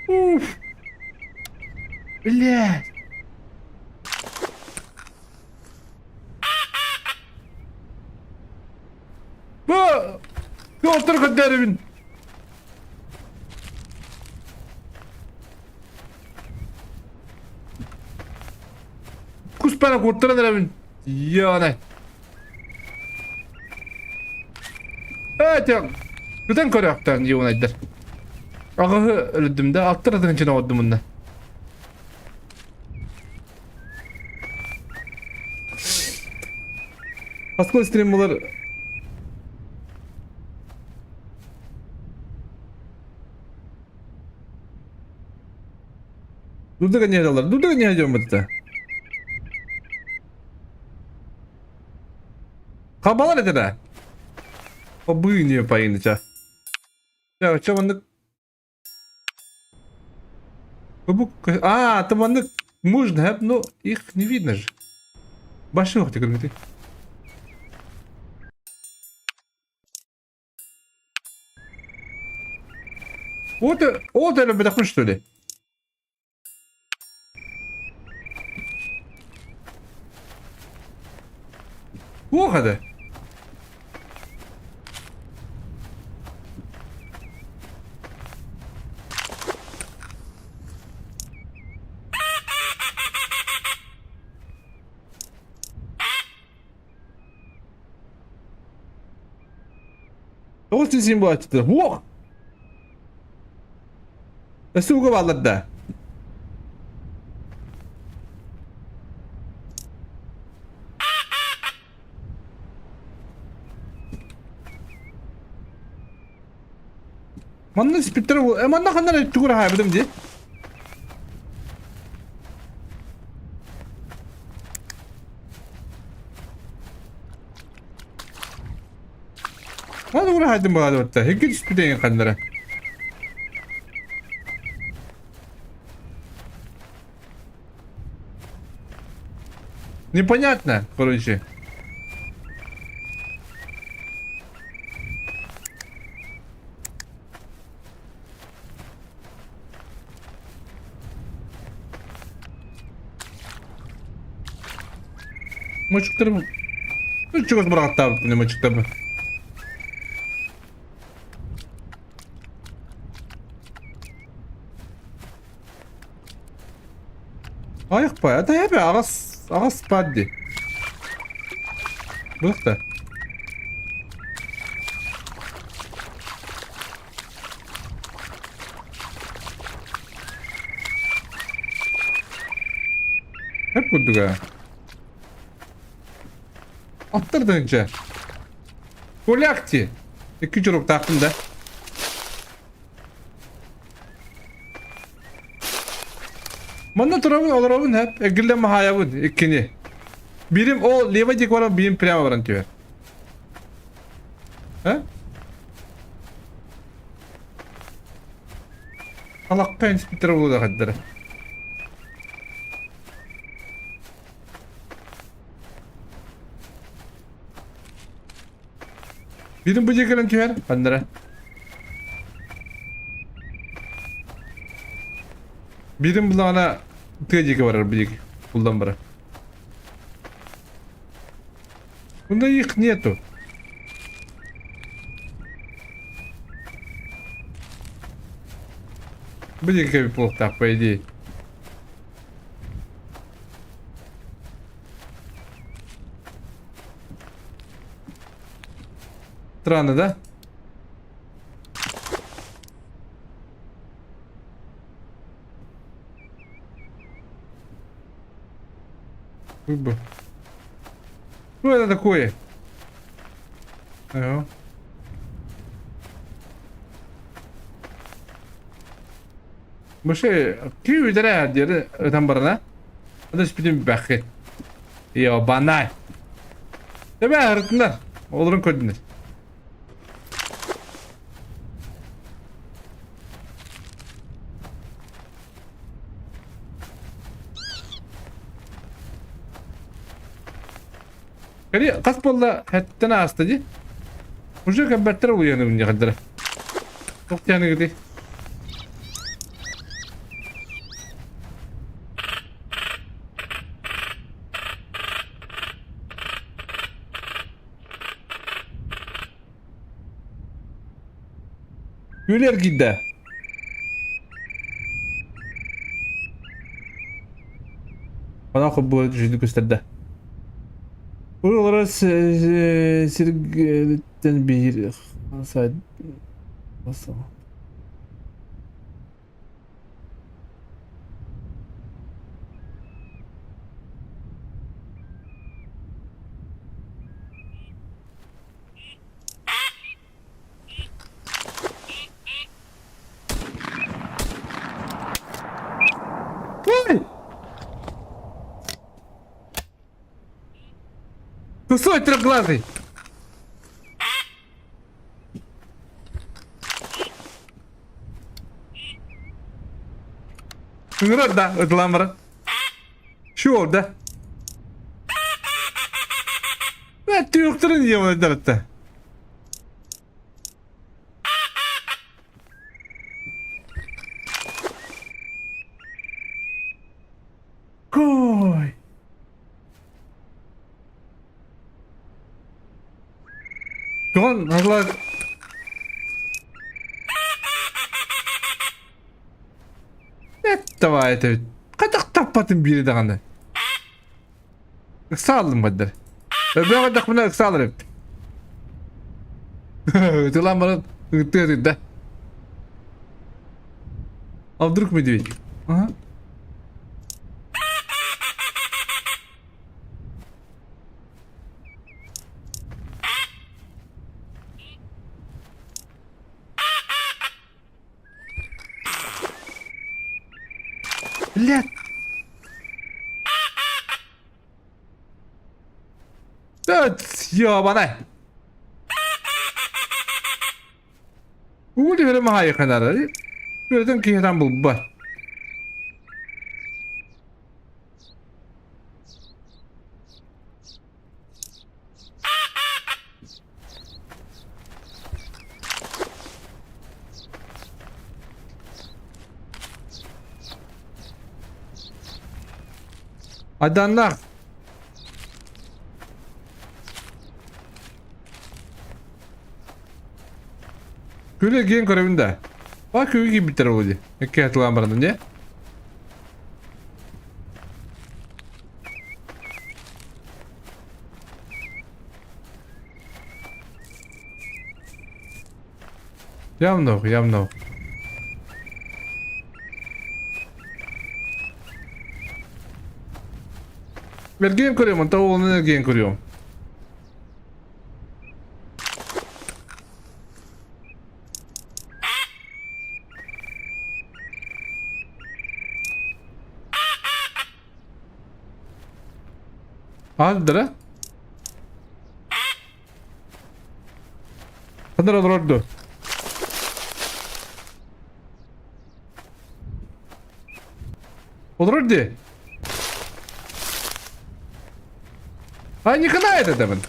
A: Уф. Блядь. Бу Доктор көрдөрүбүн. Куспана куттаран эрэбин. Ёна. Ээ, Көтөн көрөөхтөөн дьиунайдар. Аҕаһы өлүрдүм да, аттар тыһынчын оҕордум мунна. Аскыл стрим булар. Дурдуга не алар. Дурдуга не идем это. Хабалар этэ да. Хабыыны пайыныча. Ча, ча маннык А, там маннык можно, но их не видно же. Башня ты. Вот, вот это бедахун что ли? Туох этэ? Тоҕус син буолааччыта. Уох! Өссө уга бааллар да. Манна спиттер э манна ханна тугур хаайбытым дии. Ханна тугур хаайдым баҕа Хикки түспүтэ ханнара. Непонятно, короче. Мочуктарым... Ну, чего бырахтаабыт мочуктарбын. Айах бай, ата эбэ аҕас аҕас баар дии. Быах да. Hep курдук ээ. Аттар дэнчэ. Кулякти. Икки чуруктаахпын да. Манна турабын, олоробун хэп, эргиллэн маһаайабын иккини. Бирим ол лево диэки баран, бирим прямо баран түһэр. Э? Алаққа инспектор буолуо хаддара. Бирин бу диэки кэлэн түһэр, ханнара. Бирин булаҕына тыа диэки барар бу диэки. Булдан барар. Bunda их нету. Бу диэки буолуохтаах по идее. Странно, да? Бы. Что это такое? Ага. Мышы күүдэрэ диэри ытан барана. Ата спитим бэххи. Йо, банай. Тэбэ ырытынар. Олорун көрдүнэр. Кэри хас буолла хэттэн ааста дии. Уже кэлбэттэр улуйаны мунньахардара. Туох диэни Күөл эргийдэ. Ана хоббуга түшүнү көстөрдө. Олорор сиргиттен биир сайт Ой! Кусой трехглазый! Ыҥырар да, ытылаан баран. Шо да? Түөхтөрүн ийэмэ Кой! Туган нашлар Давай это Хайдах таппатын биири даҕаны. Ыксааллым баддар. Өбөҕө дахмына ыксаалар эбит. Тылан баран ыттыа да. А вдруг медведь? Ага. Блядь. Да, ёбаный. Уу түһэрэ маһайыханара. Күөрэтэн киһитэн булбат. Айдааннаах. Күлэ киэн көрөбүн да. Ба күгү киирбиттэр ол дии. Икки атылаан баран дии. Явно, явно. Эргийэн көрүөм, онтон уолунан эргийэн көрүөм. Аадара? Ханна олорорду? Олорор дии. А не канает это, блин.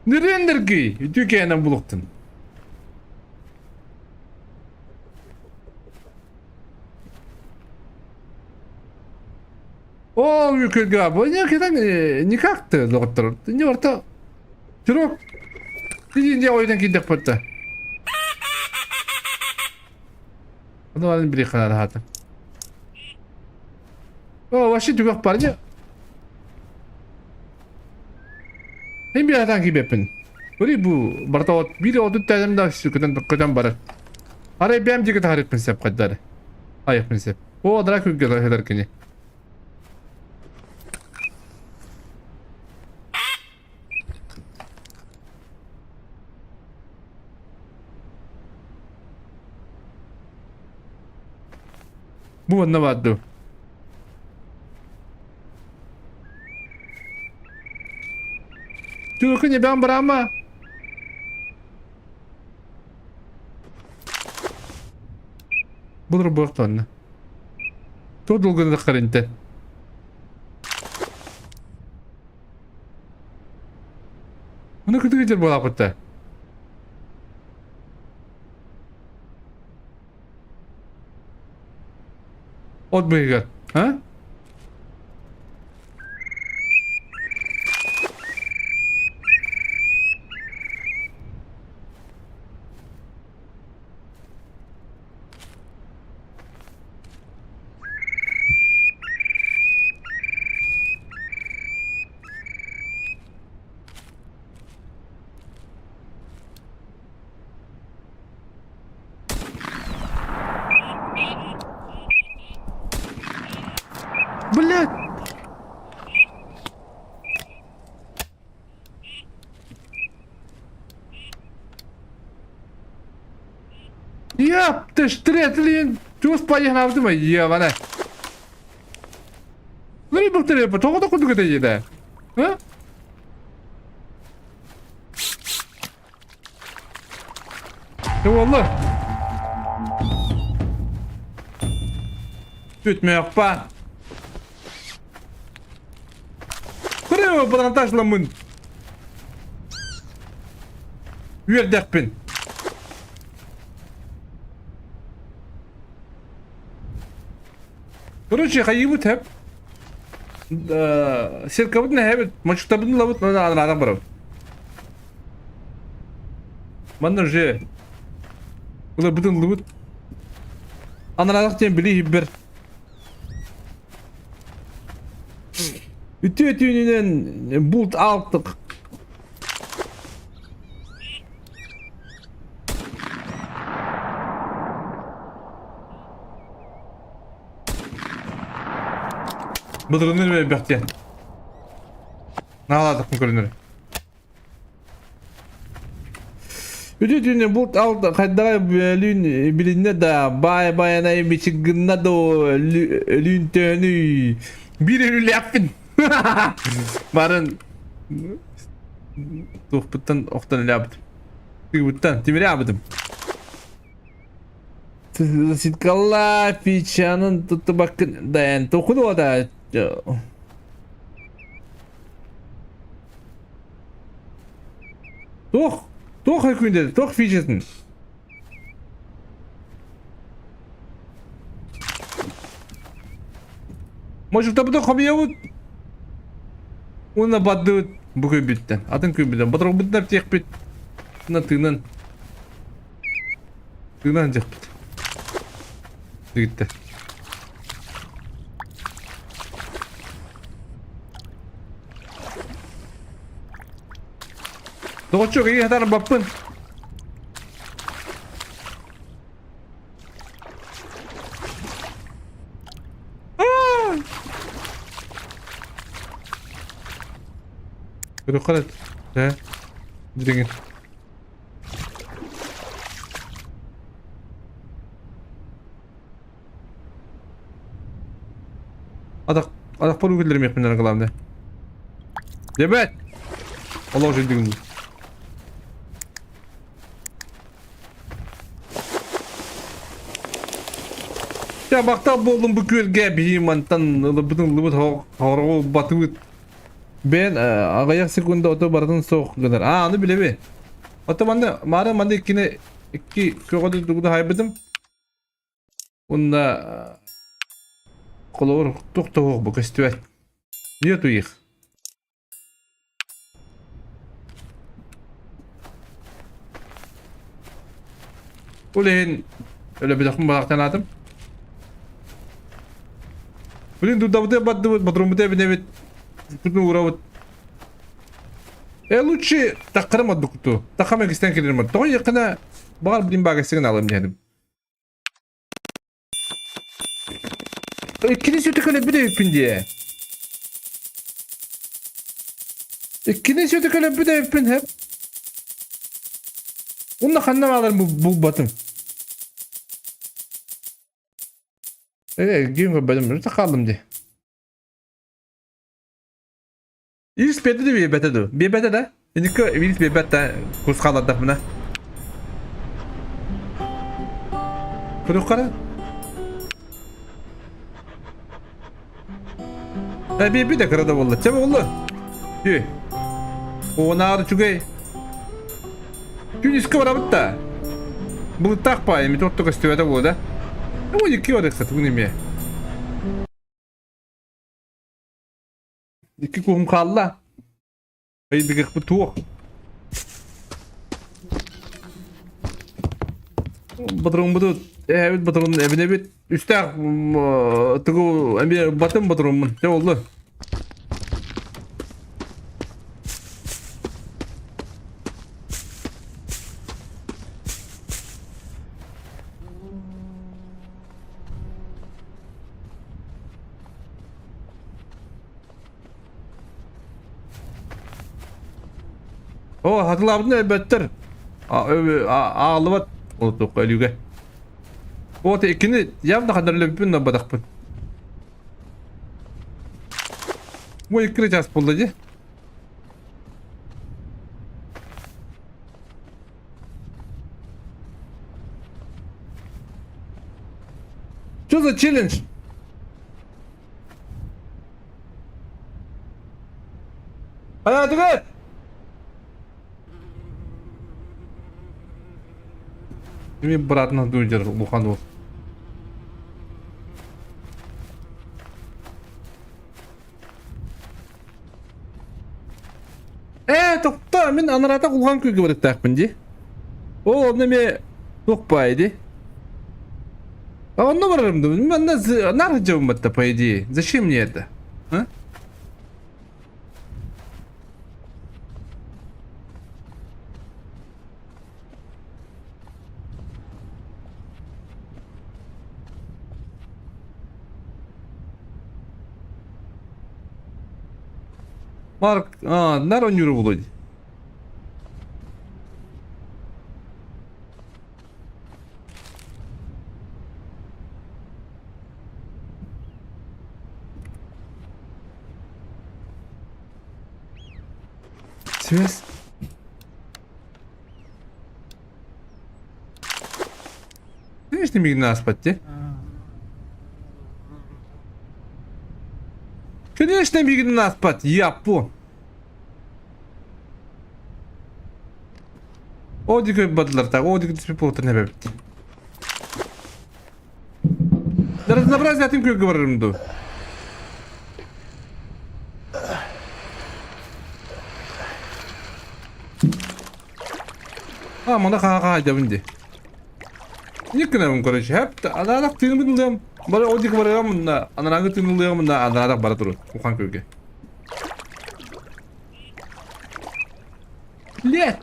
A: Нөрүөн Үтүө кээнэн булуктун. О, үкүргэ бу не кедан никак ты доҕоттор. Не барта Чурок. Дии ойдан киирдэх барта. Ону аны били ханараата. О, вообще түгэх бар не? Мен bir атан кибеппин. Бuri бу барта от бир отут тәлем да көтөн көтөн барар. Арай бэм диги тахарыппын сеп каддары. Айыппын сеп. О, адра күгге хедар кини. Бу манна баар дуу? Түөркү небэм бараама? Бұлыр буохтонна. Туох долгуннаххар интэн? Ону кытыгытыр буолааппыт От быыһыгар, а? Блядь! Яп, ты ж третлин! Туос пайыһанаабытым айыабана. Лыри бухтары, тоҕо да курдук этэ дьиэтэ. А? Уолла. Tu te meurs pas. Көрө патронтажламмын. Үөрдэхпин. Короче, хайыбыт хэп. Сеткабыт нэхэбит, мочуктабытын лабыт, но анрадан барабыт. Манна уже ылабытын ылыбыт. Анараадах диэн били иһибэр. Үтүө түүнүнэн булт алтык. Былырыын элбэх диэн. Наалаатахпын көрүнэр. Үтүө түүнү булт алт хайдаҕа өлүүн билиннэ да баай байанай бичик гынна доо өлүүн төөнүй биир өлүүлээхпин барын туохпуттан охтон өлөөбүтүм тыыбыттан тимири аабытым Ситкалла пичанын туттубаккын дайан токуду да. Туох, туох өкүндеді, туох фичетін? Может, табыта хомуйабыт? Уонна бардыбыт. Бу күлбүттэн. Атын күлбүттэн. Ботурбутунан тиэхпит. Тыынан тыынан. Тыынан дьиэхпит. Дигиттэр. Доҕоччуок, ийэ хатар баппын. Көрүөххэ да дириҥин. Атах атахпар үгүллэримиэхпин главное. Дебет! Олох жүрдүгүн. Дьэ, махтал буоллун бу күөлгэ биһи мантан ылыбытын ыллыбыт хороҕу батыбыт. Бэйэн аҕыйах секунда ото барытын суох гынар. Аа, аны билэби. Ото манна маары манна иккини икки көҕөдү дугуда хайбытым. Уонна холобур туох да суох бу көстүбэт. Нету их. Ол иһин өлөбүтэхпин балахтанаатым. Блин, дудабыты бардыбыт, ботуруммуту эбинэбит, кутун уурабыт. Э, лучше таххарым ордукту. Таххам эгистен кэлэрим Тоҕо якына баҕар блин багасыгын алым диэдим. Иккини сүтүк өлөбүт эбиппин дии. Иккини сүтүк өлөбүт эбиппин хэп. Уонна ханна бааларын булбатым. Э, гейм көрбөтүм, үрүтэ хааллым дии. Вирус биэрдэ да биэрбэтэ дуу? Биэрбэтэ да? Инникки вирус биэрбэт да кус хааллардахпына. Көрүөххэ Э, биэрбит да кыра да буолла. Чэ буолла. Ү. Оонаар үчүгэй. Күн искэ барабыт да. Былыттаах паайа, мит орто көстүбэтэ буолла да. Ну, икки барыахха тугун эмиэ. Икки куһум хаалла. Ыйдыгыхпыт туох. Ботуруммуту эһэбит ботурун эбинэбит. Үстээх тугу эмиэ батым ботуруммун. Дьэ болду. О, хатылаабытын өлбөттөр. Аалыбат олутуохха өлүүгэ. Вот иккини явно ханна өлөбүппүн набатахпын. Бу иккини час буолла дии. Что за челлендж? Хайаатыгыт? Мин братна дудер буханул. Ээ, тохто, мин анарата улахан күүгэ барыктаахпын дии. Ол онно эмиэ туох баай дии. А онно барарым да, манна нар сылдьабын по идее. Зачем мне это? А? Марк, а, нар оонньуура буолуо дии. Связь. Конечно, мигин ааспат дии. Конечно, мигин ааспат, яппу. О диэки бардылар так, о диэки түспүт буолуохтарын эбэбит. Да разнообразие атын күөлгэ барарым дуу. А, мана хаһа-хаһа дии. Не гынабын, короче, хэп, анаадах тыыныбын ылыам. Бары ол диэки барыам мунна, анарааҥы тыын ылыам мунна, анаадах бара турун, ухан көргө. Лет!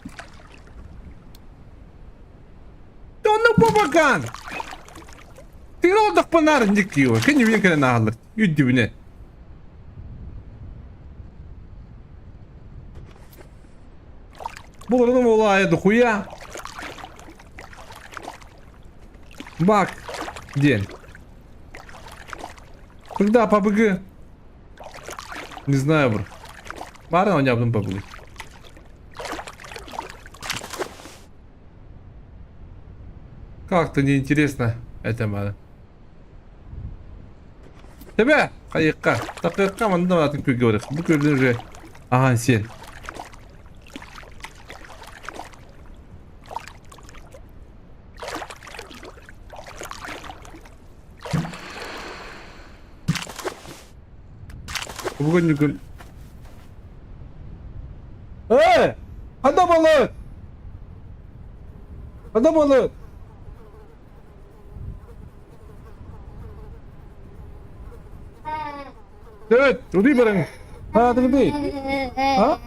A: Онно бабакан! Тыын олдохпунаар инник кио, кэннибин кэлэн ааһаллар, үрдүбүнэ. Бұл ұрыным олай дохуя. Бак диэн. Когда PUBG? Не знаю, бро. Бары оонньообутум PUBG. Как-то неинтересно это маны. Тебе, хайыкка, такыыкка манна атын күлгэ барых. Бу көрдүн уже ахан сен. Бүгүн бүгүн. Эй! Ханна балык? Ханна балык? Evet, удый барың. Хаатыгыдый. А?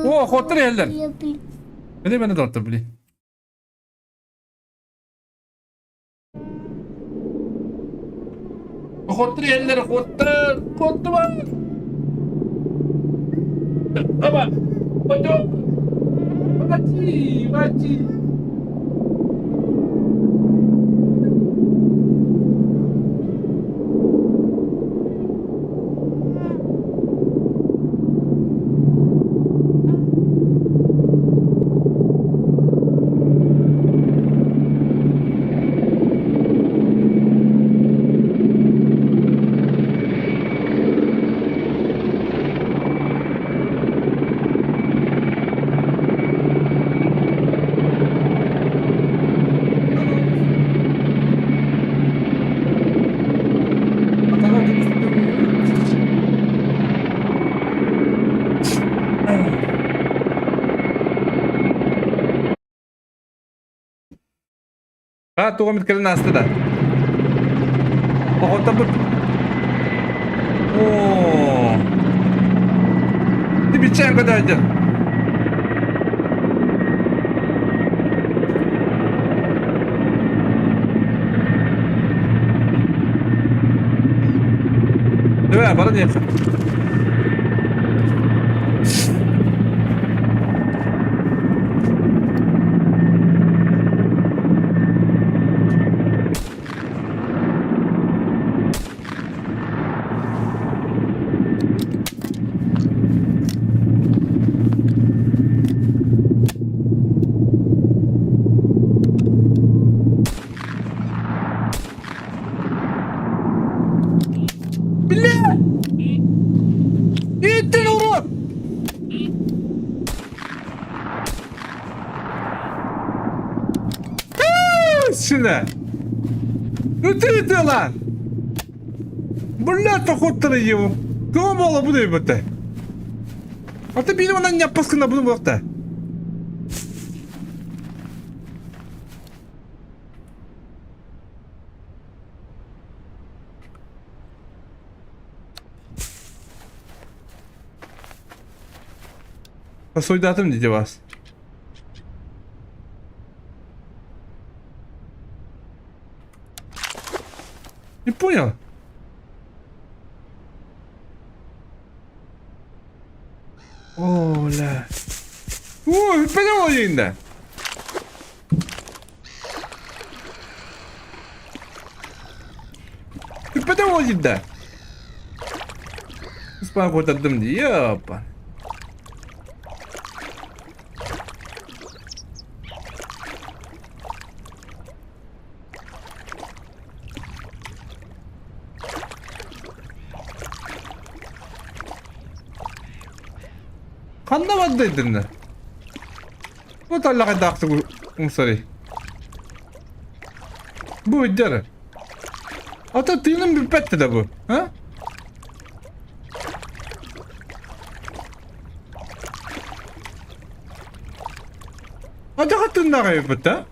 A: О, хотор иһэллэр. Били мені доҕоттор, били. Хотор иһэллэр, хотор, хоттума. Аба, пойдем. Вати, вати. А, туга эмит кэлэн ааста да. Оҕотторбут. Оо. Ты бичээн көтөөдү. Давай, бара диэххэ. Бля! Иди ты, урод! Сюда! Ну ты дела! Бля, походу его. Кого мало буду ебать? А ты били она не пускана буду буолта. Посуйдатым дии вас. Не понял. Оля. Ой, понял инде. да. Спа куотардым дии, ёпа. Ханна бардайдынна? Бу таллаҕайдаахтык умсарый. Бу өйдөр. Ата тыыным бүппэт да бу. А? Атаха тыыннаах эбиппит да?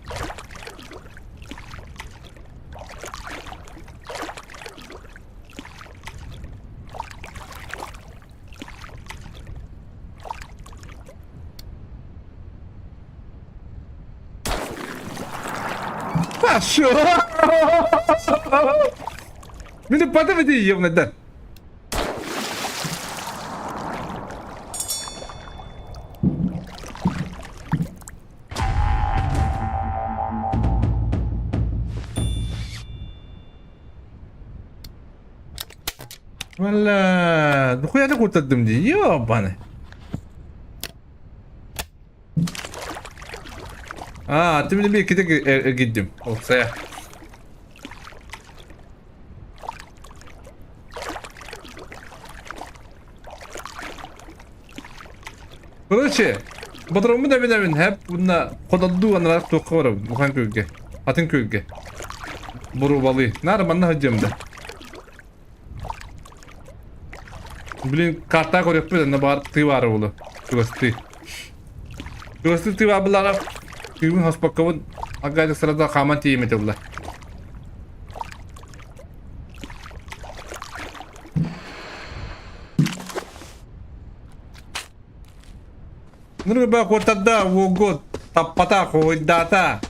A: Пошел! Мені подивити її да. Валла, дохуя куттардым дии, ёбаны. Аа, ты мени бир ките эргийдим. Ол сайа. Короче, бодороммун эбинэбин хэп уонна хотоддуу анараах туохха барабын Ухан күөлгэ, атын күөлгэ. Боруобалыы. Наар манна сылдьыам да. Блин, картаа көрүөхпүт онно баар тыы баара буолуо. Чугастыы. Чугастыы тыы баар буллаҕына тыыбын хоспоккобун аргайдык сарада хааман тиийим этэ була. Нұрбек ортада ого таппата хоһуйдаата.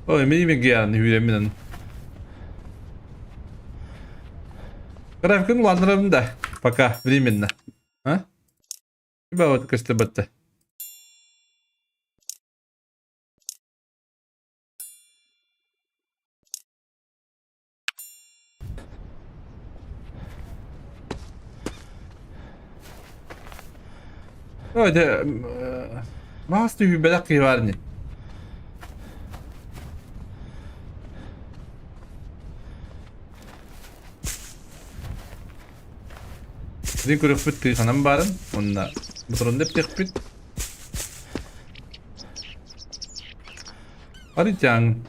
A: Ой, мин гиан hűreminen. Графикын улаатынарабын да, пока временно. А? Бабат көстөбөттө. Ой, дэ маас түһүүбэтэх киһи баар ини. Ити көрүөхпүт тыыханан баарын уонна ботуруонда эптиэхпит. Арытяҥ.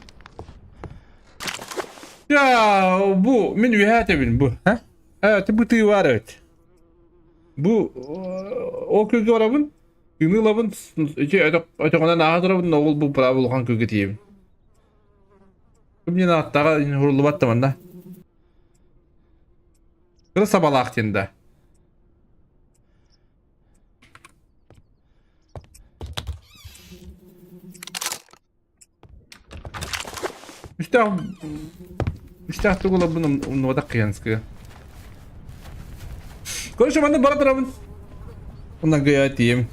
A: Я бу мин үөһээ этэбин бу. Һэ? Э, бу тыы баар эбит. Бу ол күлгэ барабын, тыыны ылабын, ити өтөҕүнэн ааһа турабын, ол бу право улахан күлгэ тиийэбин. Мне ааттаҕа хуруллубат да манна. Кыра сабалаах диэн да. Үстээх үстээх тугу ыларбын умнубатах кыйанскыга. Короче, манна бара турабын. Оннан гыйа тиийэм.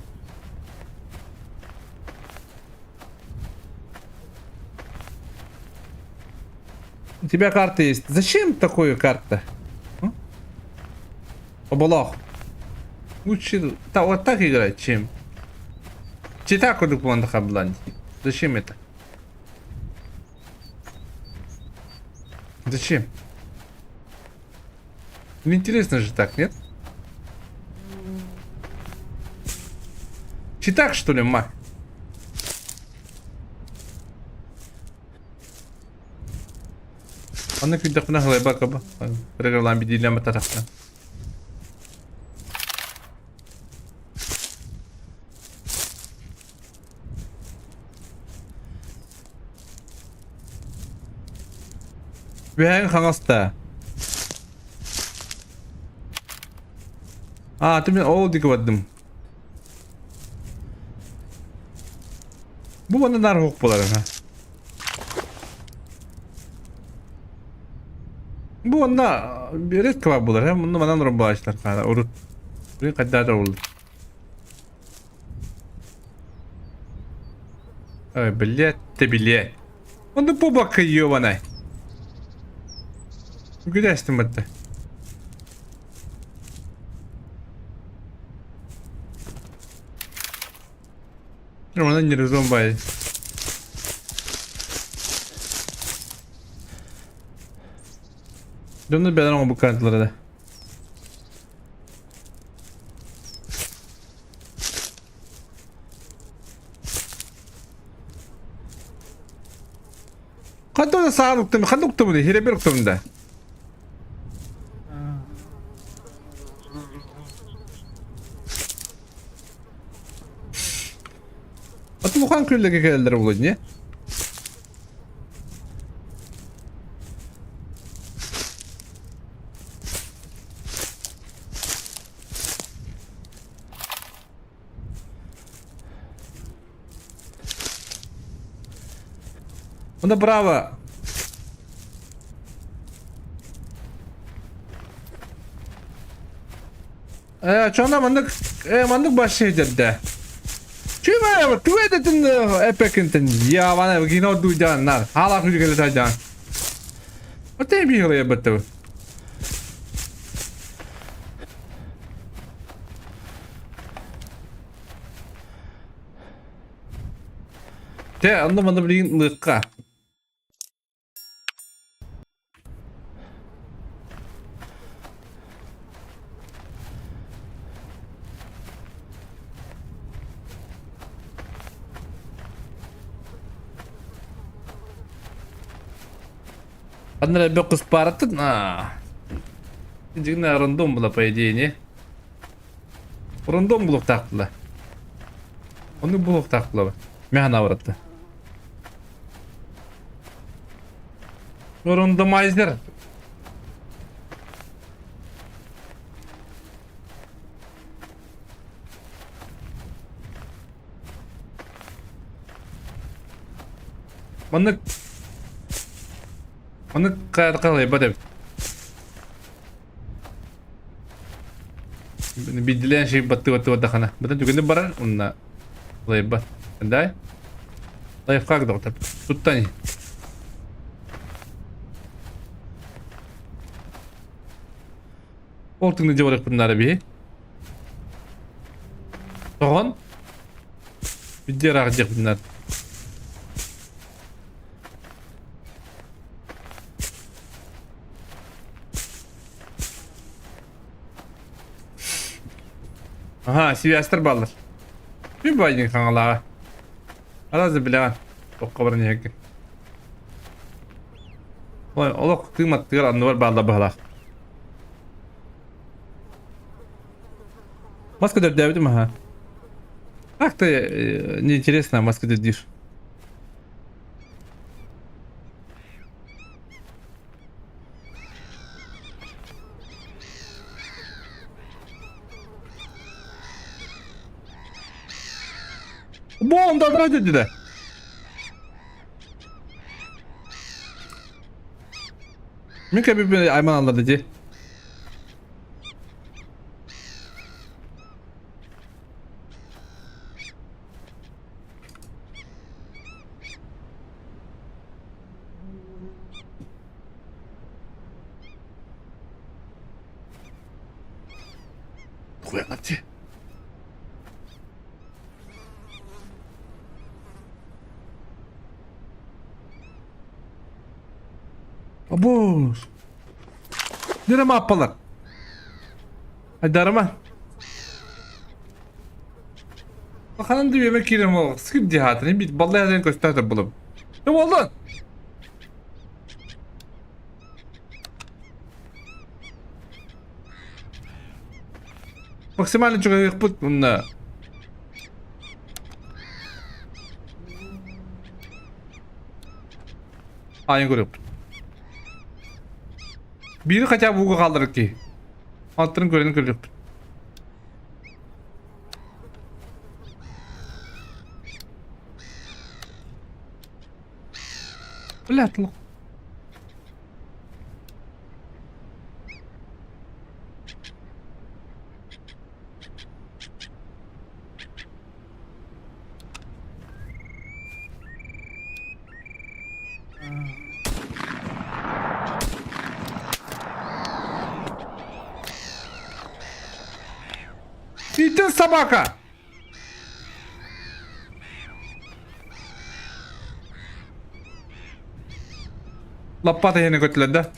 A: У тебя карта есть. Зачем такую карта? Оболох. Лучше та, вот так играть, чем... Чита курдук буолан хаблан. Зачем это? Зачем? Ну, интересно же так, нет? Читак, что ли, мать? Аны күйдэхпинэ халайбакка программалаан бидиилээн баттатахпына. Үһээн хаҥаста. Аа, ты мен ол диэки бардым. Бу манна наар суох буолар ха. Бу онно редко баар буолар, э? Мунну манан олорон буолааччылар хаара урут. Билин хайдаата буолла. Ой, блядь, ты блядь. Онно бобака ёбаный. Күлэстим батта. Онон нервзон бай. Дьоннор бэлэн оҥорбуккаатылар да. Ханна да саан уктум, ханна уктум хирэбир уктум да. Атылхан күллэгэ кэлэллэр буолуо не? Онно браво! Э, чона маннык э маннык башшы дерде. Чүмэ түгэ дэтин эпекинтен я вана кино дуйдан нар. Хала күлгеле тайдан. Оте бигеле батты. Те онно манна билигин лыкка. Анна элбэх куспаараттын аа. Дьиҥнэ рандом была по идее не. Рандом булуохтаахтыла. Оннук булуохтаахтыла. Меха наоборот. Рандомайзер. Маннык Маннык хайбат эбит. Бидилээн шей баттыы баттыы бардахана. Бытан түгэнэ барар, онна лайбат. Дай. Лайфхак доктор. Туттани. Ол тыңны жабарық буннары би. Тоҕон? Бидде ыраах диэхпин Аха, сибээстэр бааллар. Күн байдын хаҥалааҕа. Араас да билэҕин. Тоххо баран иһэргин. Ой, олох кыыматтыгар анныбар бааллар быһалаах. Маска төрдөөбүтүм аха. Как ты неинтересно маска төрдүүр. Бу онда деді. Мин кэбиппин айман алларды дии. Хуяна дии. Обуус. Нere мааппалар? Айдарыма. Ханан да үөмэ киирэн ол скип диһаатын бит баллай хазайын көстөөтөр булум. Не болду? Максимально чугайыкпыт мында. Айын көрөппүт. Биири хотя бы ууга хаалларар киһи. Аттарын көрөн көрүөхпүт. Бля, Итин собака! Лаппата иһини көтүлэр да.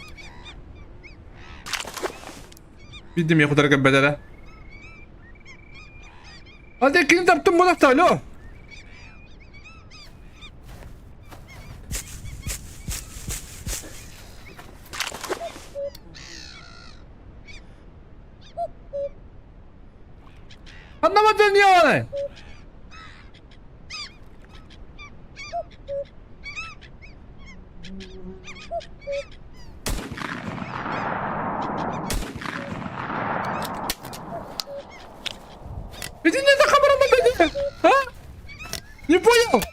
A: Бидим я кутарга бедere. Hadi кини таптым буолахта, алло. Anlamadın niye Иди не за камеру А? Не понял?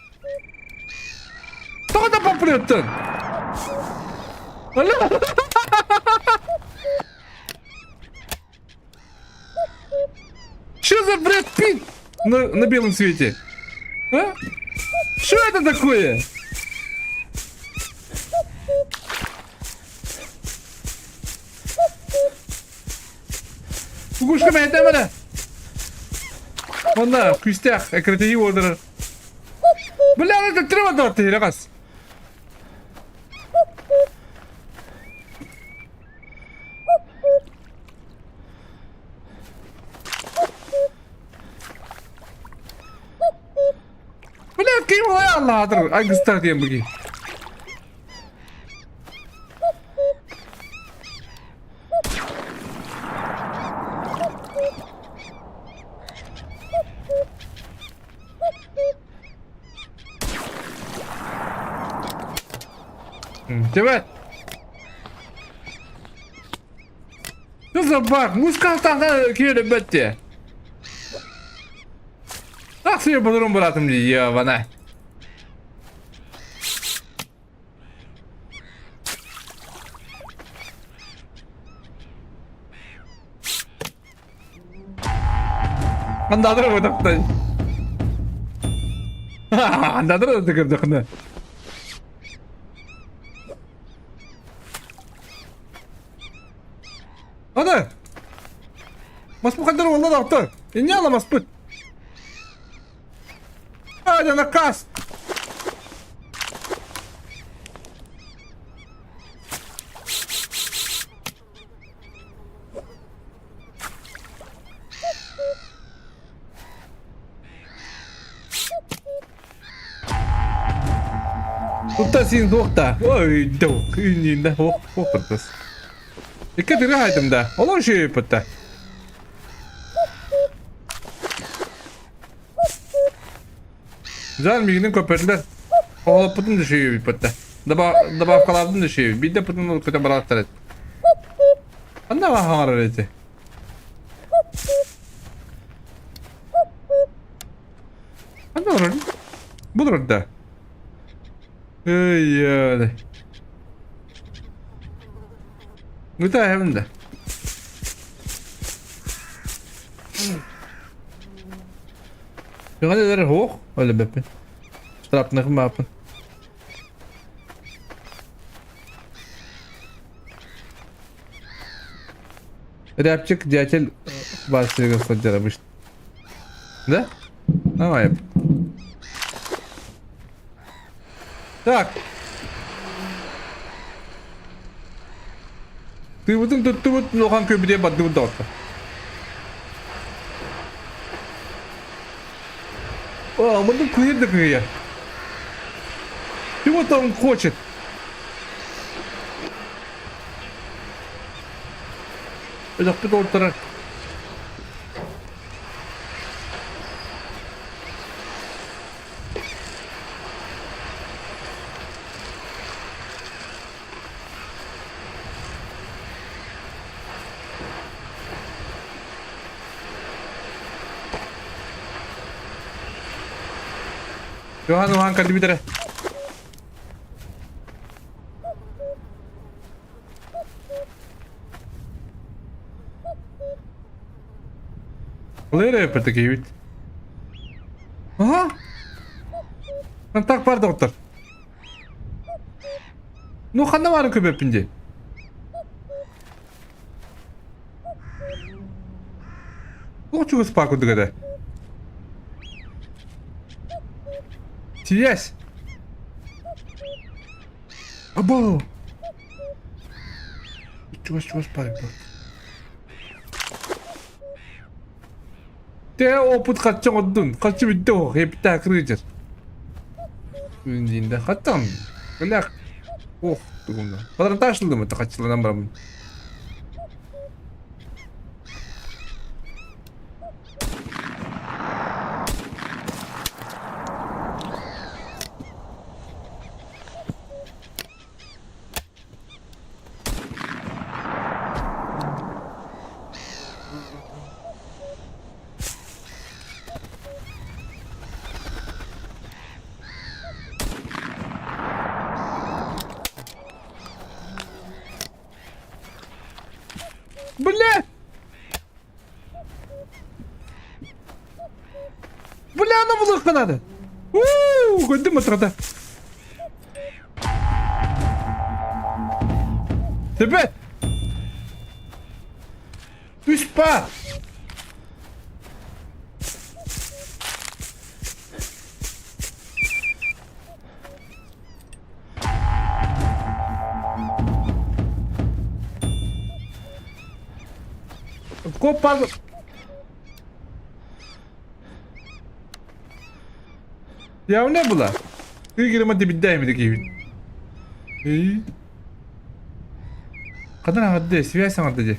A: Кто это попрет-то? Алло! Что за Брэд Питт на белом свете? А? Что это такое? Кукушка бэйэтэ мана. Онно күүстээх эккирэтиһии уоллара. Бля, это треба даты, рагас. Бля, ким Аллаһ айгыстар диэн буги. Дебет. Что за баг? Муска тахта киирбэт дии. Так себе бодорун быраатым дии, ебана. Андаадыр бытахтай. Андаадыр да көрдөхүнэ. Аны! Маспыт хандар уолла доктор. Инне ала маспыт. А, это наказ. Тутта син туохта. Ой, док, иннинде хох хохтас. Икки тыгы хайтым да. Олон шүйіппітті. Жан мигинин көпөтүлэр. Оҕолоппутун да шүйүбүппүттэ. Добавкалаабытын да шүйүбүт. Биирдэ путун көтө барааттар эт. Ханна хаҥарар эти? Ханна олорор? Бу олорор да. Эй, Ыта да. Göre der hoch, öyle bepi. Strapnakın bapın. Рябчик, дятел, Василий сылдьар обычно. Да? Давай. Так. Тыыбытын туттубут, улахан күөбүтэ бардыбыт доҕоттор. О, мындым кыйыр да кыйа. Чего-то он хочет. Өлөхпүт ортара. Johan уһаан кэлбитэрэ. Лыыры эппэтэ Аха! Так бар доктор. Ну ханна баарын көбөппүн дии. Туох чугас паа курдук этэ. Связь! Або! Чугас-чугас паа Те опыт хачча оҥордун, хаччы бүттэ оһох, эпитэ акырыычар. Диинде хаттан, ылях, ох, тугунна. Патронтаж ылдым это хаччыланан барамын. Бля! Бля, она булыахха наада. Уу, көрдүм матырата. Төбөт! Үс па! Коппа Я не була. Кыгырыма дебиддээми киһибин. Эй. Хадан аҕарды, связь саҥарда дии.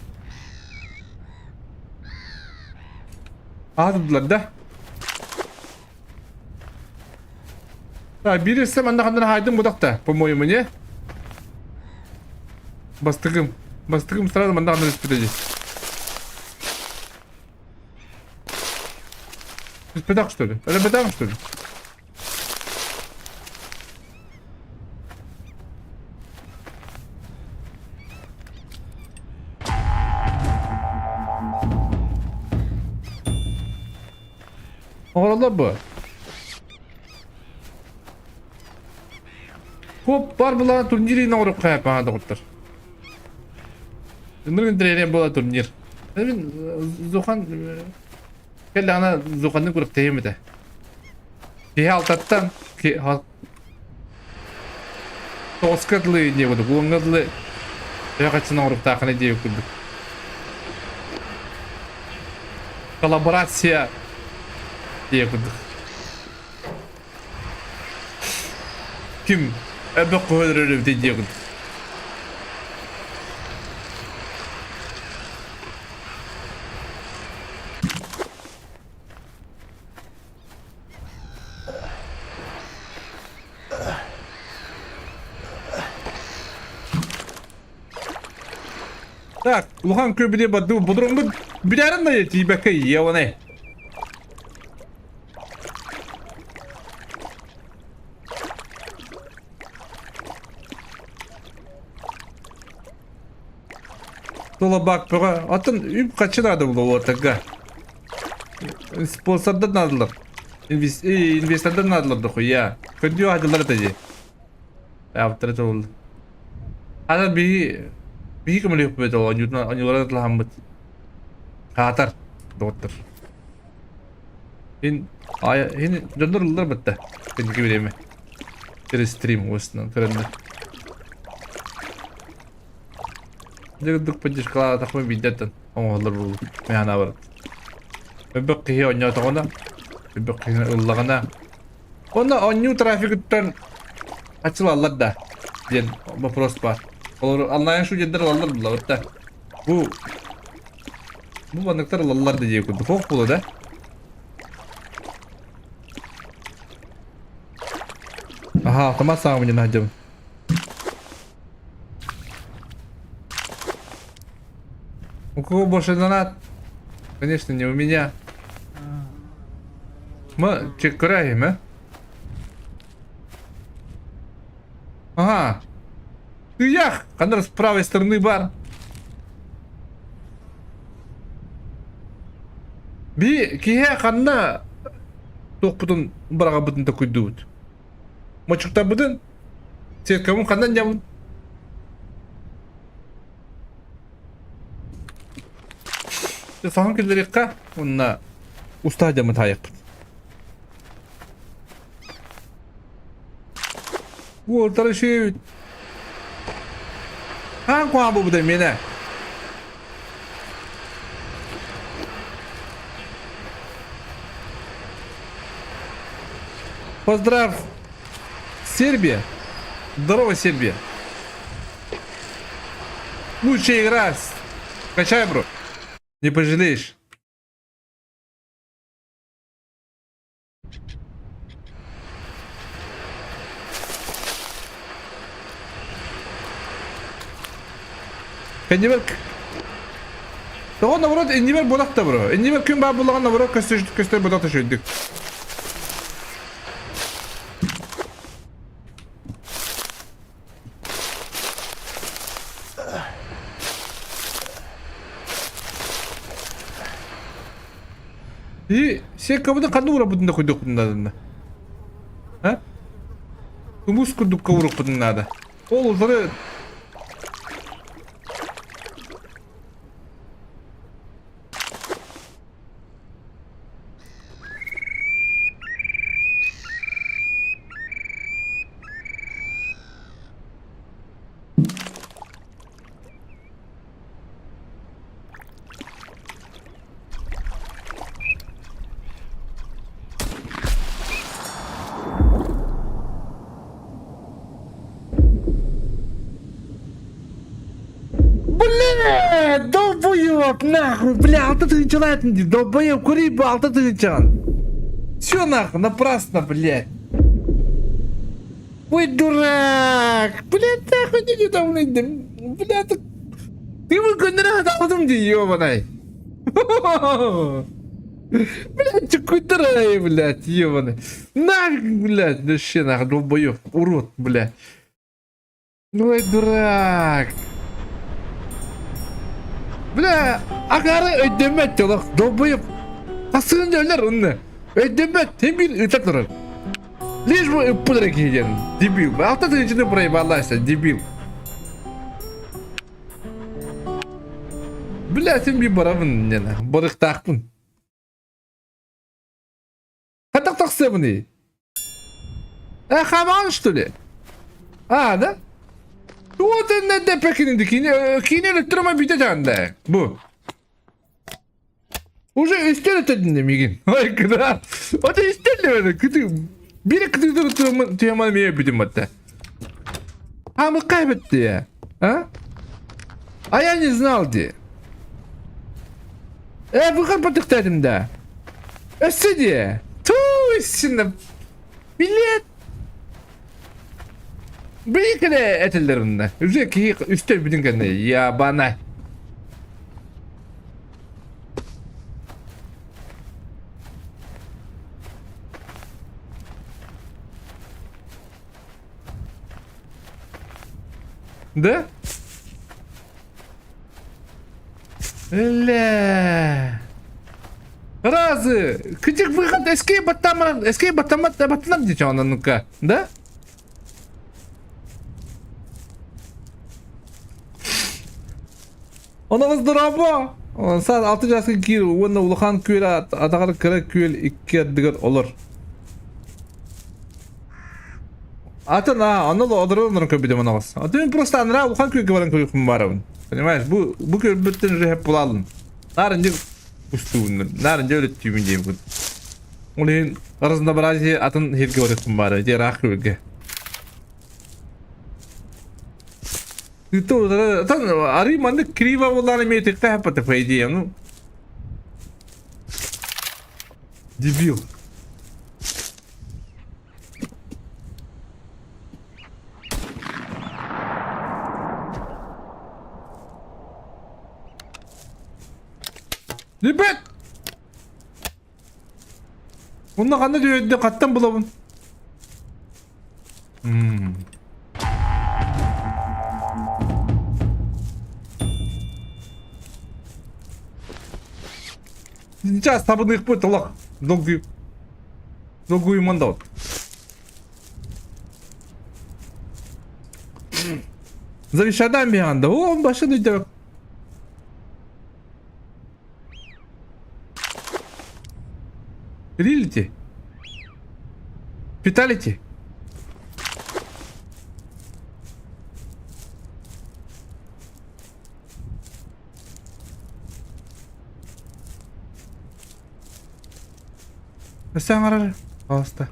A: Аатырдылар да? Так, биир өссө манна ханна хаайдым бутах по-моему, не? Бастыгым. Бастыгым сразу манна ханна түспүтэ дии. Түспэтэх что ли? Өлөбөтөх что ли? Оҕолор бу. Хоп, бар була турнирин оҥорук хайапаҕа доҕоттор. Ынырык интэриэһинэй буола турнир. Мин Зухан кэллэҕинэ Зуханны күрэхтэһиэм этэ. Киһи алтаттан тоҕуска дылы диэ курдук, уоҥҥа дылы төһө хаччыны оҥоруктааххына диэбит курдук. Коллаборация диэ курдук. Ким эбэх көһөлөр эбитий диэ курдук. Так, улахан күбүдэ баду бодороммут билэрин да тиийбэккэ иэване. Тула бак бөҕө. Атын үп хаччы наада буолуо Спонсордар наадалар. Инвестордар наадалар дохуя. Көрдүү аһдылар этэ дии. Аптара чолул. Ана биһи биһи көмөлөһүппүт ол онньуулара тылаһаммыт. Хаатар, доҕоттор. Ин ин дьоннор ыллар бытта. Кэнники бириэмэ. Телестрим уостунан көрөннөр. Дьэ поддержкалаатахпын биирдэттэн оҥоһуллар буолуо. Мин санаабар. Өбөх киһи оонньоотоҕуна, өбөх киһи ыллаҕына, онно оонньуу трафигыттан ачылаллар да диэн вопрос баар. Олор онлайн шутердар ылаллар буллабыт да. Бу бу манныктар ылаллар да диye курдук. Ох буолуо да. Аха, автомат саҥа мунньуна сылдьабын. У кого больше донат? Конечно, не у меня. Мы чеккыраем, а? Ага. Ях! Ханна с правой стороны бар. Би киһи ханна туохпутун быраҕабытын такуйдубут. Мочуктарбытын Церковым ханнан дьабын? Соһон киллэриэххэ уонна устаа дьаммыт таайыахпыт. Уолтара үчүгэй Хаан куһаҕан буолбута миэнэ. Поздрав, Сербия! Здорово, Сербия! Лучшая игра! Качай, бро! Не пожалеешь. Кэннибэр Тоҕо наоборот иннибэр буолах да бро. Иннибэр күн баар буллаҕын наоборот көстөр көстөр бодох төшөйдүк. И секкабыны ханна уурабытын да куйдуохпутун наада. А? Тумус курдукка уурукпутун наада. Ол утары Бля, долбоеб, нахуй, бля, алта тыһыынчалаах этим дии, долбоеб, курий бу алта тыһыынчаҕын. Все нахуй, напрасно, блядь. Ой, дурак, блядь, нахуй, иди там, блядь, ты бы көннөрө сатаабытым дии, ёбаный. Блядь, чекуйдырай, блядь, ебаный. Нахуй, блядь, вообще нахуй, долбоеб, урод, блядь. Ой, дурак. Бля, акары өйдөммөт олох, долбоеб. Хасыгын дьөллөр онно. Өйдөммөт, тем бир ыта турар. Лишь бы ыппыт эрэ киһи диэн, дебил. Алта тыһыынчаны проебалася, дебил. Бля, син биир барабын диэн, барыктаахпын. Хайдах тахсыабыный? Э, хамаҕын что ли? А, да? Вот энэ депекини кини кини электрома бүтэ танда. Бу. Уже үстел өтөдүн мигин. Ой, кыда. Ото үстел дебеди. Кыты бири кытыдыр тема мие бүтүм батта. А мы кайбетти. А? А я не знал ди. Э, выход потыктадым да. Өссө дии. Туу, синна. Билет. Биликеле этэллэр онно. Уже киһи үстэр бүтүн кэннэ ябана. Да? Ля. Разы. Кытык выход эскей баттаман, эскей баттамат баттанам дичи она ну-ка, да? Она здорово. Саас алты жаска киир уонна улахан күөл атаҕар кыра күөл икки ардыгар олор. Атын а, ону олорон көрбүтүм оноҕос. Атын просто анараа улахан күөлгэ баран көрүөхпүн баарабын. Понимаешь, бу бу көрбүттэн уже хеп булалын. Наар инде устуубун, наар инде өлөттүүбүн диэм кут. Ол иһин разнообразие атын сиргэ барыахпын баара, ити ыраах күөлгэ. Арыы маннык криво буоллаҕына эмиэ итиккэ хаппата по идее, ну. Дебил. Ребят! Онно ханна дьүөддө хаттан булабын? Мм. Сейчас табыныахпыт олох долгуй долгуйуман да Завещадан биһан да о башын өйдөбөк. Рилити? Фиталити? Өссө аҥарар Пожалуйста.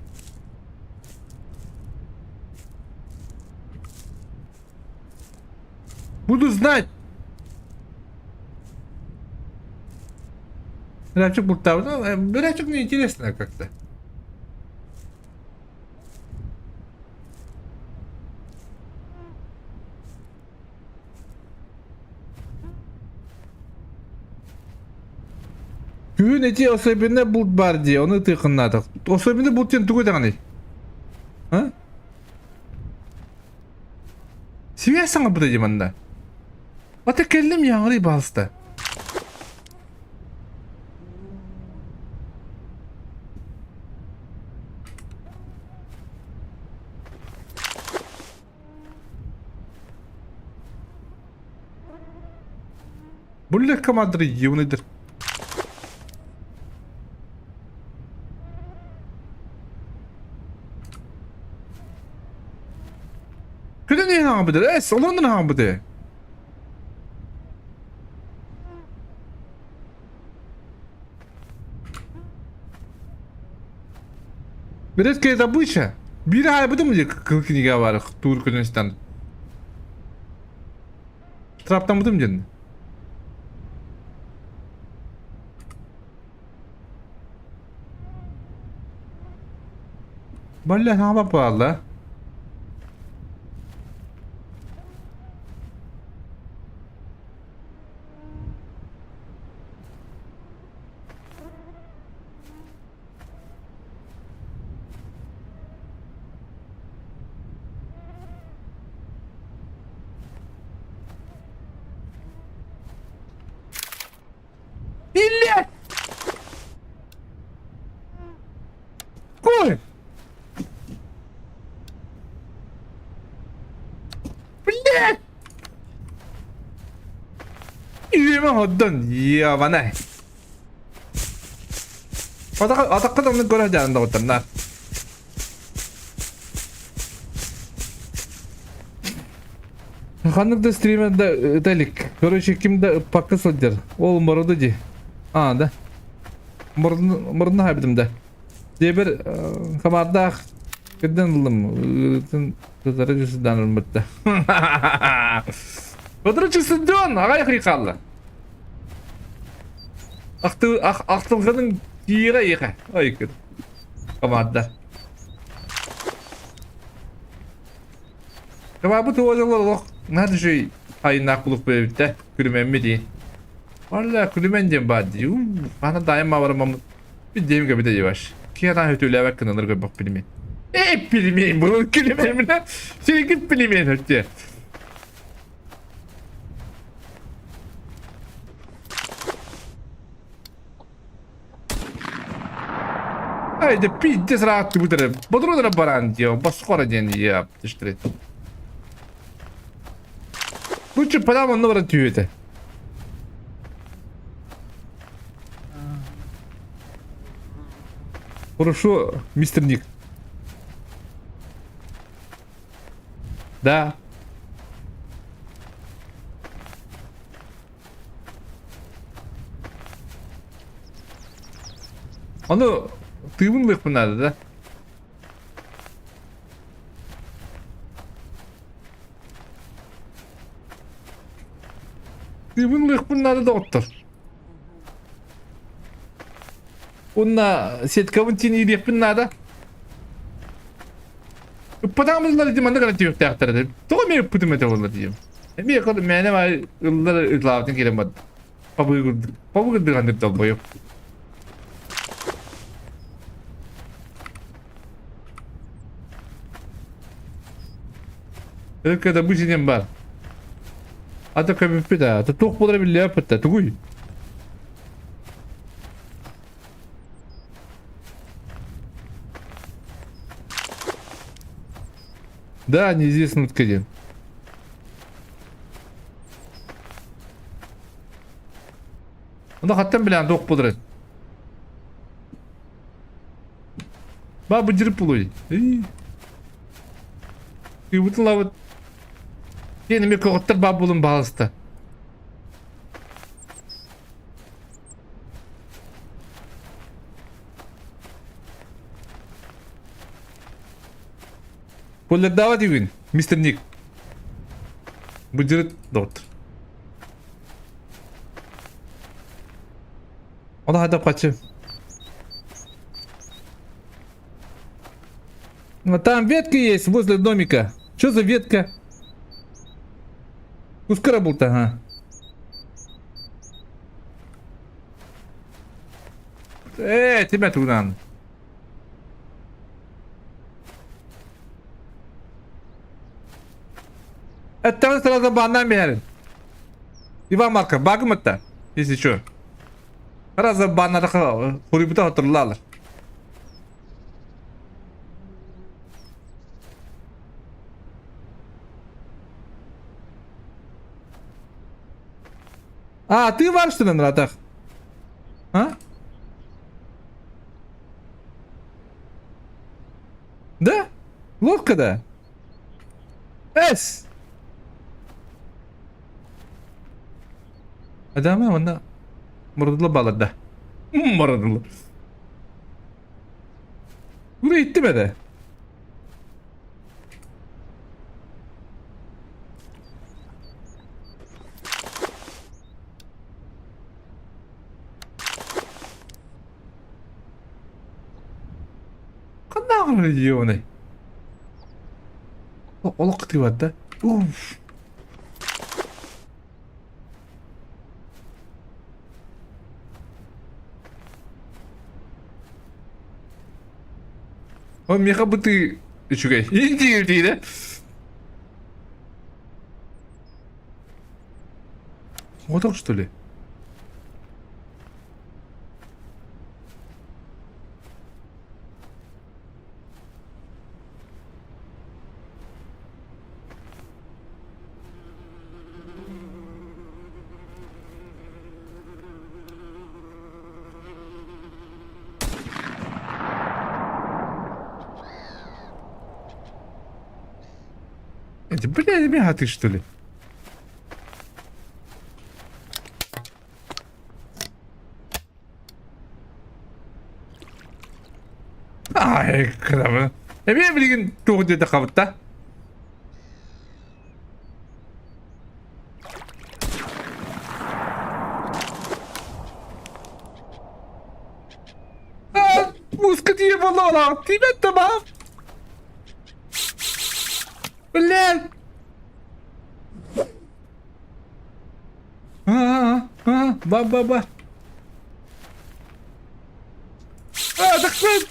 A: Буду знать. Рябчик бултаабыт. Ну, Рябчик мне интересно как-то. Күһүн ити особенно булт бар дии, ону тыыкыннаатах. Особенно булт диэн тугу даҕаный? А? Связь саҥарбыта дии манна. Ата кэллим яҥырый баалыста. Буллер командыры ебаныйдыр. Күнүн иһин аҕабыт эс олорон аҕабыт Редкая добыча. Биир аайбытым дии кыл кинигэ бар туур күнүстэн. Штрафтаммытым диэн. Бля, хаба паалла. Блядь! Ой! Блядь! Үйөмө ходдон, ебаный. Атахха оннук көрө сылдьаҕын доҕоттор Ханнык да стример да ыта илик. Короче, ким да ыппакка сылдьар. Ол мороду дии. А, да. Мордуну хайбытым да. Дебер хамардаах кырдан ыллым. Ытын тутары чысыдан ылбытта. Тутары чысыдон, аҕай хыйхалла. Ахтылҕаның тииҕэ иэхэ. Ой, кыр. Команда. Кабабыт уоллар олох наһаа үчүгэй айыннаах кулук бэйэбиттэ. Күлүмэммит дии. Валла күлүмэн диэн баар дии. Ана дайым мабарымаммыт. Bir дейм көбүтэ дебаш. Киһи өтүүлээбэк гынаныр көрбөх билимин. Эй, билимин, bunu күлүмэн. Сеники билимин өттө. Айда пиздец раатты бутары. Бодрудара баран дио, баскора диэн я түштүрет. Лучше подам онно баран түһүөтэ. Хорошо, мистер Ник. Да. Ону тыыбын ылыахпын наада да. Тыыбын ылыахпын наада доҕоттор. Уонна сеткабын тиниириэхпин наада. Ыппатаҕым ыллар дии манна гына түһүөхтээхтэр этэ. Тоҕо эмиэ ыппытым этэ буолла диим. Эмиэ көр мээнэ баай ыллар ытлаабытын киирэн барда. Пабыгырдык пабыгырдык андыр долбойуп. Өлкө да бу синем бар. Ата көбүппүт а. Туох буолара биллибэппит да тугуй? Да, неизвестно где. Онно хаттан билэн туох буоларын. Ба быдьырып булуй. Тыыбытылабыт. Диэн эмиэ көҕүттэр баа булун баалыста. Поллердаава диигин, мистер Ник. Быдьырыт доҕоттор. Ол хайдах хачы. Там ветка есть возле домика. Что за ветка? Кускара булта, ага. Э, тебя туда. Эттэҕин сразу баннаан биһэрин. Иван Марков, багым ытта, если что. Сразу баннатаха хуруйбута хотурлаалар. А, ты вар что ли, Ратах? А? Да? Лодка, да? Эс! Адама онно мурдула баларда. Мурдула. Bunu itti be Ханна регионы? Олох кытыыбат да? Уф. О, миэхэ бытыы үчүгэй. Индиир да? Вот что ли? Это, бля, мягатый что ли? Ай, кырамы. Эмиэ билигин туох диэтэ хабытта? Муска тиийэ буолла тиийбэт да баа. Блин! А, а, ба, ба, ба. А, тахсыт!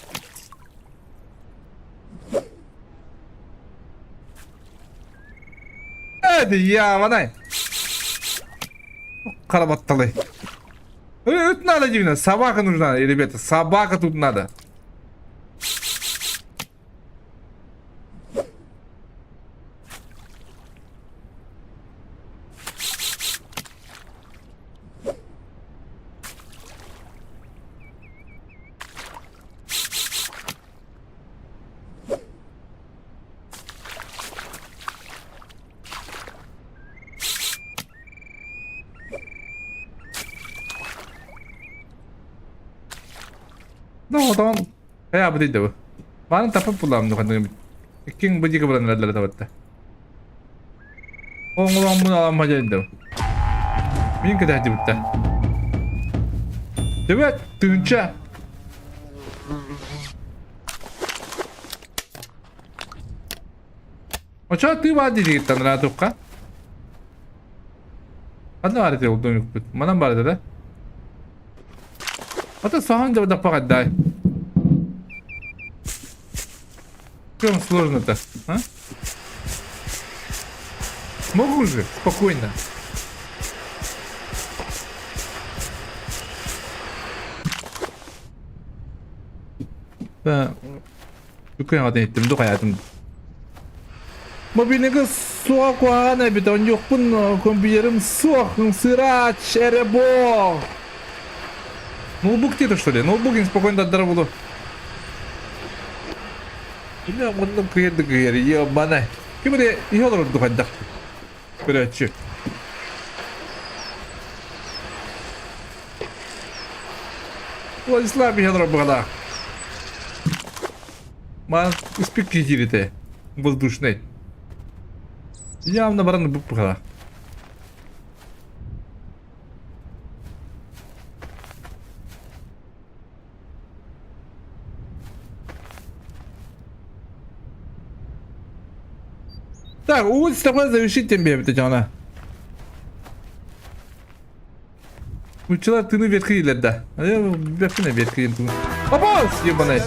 A: Эди яманай. Хара батталай. Это надо именно. Собака нужна, ребята. Собака тут надо. Ну, отон хайа бу дейді бу. Маны тапып буламын духандыгым. Иккиң бу диги булан эрэллэрэ табатта. Оҥолоҥмун аламма дьайдым. Мин кэтэһдибиттэ. Төбөт, тыынча. Очо тыы баар диигиттэн ыраатыахха. Ханна баар этэ ол домикпыт? Манан баар этэ да? Ата соһон дьабадаппаҕайдаай. В чем сложно-то, а? Могу же, спокойно. Күкүн иттим ду хайатым. Мобильнигы суох куһаҕан эбит, онньуохпун компьютерым суох, сырач, эребо. Ноутбук где-то что ли? Ноутбук спокойно даддара буолуо. Күнэ оннук кыйар да кыйар, ебана. Ким эрэ иһэ олорорду хайдах? Көрөөччү. Владислав иһэ олорор быһалаах. Ман испик киирите. Воздушный. Явно баран бу быһалаах. Так, угут стопа завершить тем бэйэбит дьоно. Нуччалар тыны ветки дииллэр да. Бэппинэ ветки диэн тыны. Апаас ебаный.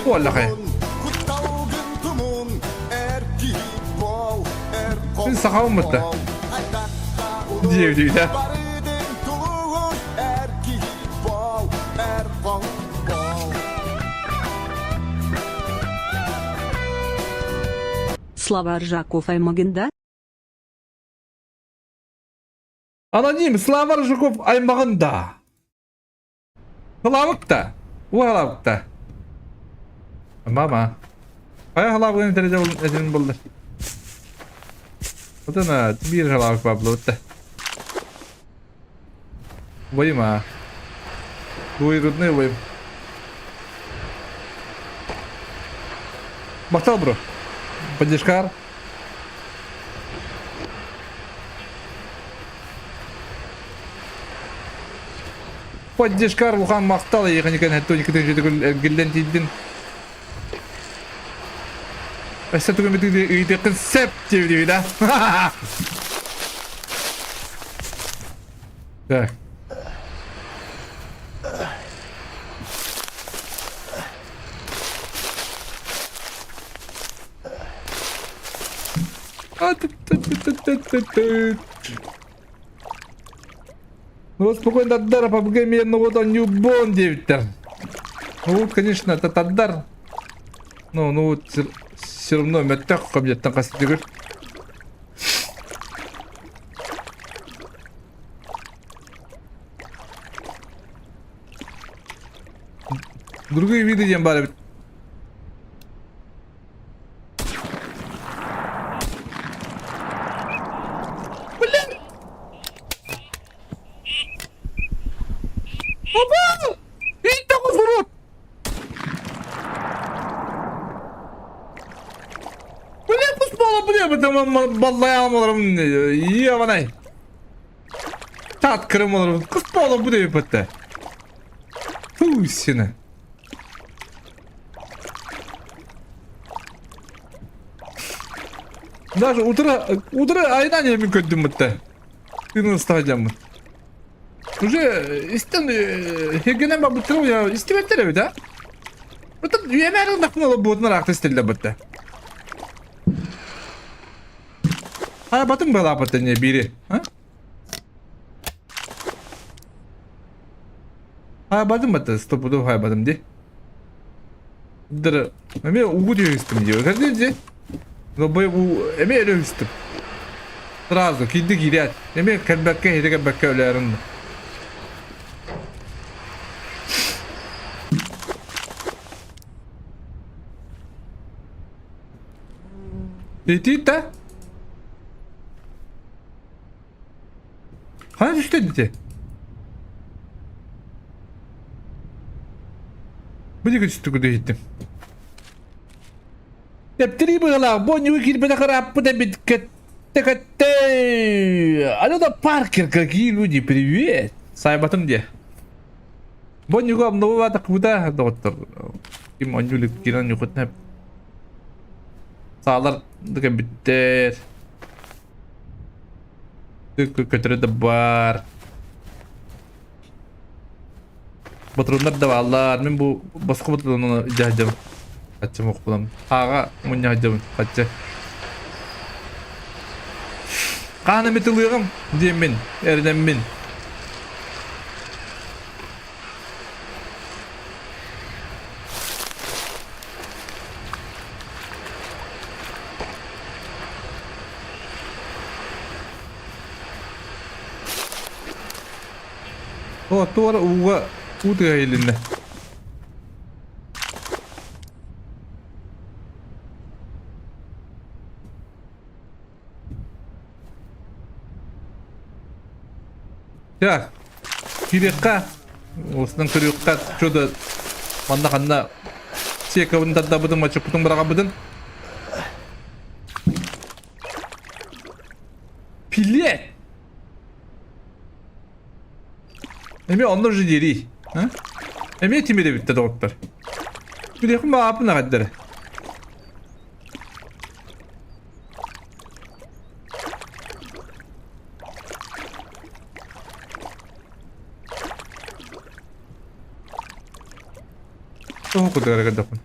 A: Уоллахай. Син сахабын бытта. Диэбит да.
B: Слава Аржаков аймагында.
A: Аноним Слава Аржаков аймагында. Халавыкта. У халавыкта. Мама. Хайа халавыгын этэрин булды. Отон биир халавык баблыбытта. Воима. Двоюродный воим. Махтал, бро. Поддержкар. Поддержкар улахан махтал эйиэхэ хеттоникытын жетигүл эргиллэн тиийдин. Өссө тугу ыйытыаххын сөп диэбит да. Так. Ну вот спокойно Таддара по ну вот он ньюбон диэбиттэр. Ну вот, конечно, это Таддар. Ну, ну вот все равно мөттөх кабинеттан хас түгүр. Другие виды диэн баар эбит. Блин! Баба! Иттэ урут! Бля, пусть бля, бля, баллай олорум, ебаный. Тат кырым олорум, куспала бу деп бітті. Фу, сені. Даже утро, утро айдан емін көттім бітті. Тыны ыстаһадьаммын. Уже истэн хиргэнэн барбыттара я истибэттэр эбит а? Оттон үйэмээр ыллахпын ол буотун араахта истэллэр бытта. Хайабатын быһалааппыт не биири. А? Хайабатын бытта, стопудов хайабатым ди. Дыр, эмиэ угу түһүстүм дии. Көрдүн дии. Эмиэ өлө Сразу киирди киирээт. Эмиэ кэлбэккэ, иһитэ кэлбэккэ өлөөрүн. Итиит да? Хана түстэ дите? Бу диэки түстү курдук иһиттим. Тэптэрии быһалаах бу оонньууга киирбэтэх ырааппыт эбит кэттэ Алена Паркер, какие люди, привет! Сайбатым диэ. Бу оонньууга обнову куда доҕоттор? Ким оонньуу илик киирэн оонньуоххутун Саалар да кэлбиттэр. Көтөрө да баар. Ботурууннар да бааллар. Мин бу босхо ботуруунун дьаһдьабын. Хаччы мохпулам. Ааҕа мунньаһдьабын. Хаччы. Хаана метылыаҕым диэммин, эрэнэммин. О, туора ууга уу тыаһа иһилиннэ. Так, киириэххэ, осынан көрүөххэ, что-то манна ханна секабын тардабытын, мачыкпытын быраҕабытын. Пилет! Эмиэ онно уже диэрий. Эмиэ тимир эбиттэ доҕоттор. Билиэхпин баҕаппын аҕайдара. Тоҕо кутугар көрдөхпүн.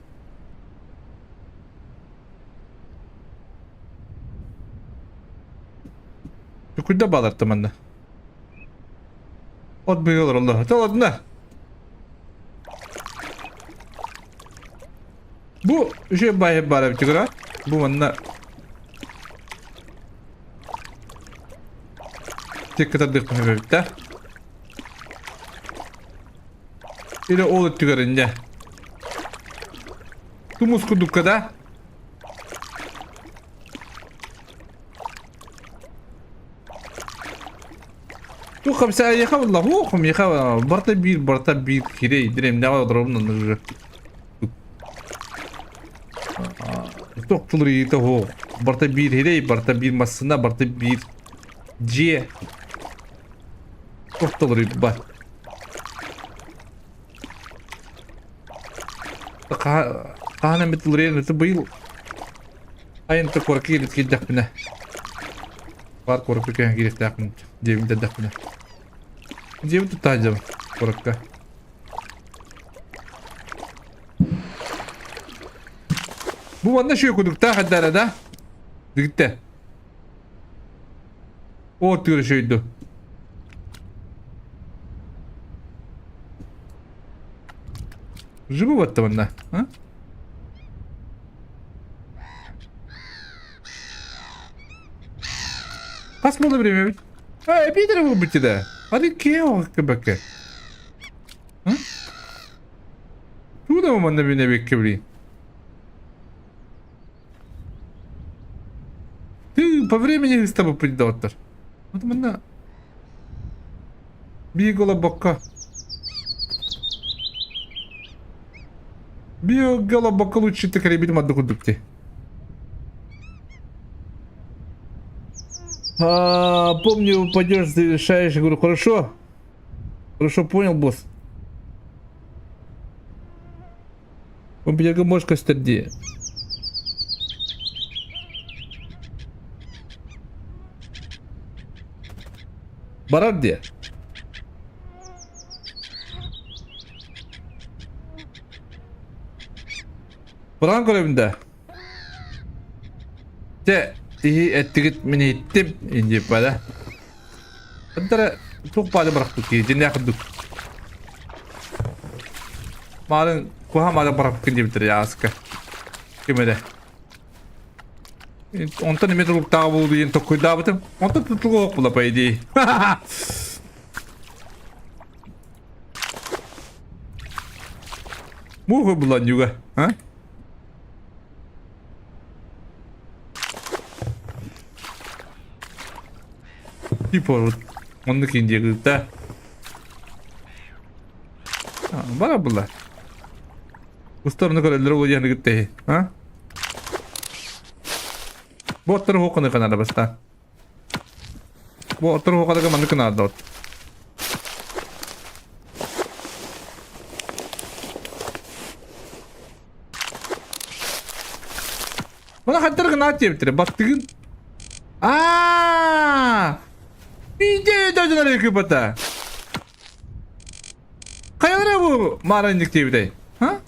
A: Күкүрдэ баларты манна. От быйыл олороллор. Толодуна. Бу үчүгэй баайы баар эбит игра. Бу манна текка тардыахпын эбит да. Или ол өттүгэр инньэ. Тумус курдукка да. Туох хамсаайыха буолла? Хуох миэхэ барыта биир барыта биир кирей дремнэҕэ олоробун онно уже. Туох тулуйуута суох. Барыта биир сирэй, барыта биир массыына, барыта биир дьиэ. Туох тулуйбат. Хаһан эмит тулуйан это быйыл айын куоракка киирбит киирдэхпинэ баар куоракка киирэн киириэхтээхпин дьиэбин тэрдэхпинэ дьиэбин тутта сылдьабын куоракка. Бу манна шүө кудуктаах эрдэрэ да? Дигитте. О тыыры шөйдү. Живу батта манна. А? Хас буолла время бит? А, эпидер буолбут да. Ады кео кыбакка. Туда манна бine бекке блин. Ты по времени с тобой придоттар. Вот манна Бигола бокка. Биогола бокка лучше ты карибин мадду кудукти. А, помню, упадешь, завершаешь. Я говорю, хорошо. Хорошо понял, босс. Компьютерга можешь көстөр Барар дии. Баран көрөбүн да. Те иһи эттигит мин иһиттим индиэппэ Антара туох баады бырахпыт киһи дьиннээх курдук. Маарын куһа маары бырахпыккын диэбиттэр ааска. Ким эрэ. Онтон эмиэ тулуктааҕа буолуу диэн токкуйдаабытым. Онтон тутулуга суох була по идее. Муха булан юга, а? Типа вот оннук индиягыта. Бара була. Устарны көрөллөр ол диэн гытты. А? Бу оттор хоқыны канада баста. Бу оттор хоқадага манны канада от. Мына хаттар гына диэбиттэрэ баттыгын. Аа! Биде дождалар кыпата. Хайалара бу мааранник диэбитэй? Ха?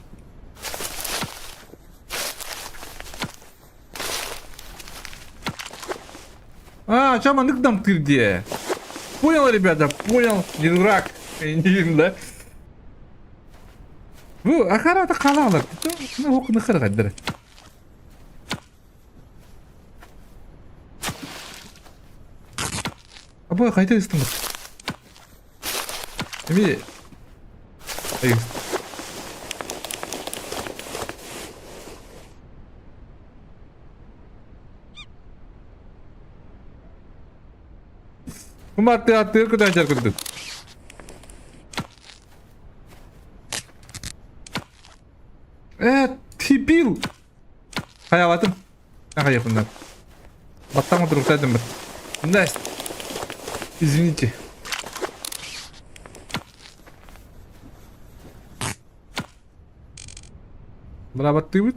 A: А, ча маннык дамтыр дии. Понял, ребята, понял. Не дурак. Не да. Бу акарата халалар. Ну, окны хыргадыр. Абы хайда ыстымыт? Эми Куматтыы аттыыр кутаачар курдук. Э, дебил! Хайалатым. Хайапыннар. Баттан отыруктайдым бір. Да, извините. Бырабаттыыбыт.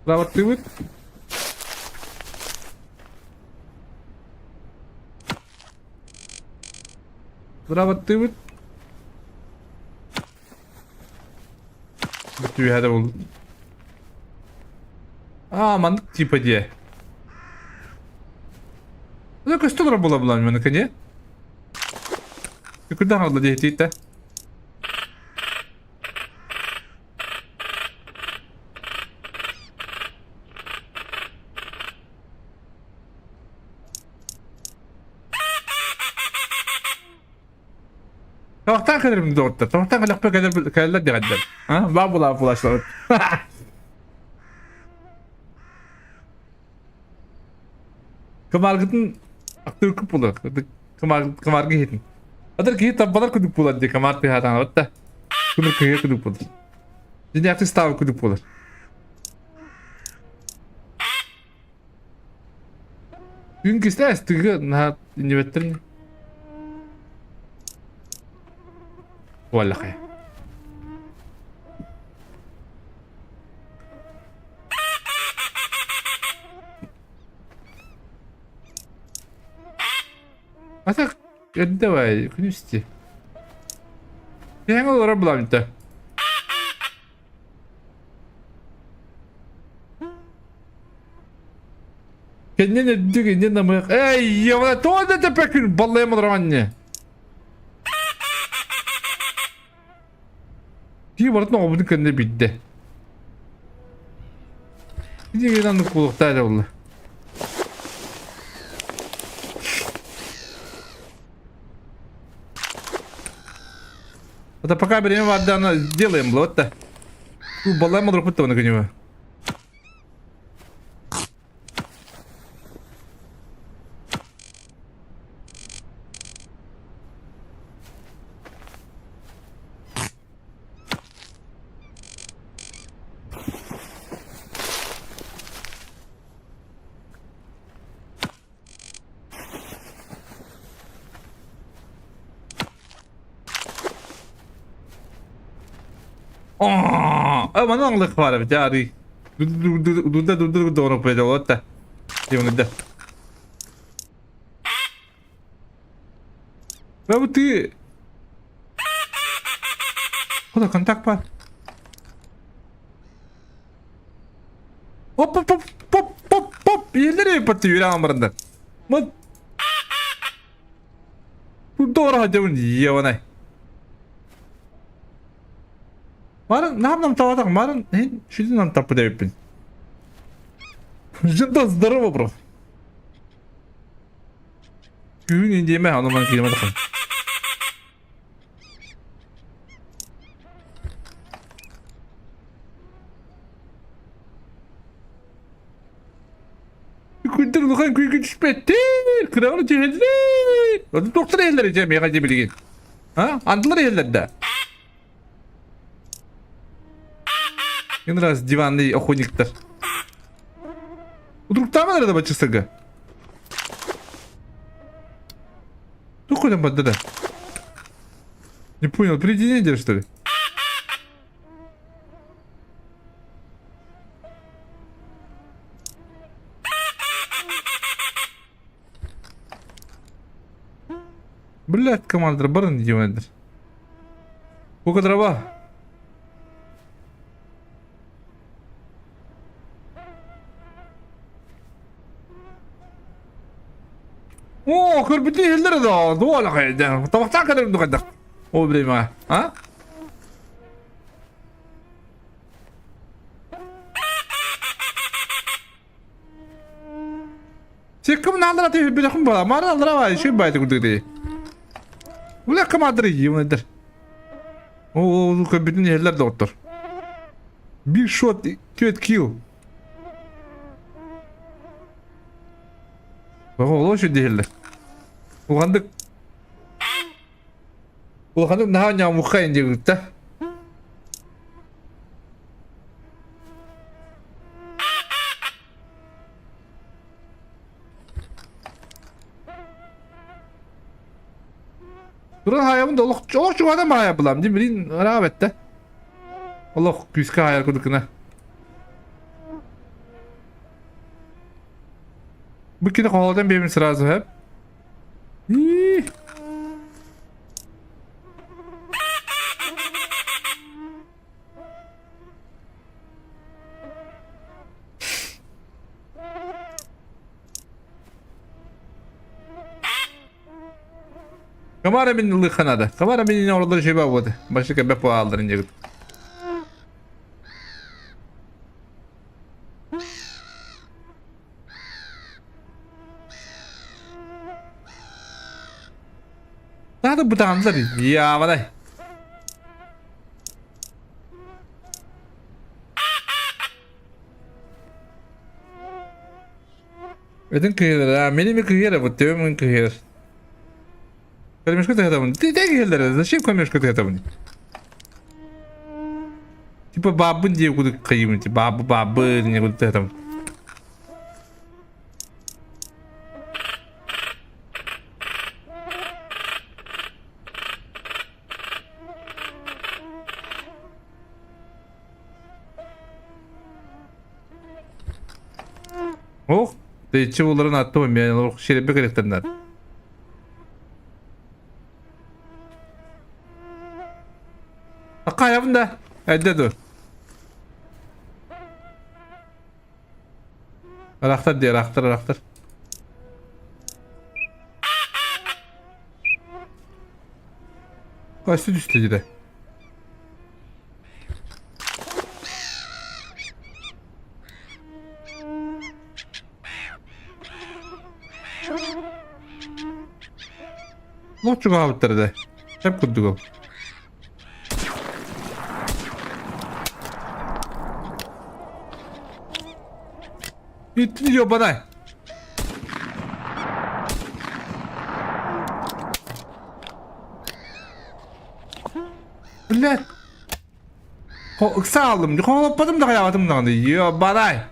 A: Бырабаттыыбыт. Бырабаттыыбыт. Бүтүһэ да буолбут. Аа, маннык типа диэ. Ну, көстө олорор буола булан маны кини. Күрдэ хаалла диэтиитэ. Табахтаан кэлэрим доҕоттор. Табахтаан кэлэхпэ кэлэр кэлэллэр диэҕэддэр. А? Баа булаа булааччылар. Кымааргытын актыыркып булар. Кымааргы иһитин. Атыр киһи тарбалар күдүк булар дии кымаар тыһаатаан да. Күнүр кыһыа күдүк булар. Дьиҥнээхтик ставы күдүк булар. Күн кистээс тыгы наһаа иннибэттэрин Буоллахай. А так, давай, күнүсти. Тэҥ олорор буламта. Кэннин үрдүк, иннин намыһах. Эй, ёбана, тоҕо да тэппэккин, баллайым олором анне. Киһи барытын оҕобутун кэннэ билдэ. Ити аннык буолуохтаах эрэ буолла. Это пока время вода делаем, вот да. Балаем олорбут да оны Оо, манан ылык баар эбит арый. Дурда дурда дурда ороппуйда да. Бу ты Куда контакт бар? Оп оп оп оп оп оп Иһиллэр эбиппат үөрэ барандар. Мат Дора дьабын ебаный. Марын нам таватак марын хин шүдүн нам таппы дебиппин. Жында здорово бро. Күн индиеме аны ман киеме тахын. Күндер улахан күйгү түспэттэр, кыраҕын түһэллэр. Ону туохтар иһэллэр дьэ миэхэ дьэ билигин. А? Андылар иһэллэр да. Один раз диванный охотниктар. Удруктааман эрэ да баччыстарга. Тух көтөн барда да. Не понял, привидение что ли? Блядь, командир, барын диэмэдэр. Сколько дрова? Оо, көрбүтүн иһиллэр да, дуола хайда. Табахтаан кэлэрим духайдах. Ол время, а? Секкім налдыра түйіп біліқім бола. Мары алдыра бай, шөй байды күрдігдей. Бұле кымадыр емедір. О, көбітін ерлер доқтыр. Bir shot, түет kill. Оға, ол үшін дейілді. Оғандық. Улаханнык наһаа ньаамухха диэбиттэ. Туран хаайабын да олох олох чугаһынан баайабылам дии билин ыраах бэттэ. Олох күүскэ хаайар курдук гына. Бу кини хоһоотон биэбин сразу хэп. Ии. Камара мин ылыахха наада. Камара мин оҕолор үчүгэй буолбут. Башы кэбэ буолалларын дьигит. Надо бытаандар. Яабадай. Этин кыһыылара, мени ми кыһыара бу төбөм кыһыар. Кормежка тыһатабын. Ты дай кыһыылара, зачем кормежка тыһатабын? Типа баабын диye кудук кыйыбын, типа баабы баабы диye кудук тыһатабын. Ох, тэйиччи булларын аттым мен олох шереппе керектеннер. Акаябын да, әдде dur. Арахтар диye, арахтар, арахтар. Кайсы түстэ диде. Лох чугаһаабыттар да. Сөп курдук ол. Иттин ёбанай. Блядь. Ыкса алдым. Холоппатым да хайаабатым даҕаны. Ёбанай.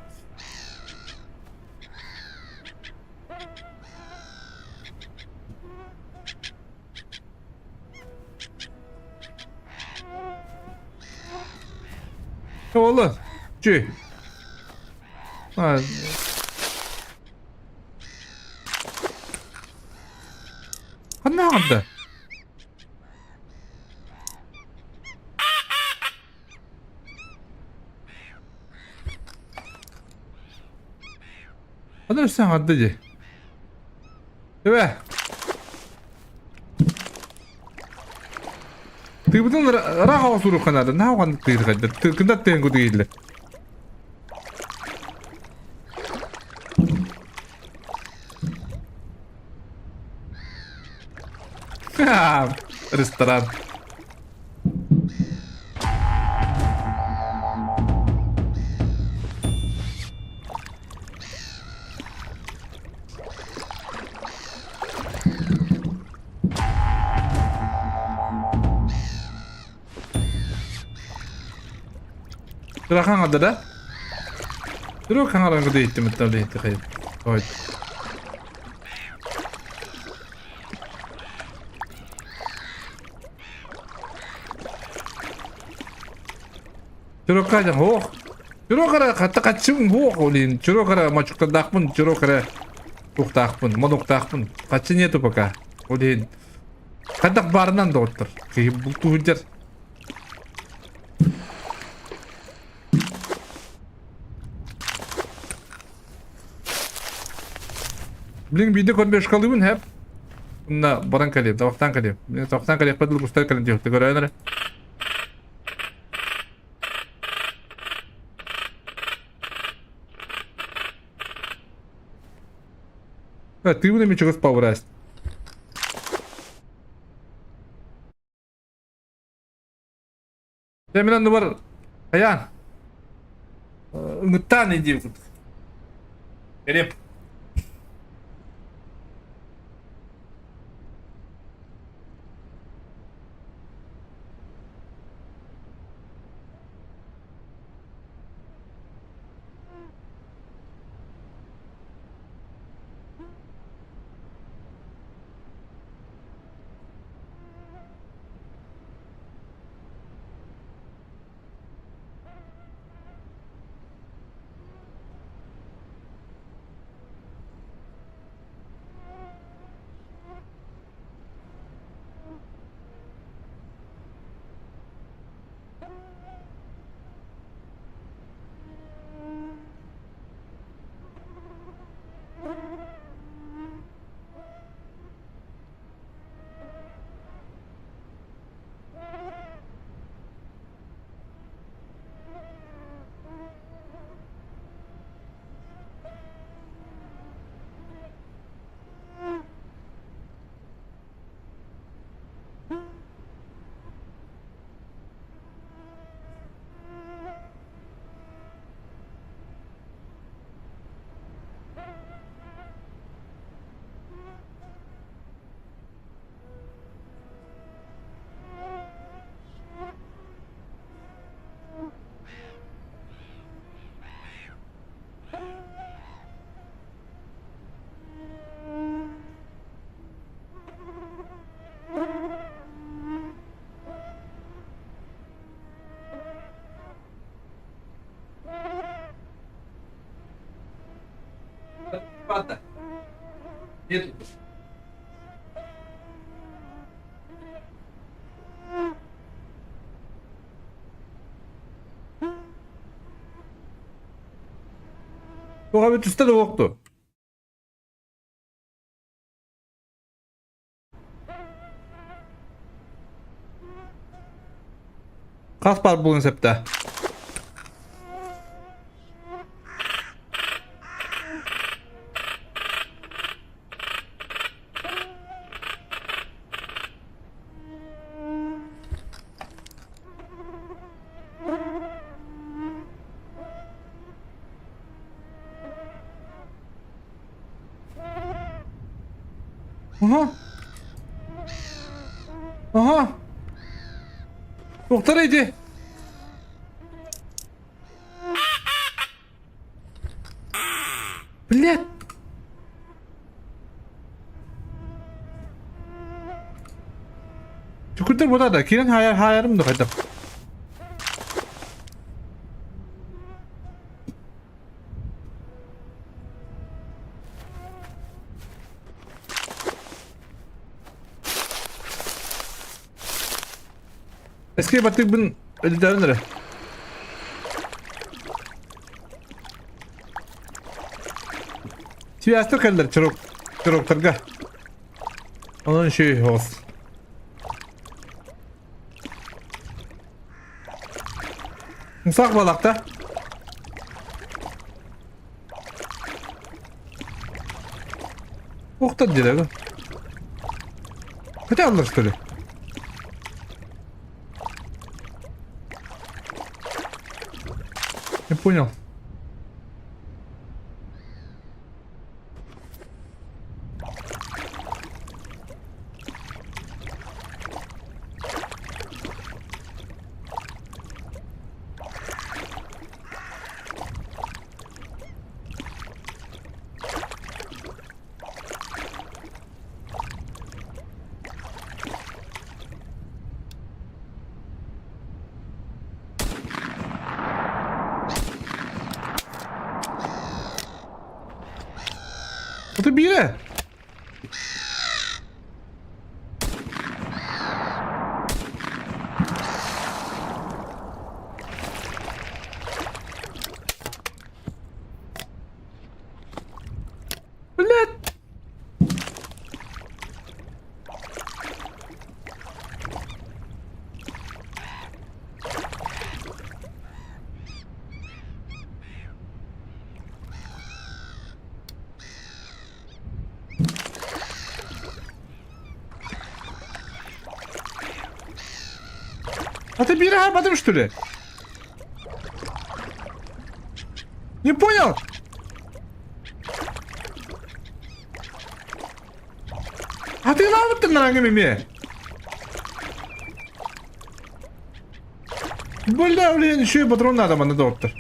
A: Оҕолор, чүй. Ханна аҕалда? Ханна өссө аҥарда дии. Эбэ. Тыыбытын ыраах оҕо сурук ханаада наһаа ханнык тыырҕайдар. Тыкында тыын куту ииллэр. Ресторан. Ырахан да? Түрө хаҥаран иһиттим иһитти хайы. Ой. Чурокка ох. Чурокара хатта хаччым ох олин. Чурокара мачуктардаахпын, чурокара тухтаахпын, монуктаахпын. Хаччы нету пока. Олин. Хайдах баарынан доҕоттор. Киһи бултууһунчар. Блин, биирдэ көрбөшкалыыбын хэп. Мына баран кэлиэм, табахтаан кэлиэм. Мин табахтаан кэлиэхпэр дылы кустар кэлэн диэхтэ көрөөн эрэ. Тыыбын эмиэ чугас пауэрааст. Дьэ мин анныбар хайаан ыҥыттаан диир курдук. Кэлиэм. Нет. Туох эбит түстэ да уохту. Хас пар буолуон сөптөөх? Aha. Aha. Туохтар ити? Блядь. Түкүрдэр бута да, киирэн хаайар хаайарым да хайдах. Эски баттыкпын өлүтэрин эрэ. Связтар кэллэр чурок чуроктарга. Онон үчүгэй оҕус. Мусак балакта. Ух ты, деревья. Хотя аллар, что ли? Не понял. Это биирэ. Блядь! А ты бери потом что ли? Не понял? А ты лавыттын маме. Бля, блин, еще и патрон надо, мана доктор.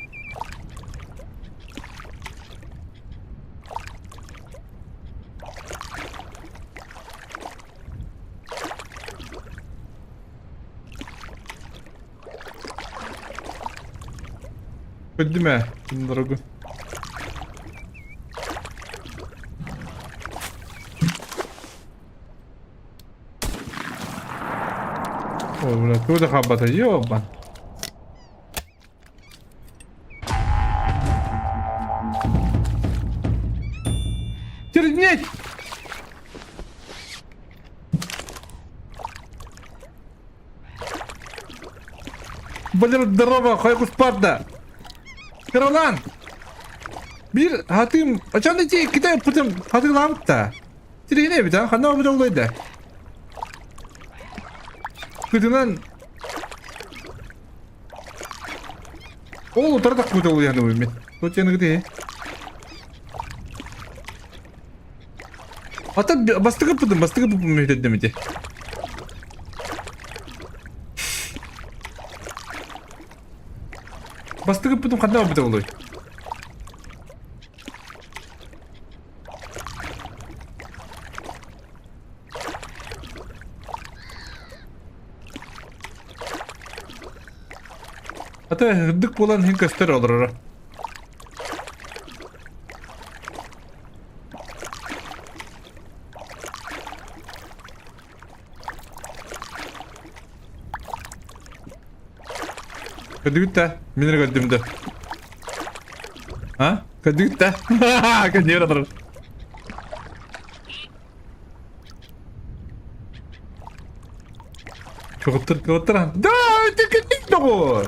A: Поднимай дорогу. Ой, бля, куда хабата, ёбан. Тернеть! Блин, здорово, хайкус парда. Каролан! Биир хатыым, очон ити китай путем хатыылаабыт да. Тиригине эбит а, ханна барбыта олой да. Кытынан Ол утары тахпыта улуйаны мен. Тут яныгы Ата бастыгы пытым, бастыгы пытым мүйтеддем ити. Бастыгы пытым ханна барбыта олой. Ата үрдүк буолан иһин көстөр олороро. Көрдүгүт да? Мин эрэ көрдүм да. А? Көрдүгүт да? Көрдүгүт отырар. Кылыттыр, кылыттыр. Да, кеттик доҕор.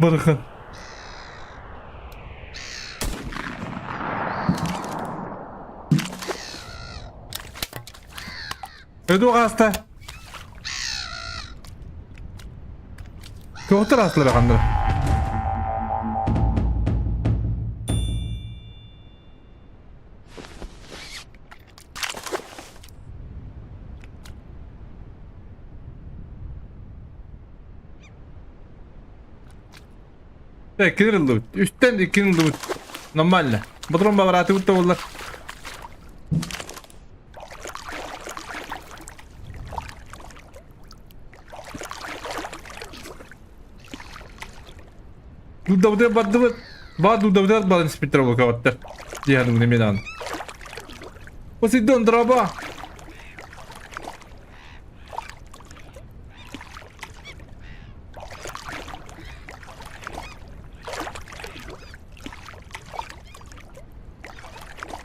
A: Барахан. Өдү хааста. Көҕүттэр аастылар ханнара. Иккини ыллыбыт. Үстэн иккини ыллыбыт. Нормально. Ботрон бабараатыбыт да буоллар. Дудабытыгар бардыбыт. Баа дудабытыгар баран испиттэр буолкабаттар. Диэхэ мен аны. Посейдон, дроба!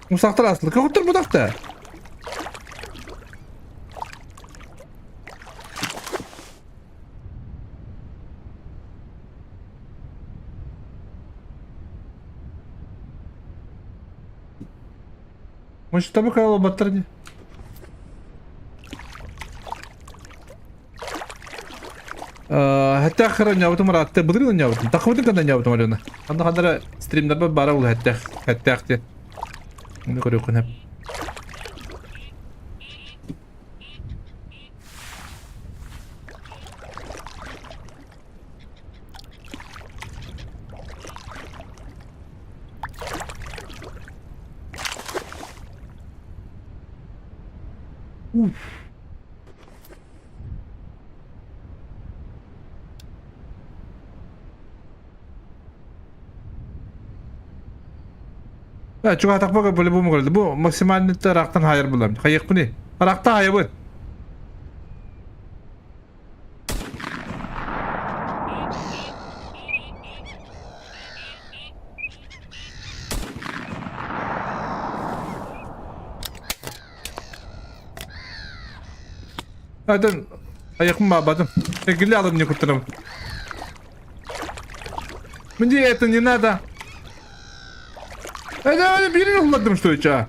A: Усақтар асылы. Көғыттыр бұдақты. Может, тобой кайла баттар не? Хэттээх хара ньабытым ыраатта, былырыын ньабытым, тахыбытын канда ньабытым Алена. Анда хандара стримнарба бара ол хэттээх, хэттээх диэн. Оны көрүөххүн хэп. Уф. Чугаһатахпа по-любому көрдө. Бу максимальный ыраахтан хаайар булам. Хайыахпыный? Ыраахта хаайабын. Атын айахым баабатым. Эгили алым не куттарым. Мне это не надо. Это бери улладым что это?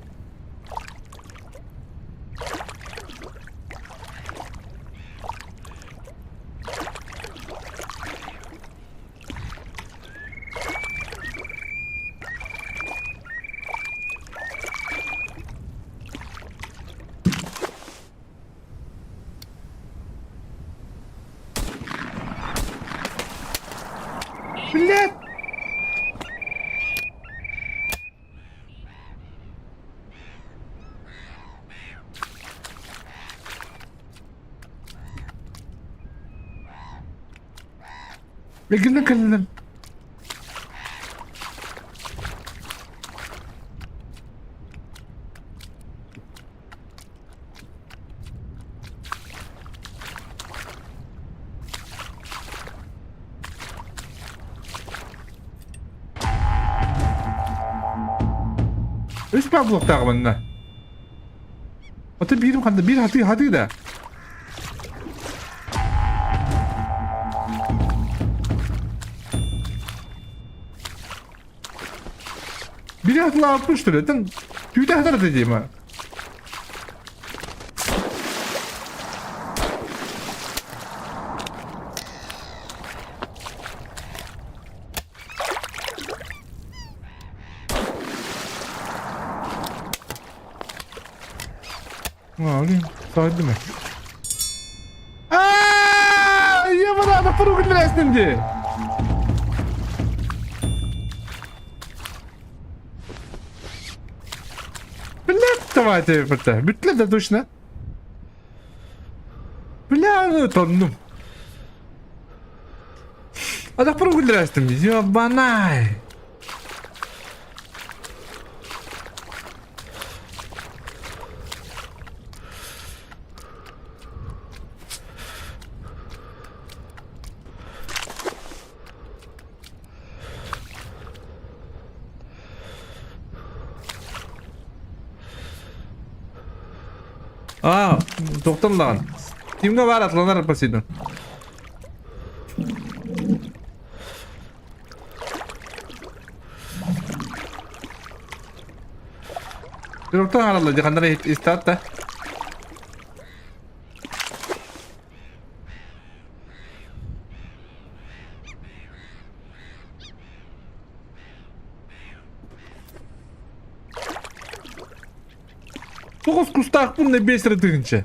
A: Блядь! Мегинен кэллим. Үс павловтааҕы манна. Аты биирим ханна биир хатыы хатыы да. Бири хатылаабыппын что ли? Тэн түүтэ хатар этэ дима. Аалин, сааддым. Аа, я фрук билэстим дии. Блядь, давайте, бүттүлэр да точно. Аны тоннум. Атахпар угуллаастым. Ёбанай. Аа, туохтан даҕаны. Тимҥэ баар атланар Посейдон. Пироктан харалла дьаханнара истаат да. Тоҕус кустаахпын да биэс эрэ тыһыынча.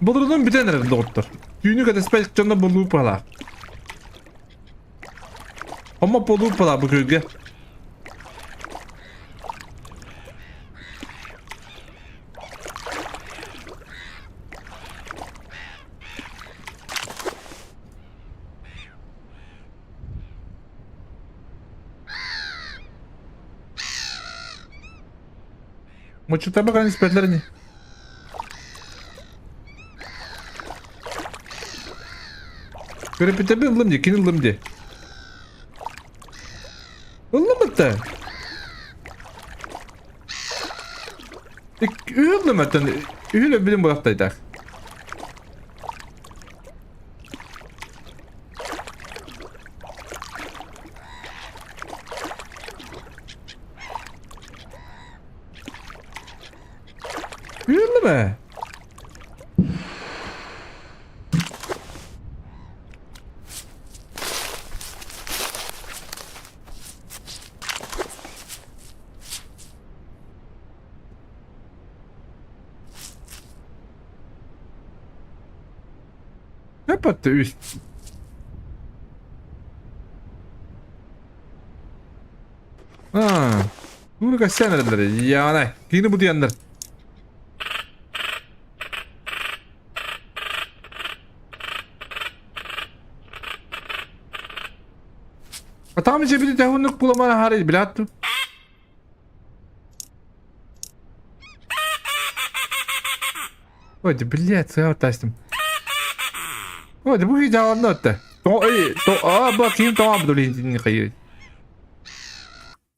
A: Былырыын бүтэн эрэр доҕоттор. Түүнү кэтэспэт дьонно булуупалаах. Оммо полуупалаах бу күөлгэ. Мочута бакан испэтлэр ини. Көрөппүттэбин ыллым дии, кини ыллым дии. Ыллым бытта. Үһү ыллым оттон үһү билим буолахтайтаах. Үһү ыллым. Höpöttü üst. Аа, Bunu kaçsan эрэллэр. Яна, кини бу диэннэр. Атам жебити тэхуннук буламана хари билаттым. Ой, да блядь, сыа тастым. Ой, да бу дьааланна отта. То эй, то а ба ким то абдулин хайы.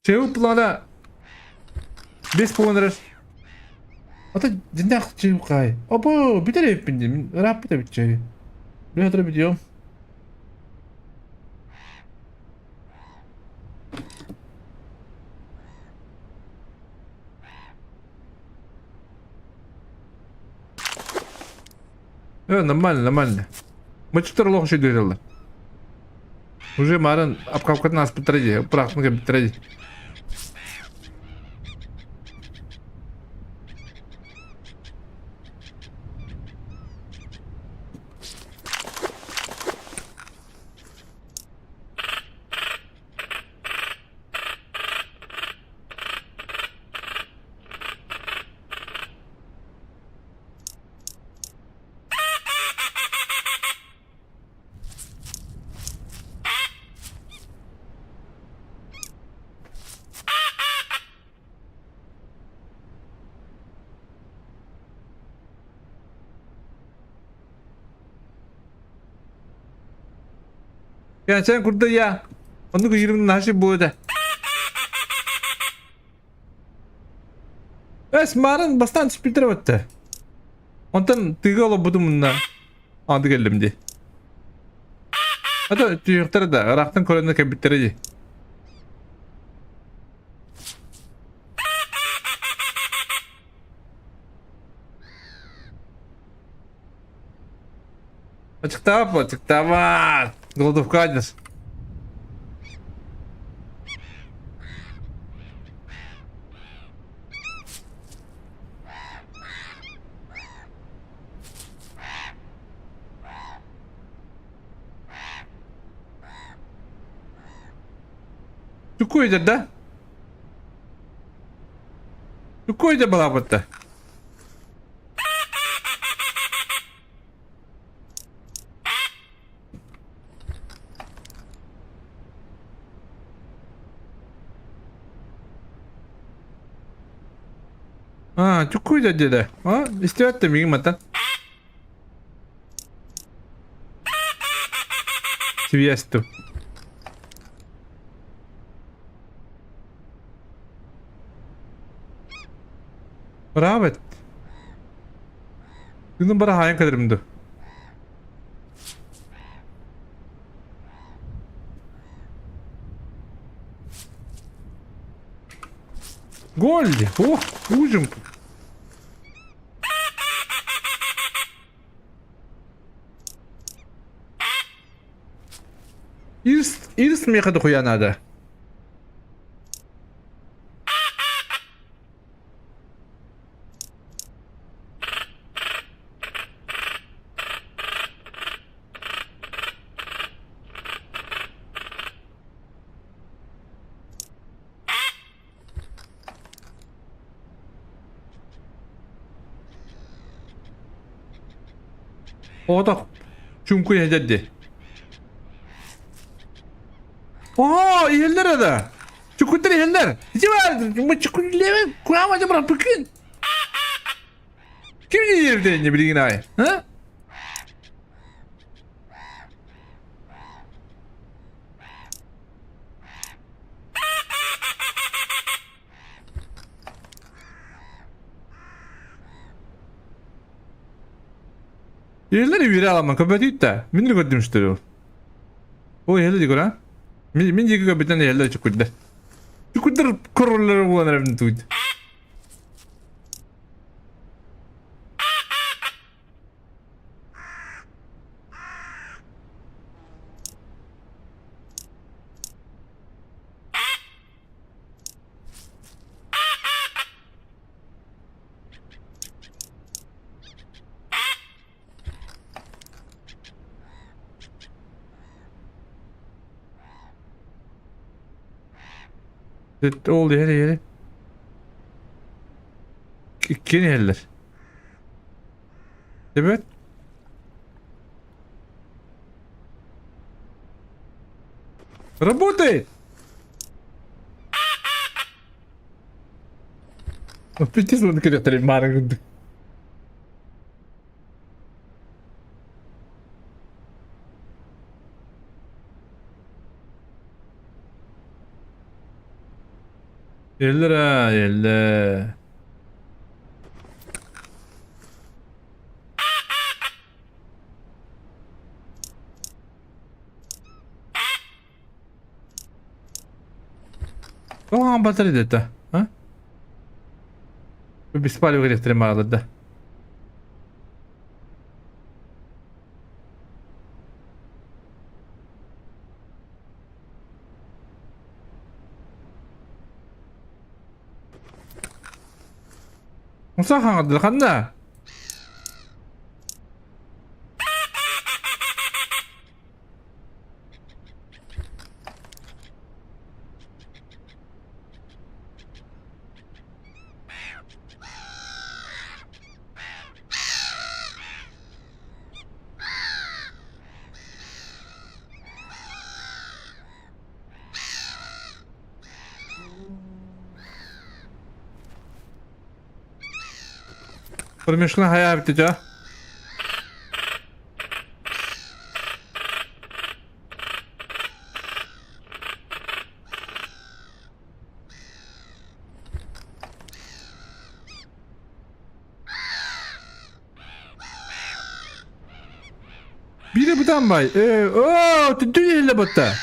A: Чеу плана без полонреш. Ата динах чеу кай. Обо, битер эппин дим. Рап да битче. Бля, видео. Нормально, нормально. Мочуттар олох үчүгэй Уже марын обкапкатын аспыттара дии, быраахтын кэлбиттэрэ дии. Кэнсээн курда я. Оннук ыйырым наша буода. Эс марын бастан түспүттэр өттө. Онтон тыга олорбутум мунна. Ады келлим ди. Ата түйүктер да ыраахтан көрөннө кэлбиттэрэ ди. Ачыктаабат, ачыктаабат. Голодовка адьас. Түккуйдер да? Түккуйдер балаабытта. А, чуккуй да диэтэ. А, истибэт да миигин мантан. Сибиэсту. Браво. Күнүн бара хаайан кэлэрим ду. Гольди! О, ужин! Ирс, ирс миэхэ дохуя надо. Оҕотох чуҥкуй эдэр дии. Оо, иһэллэр да. Чукуттар иһэллэр. Ити бар, чукуттар кураама дьэ бараппыккын. Ким диир билигин аайы? А? Иһэллэр үөрэ аламмын көбөтүйт да. Мин да көрдүм что ли? Ой, иһэллэр дии көрө. Мин мин диэки көрбүтүнэн иһэллэр чукурдар. Чукурдар короллары буолан эрэбин туйд. Ол иһэр иһэр. Иккиэн иһэллэр. Evet. Работает! Пиздец, он киректор мары. Eller ha, eller. Оҕон батар идэтэ. А? Беспалево электро да. Муса хаҥырдыр ханна? Промешлена хайа эбит Биирэ бытаан бай. Ээ, оо, түнтүн иһиллэ батта.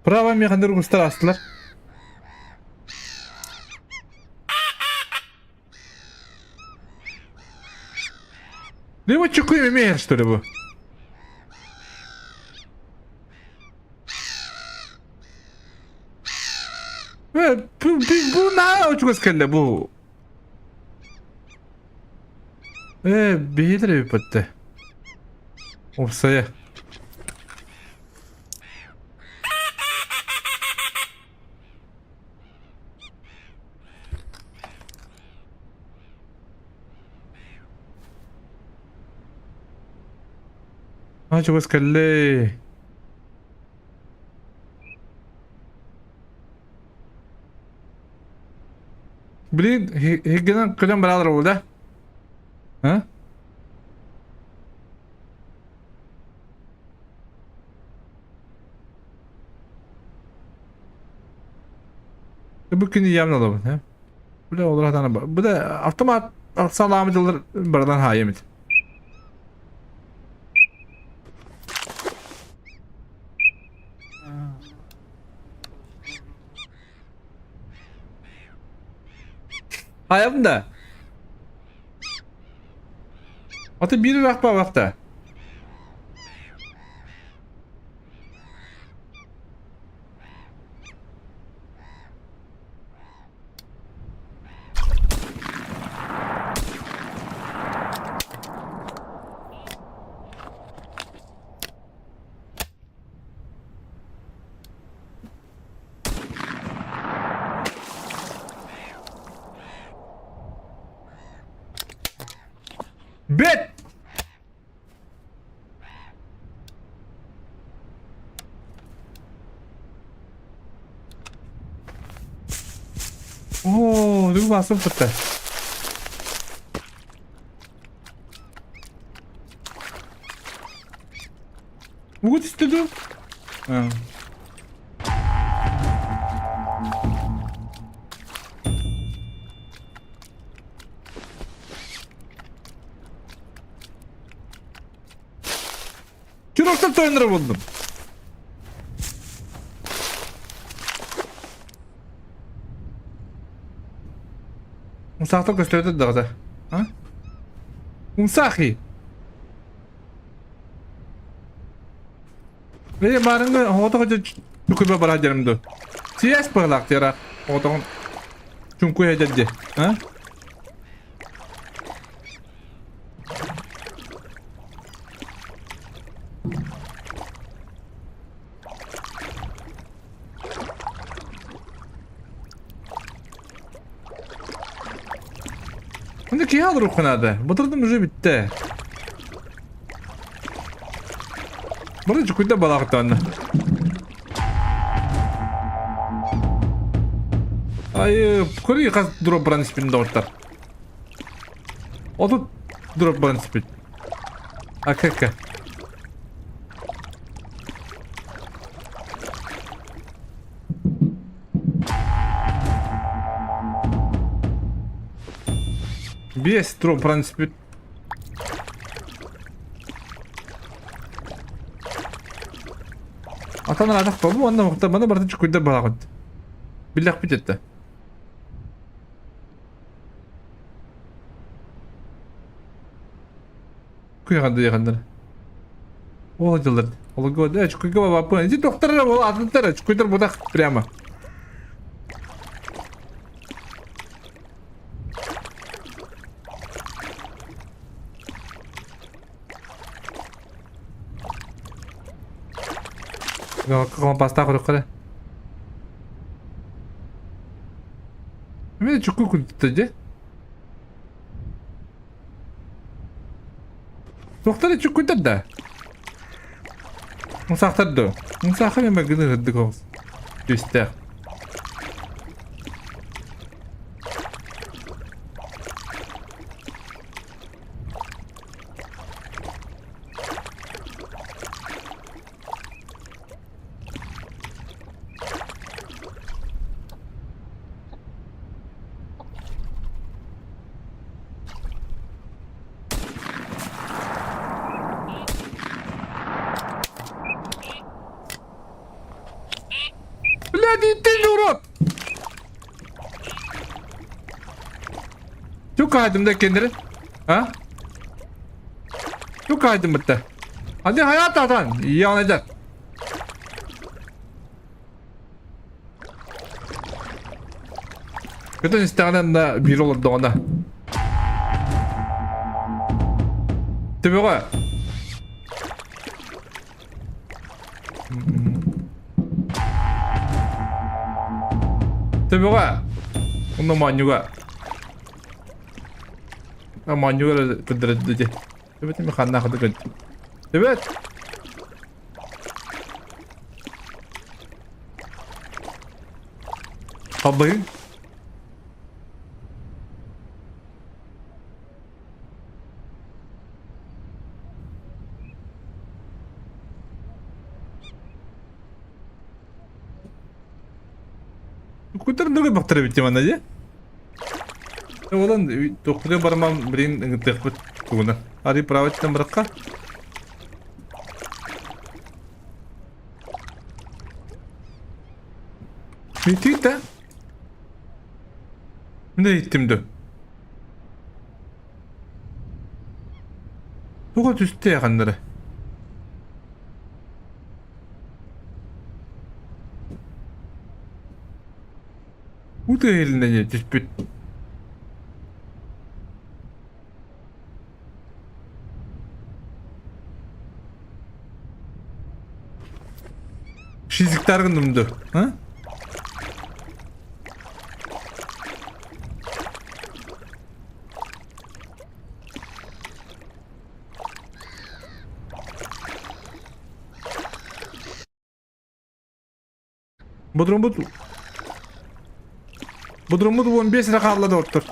A: Право механизм устар астылар. Либо чукуй эмиэ что ли бу? Бу, бу на чугас кэллэ бу. Э, биһилэр эбиппэтте. Опсайа. А чугас кэллэ. Блин, хиггинэн көтөн баралар ол да? А? Бу күнү явно алабын, ha? Bu da olur hatana. Bu da avtomat salamı dılır бардан hayemit. Хайабын да. Аты биир ырах баабахта. Бэт! Оо, тугу баасым сытта. Угут истэ дуу? Чурактан тойонноро буллум. Умсаахтар көстөөтө даҕата. А? Умсаахи. Бэйэ баарыҥҥа оҕотох чукуйба бараа дьэрим ду. Сиэс быһылаах тиэра оҕотоҕун чуҥкуй эдэрди. А? Онно киһи алырыахха наада. Батырдым уже бүттэ. Бары чукуйда балаахтаанна. Айы, көрүй хас дроп баран испин доҕоттор. Отут дроп баран испит. АКК. Биэс дроп баран испит. Атан аратах бу уонна маны барытын чукуйдар балаҕыт. Биллэхпит этэ. Куйаҕандыйаҕаннар. Ол дьыллар. Олорго э чукуйга бабаппын. Ити доктор эрэ ол атыттар чукуйдар бутах прямо. Компастаах көрүөххэ Эмиэ чукуй курдук дьэ. Туохтар чуккуйдар да? Мусаахтар дуо? Мусаахы мен гыны ырдык оҕус. Түстээх. Блядь, иди урод! Тук хаайдым да кендери? А? Тук хаайдым бытта? Hadi hayat atan. Yan eder. Көтөн истэҕинэ да биир олордоҕуна. Төбөҕө. Төбөҕө. Онно моонньуга. Моонньуга эрэ көрдөрөдү дии. Төбөт эми ханнаах да көрдүм. Төбөт! Хабыһын. Кутар другой бахтар эбит манна дии. Олан тохтуга бармам блин ыҥыртыахпыт тугуна. Ари правоттан баракка. Митита. Ne иттим да? Туга түстэ якыннары. Уу тыаһылына түспүт. Шизиктар гынным ду, а? Бодуруммут Бодуруммут 15 эрэ хаалла доҕоттор.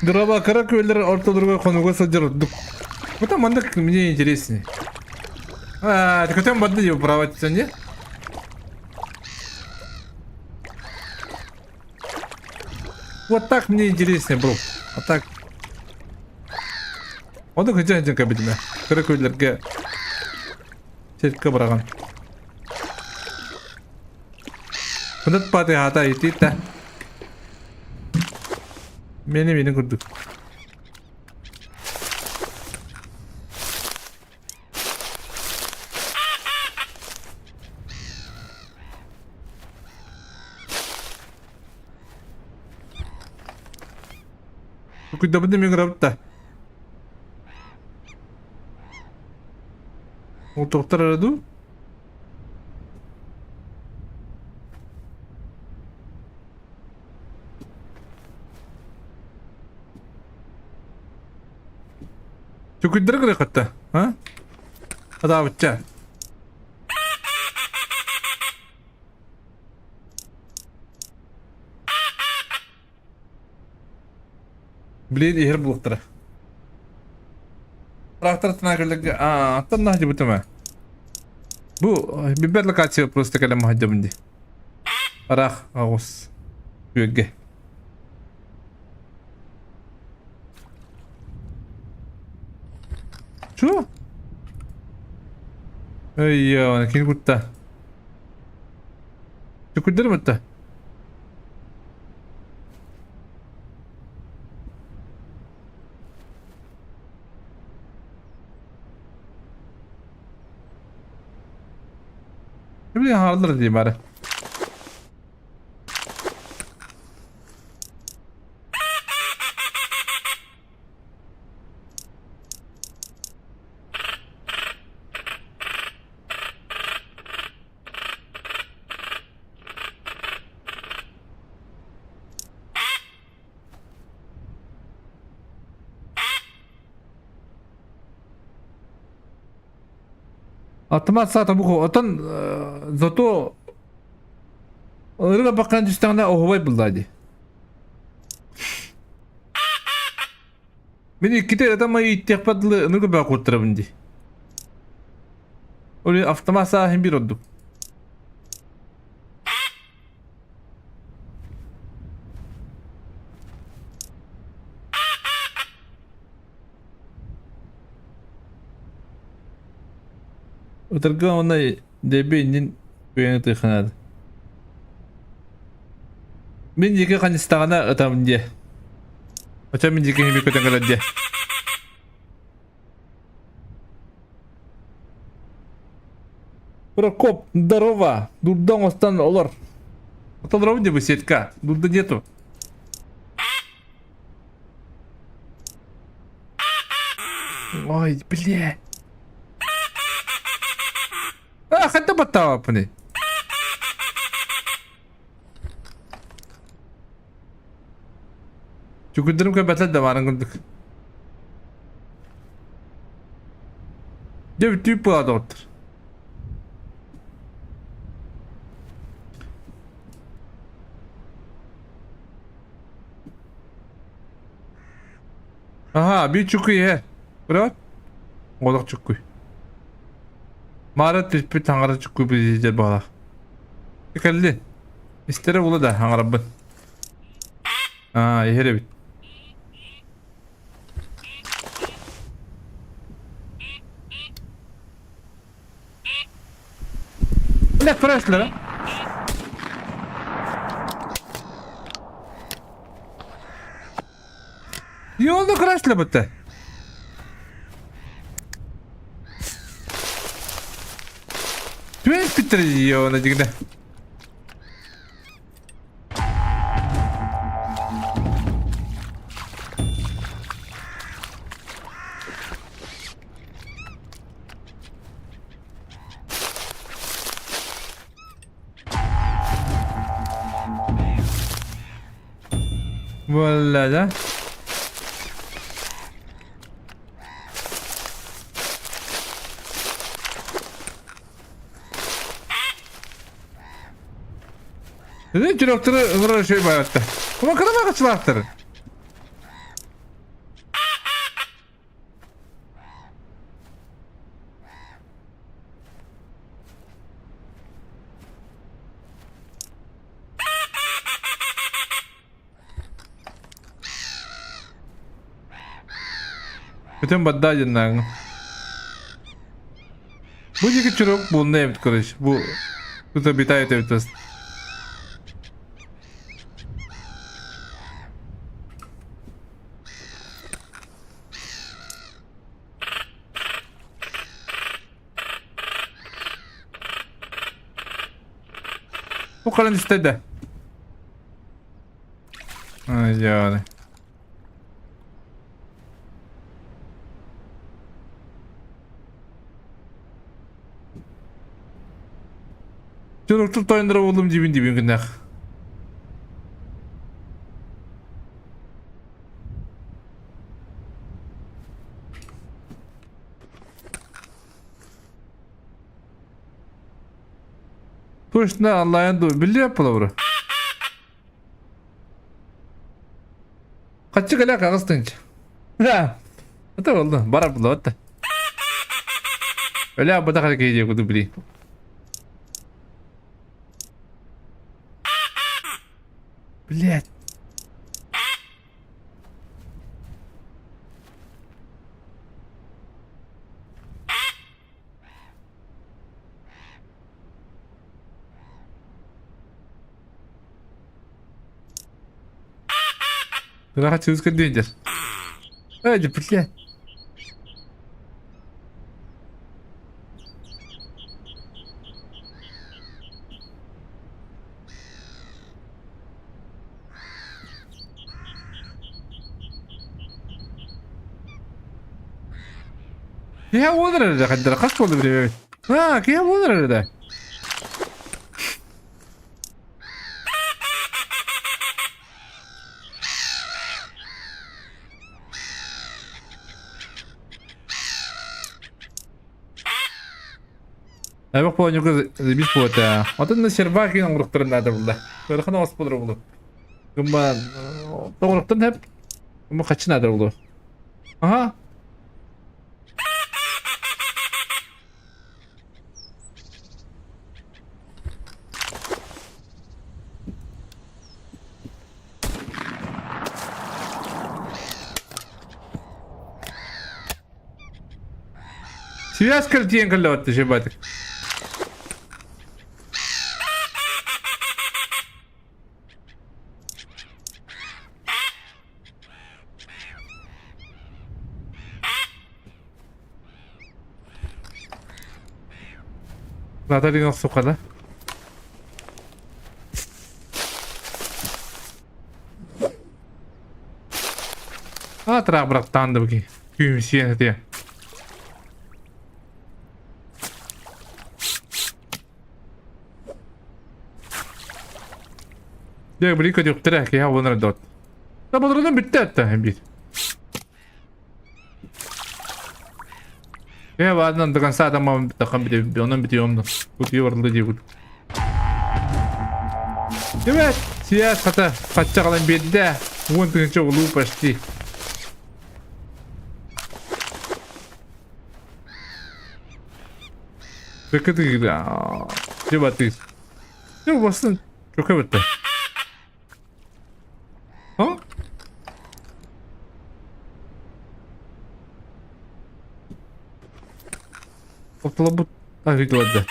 A: Дроба кыра күөллэр ортолоругар хонууга сылдьар ордук. Вот маннык мне интереснее. А, так хотя бы его право не? Вот так мне интереснее, бро. А так... Ону хотя один кабинет. Кыра күөллэргэ сетка быраҕан. Кынат патыхата итиитэ. Мени мени курдук. Куйдабын мен грабта. Ол тоқтар араду? Түкүрдэр гырыкытта, а? Адаабычча. Блин, иһэр булуктара. Трактор тынакерлерге, а, аттан наһдьыбытым ээ. Бу билбэт локация просто кэлэн маһдьабын дии. Араах аҕус күөлгэ. Чё? Эй, кини кутта. Түкүрдэр мытта. Блин, хааллар дии бары. Автомат саата бу отон зато ырыга баккан түстэҕинэ оһубай булла дии. Мин иккитэ ытамай ииттиэхпэр дылы ыныгы бөҕө куттарабын дии. Ол автомат сааһын биир ордук. Ытырга уонна Дебби иннин куйан ытыаххынаады. Мин диэки ханыстаҕына ытабын диэ. Очо мин диэки хими көтөн кэлэр диэ. Прокоп, здорово! Дурда оҥостон олор. Отолоробун дии беседка. Дурда нету. Ой, бля. А, ханта баттаабаппыный? Түкүрдэрим көрбөтөр да баарын курдук. Дьэ бүтүү буолла доҕоттор. Аһаа, биир чукуй иһэр. Көрөҕүт? Олох чуккуй. Маара түспүт таҥара чуккуй билиитэ буолар. Кэлли. Истэрэ була да аҥарабын. Аа, иһэр эбит. Бля, көрөөччүлэр Yolda көрөөччүлэр бытта. Түөн питтер йоона дигде. Буолла да? Neden traktörü ыҥырар şey bayrattı? Ama kadar kaçılaktır. Бүтүн баддаа дьоннааҕыҥ. Бу диэки чурук булна эбит короче. Бу тут обитает эбит Бу кэлэн истэ да. Ай, Чуруктур тойондоро буоллум диибин диибин күннээх. Точно Аллайан ду биллиэп буолабыра. Хаччы кэлэ хаҕыс тынч. Да. Это болду. Барар булла да. Өлө абыта хара киһи куду били. Блять. Раха чуус көрдүөдэр. Эй, блядь. Киһи уонар эрэ хайдара хас буолла билбэбит. Аа, киһи уонар эрэ да. Айбах буолан заебись буолта. Атын на сервак ин оҥоруктарын наада булла. Ыарахан оҕус буолар булу. Гымма тоҕуруктан хеп. Гымма хаччы наада булу. Аха. Связь картин кэллэбэтте шебатик. Наталья охсухха да? А, тыраах бырахтаан да бу Күүмсиэн этиэ. Дьэ, били көтүөхтэрэ, киһи абынар дот. Табаларынан бүттэ атта биир. Э, ладно, до конца там такам бите, онон битием. Тут yoruldu диэбит. Evet, сийээс хата хачча калан биэрдэ. 10 тыһыынча улуу почти. Дебаты. Дьэ бастан чөкө бэтте. А? Оптолобут арыйдылар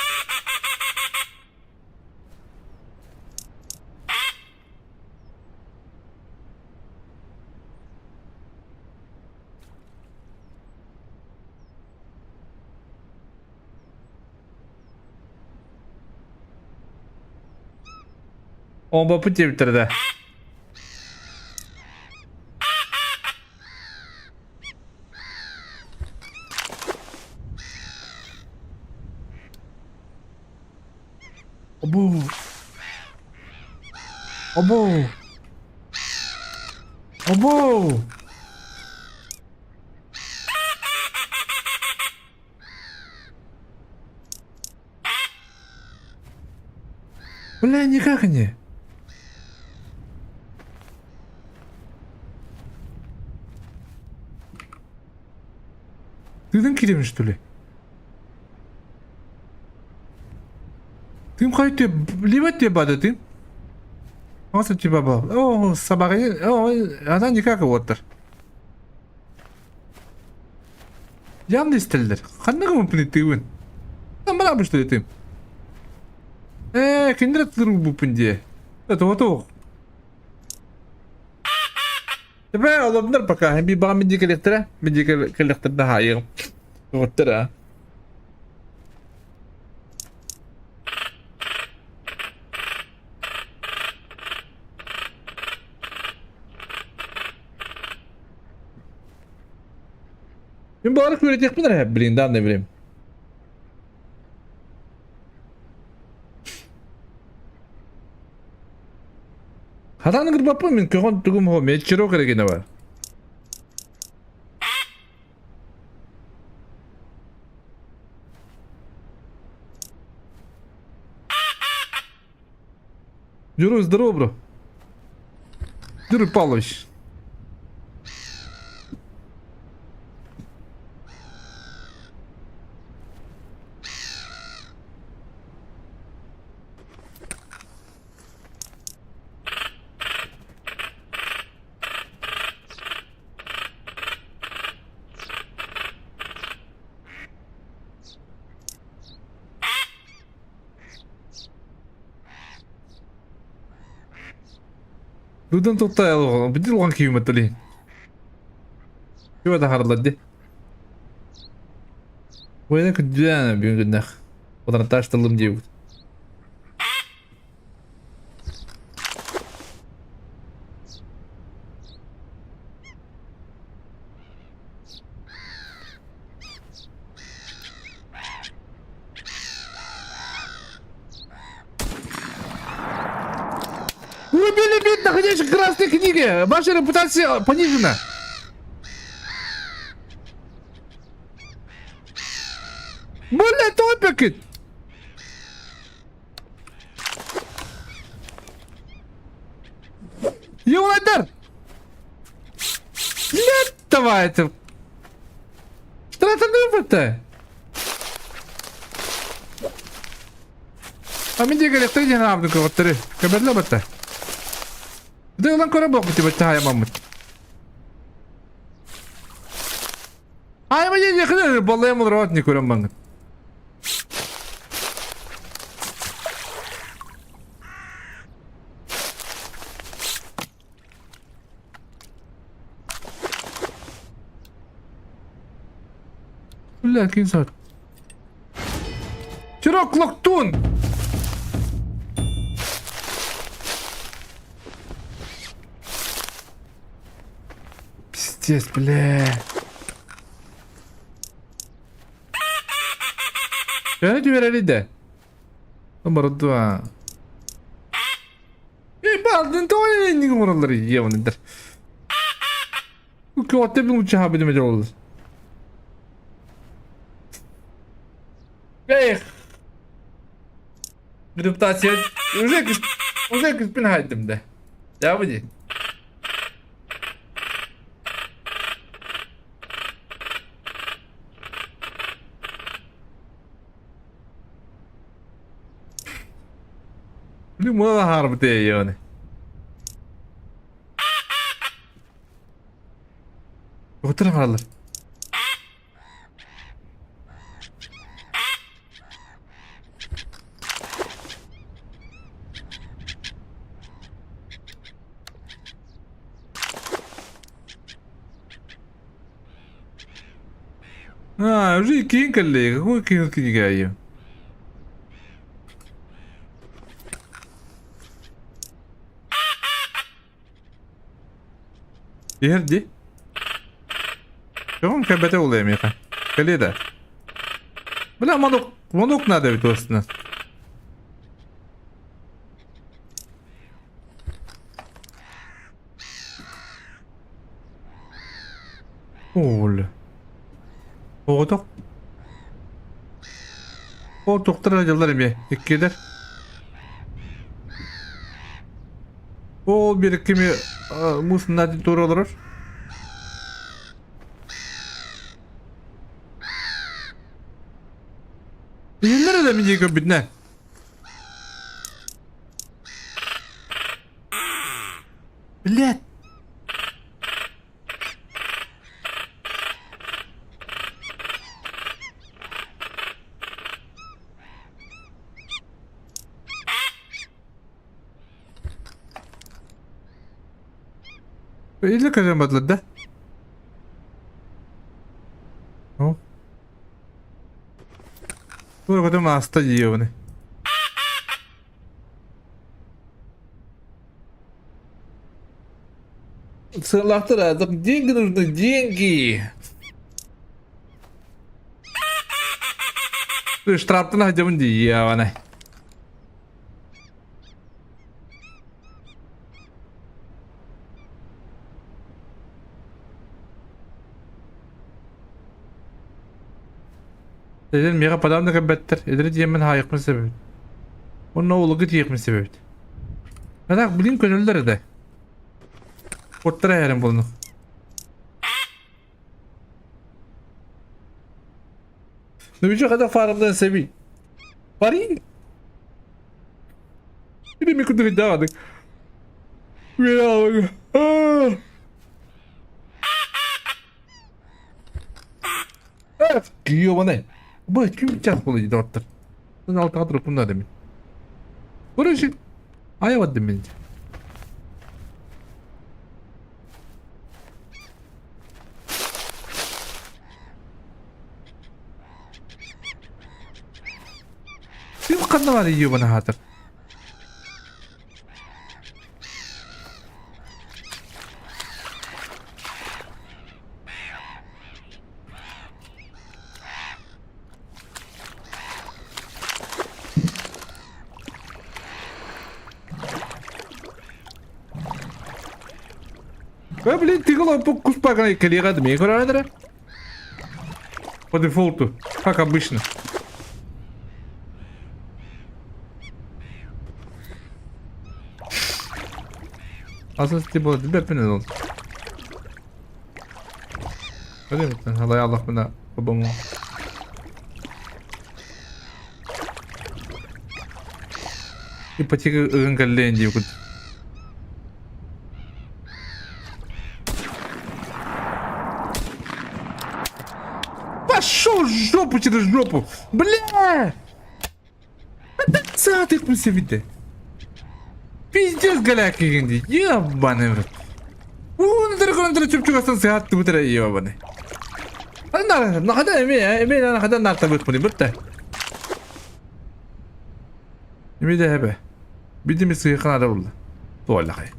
A: Оҥоппут диэбиттэрэ да. Обу. Обу. Обу. Бля, никак не. Тыгын киирэбин что ли? Тым хай ты либо тебе бада ты. Вот тебя был. О, собака. О, она никак вот. Явно истэллэр. Ханна гыммыппыный тыыбын? Барабын что ли тыым? Ээ, кинилэр тырбыппын дии. Тоҕо Теперь олордунар пока. Би баҕа мин дии кэлиэхтэрэ. Мин дии кэлиэхтэрэ да хаайыам. Тоҕоттор Мин баҕар күөрэтиэхпин эрэ блин данное время. Хатан кырбаппын мин көҕөн тугум хо меччиро керегине бар. Юрий, здорово, бро. Юрий Павлович. Дудан тутта бити улахан киһи маттали. Киба тахарылар ди. Война күндүлээн бүгүн күннэх. Патронтаж тылым диэбит. Вы убили вид, находящих в красной книге! Ваша репутация понижена! Бля, топик! Юлайдар! Нет, давай это! Штрафанул-то! А мен диэки электро диэн аабын көҕөттөрү. Көбөрлө батта. Дэ ылан көрө буолбут тибет хаайамаммыт. Хаайама диэн якын боллайым олорот не көрөн баңыт. Бля, ким сат? Чирок Локтун! Пиздец, бля. Төһө түбэрэрий да? Оборудуа. Э, баалдын тоҕо инник оҥороллор ебаныйдар. Көҕөттө бин лучше билим олор. Эх. Репутация уже уже күспүн хайдым да. Дьаабы дии. Мыла хаарбыт ээйэҕини. Отыр хаалар. А, уже кийин кэллэ. Какой кийин книга Иһэр дии. Көҕүм кэлбэтэ буолуо эмиэхэ. Кэлиэ да. Бля, манок, манок надо эбит уостунан. Оля. Оҕотох. Ол тохтор дьыллар эмиэ иккилэр. Ол bir kimi мусунна тура олорор. Иһиллэр да мин көрбүтүнэ. Блядь. Или көтөн бардылар да? О. Тура көтөн ааста дии Сыалаахтар деньги нужны, деньги. Штрафтан сылдьабын дии, ебаный. Эдэр миэхэ падаан да кэлбэттэр, эдэри диэммин хаайыахпын сөп эбит. Уонна улугу тиийиэхпин сөп эбит. А так, блин, көнөллөр этэ. Куттара эһэрин булну. Ну еще когда фармдан сэби. Пари. Или ми куды даадык. Ёбаный. Бу ким час буолуй доҕоттор. Сын алтаҕа турукпун да дэмин. Короче, айабат дэмин. Ким ханна бар ёбана хаатыр. Э, блин, тигл куспаган кэлиэҕэ дмей көрөрө По дефолту, как обычно. Asıl типа бэппин ол. Халай Аллахпына бабам. Ипотека ыган кэллээн дии кут. Пошел в жопу через жопу! Бля! Саатык себите. Пиздец голяк дии. Ебаный в рот. Уун чупчугастан сыһаатты бутара ебаный. Нахада эме эме нахада нартабыт бутта. Эме да хэбэ. Бидими сыйхана булла. Туоллахай.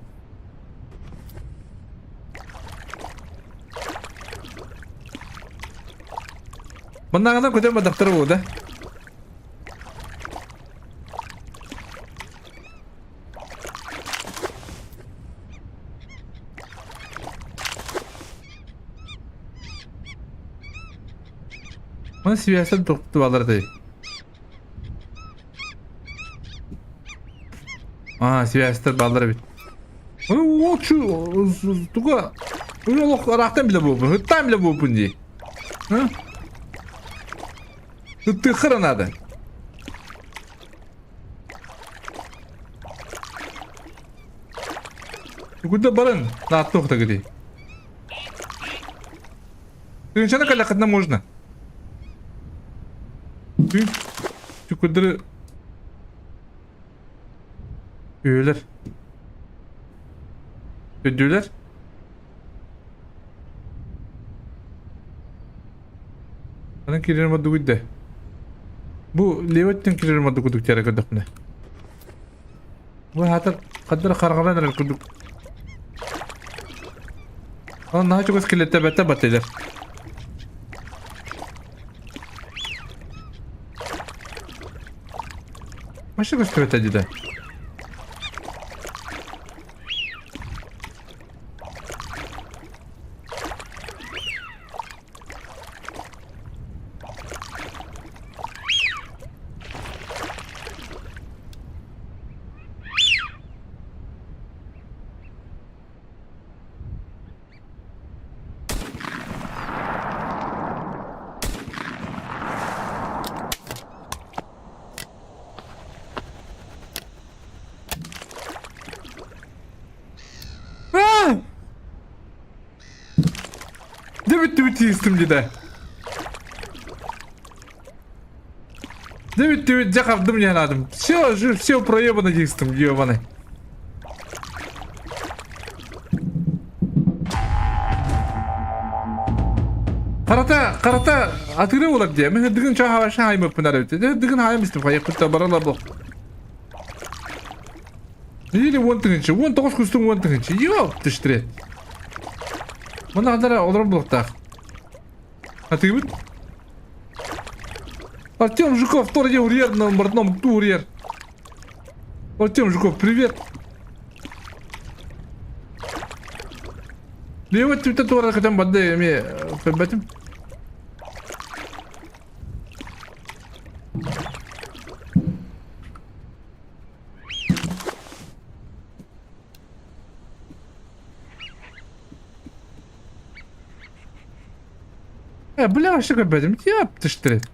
A: Маннаҕынан көтөн бадахтара буолда. Маны связьтан туктубалар дей. А, связьтар баллар эбит. Ол туга олох ыраахтан билэ буолбун, ыттаан билэ буолбун дии. Ыттыххара надо. Куда баран? Нааттуох тагыдый. Тыынчаны кэлэххитинэ можно. Түкүрдөрү Үөлэр. Үрдүүлэр. Анан киирэрим ордугуй да. Бу левый өттүн киирэрим ордук курдук тиэрэ көрдөхпүнэ. Бу аатар хаддара хараҕалаан эрэр курдук. Онон наһаа чугас килэттэбэттэ батылар. Вообще көстүбэтэ дии Аа! Дьэ бүттүбүт тиистим дьэ. Дьэ бүттүбүт дьэ хардым диэн аатым. Все, все проебано тиистим, ебаный. Харата, харата атыыры болар дии. Мен дыгын чаа хаша хаймыппын арабыт. Дыгын хайым истим хайыппыт баралар бу. Или 10 тыһыынча, 19 кустуҥ 10 тыһыынча. Йоп, түштүрет. Мына адара олорон булуктаах. Атыыбыт. Артем Жуков тоже урьер на бортном курьер. Артем Жуков, привет. Лево түтэ туора кытан барды эми көрбөтүм. Э, бля, вообще көрбөтүм. Яп, түштүрет.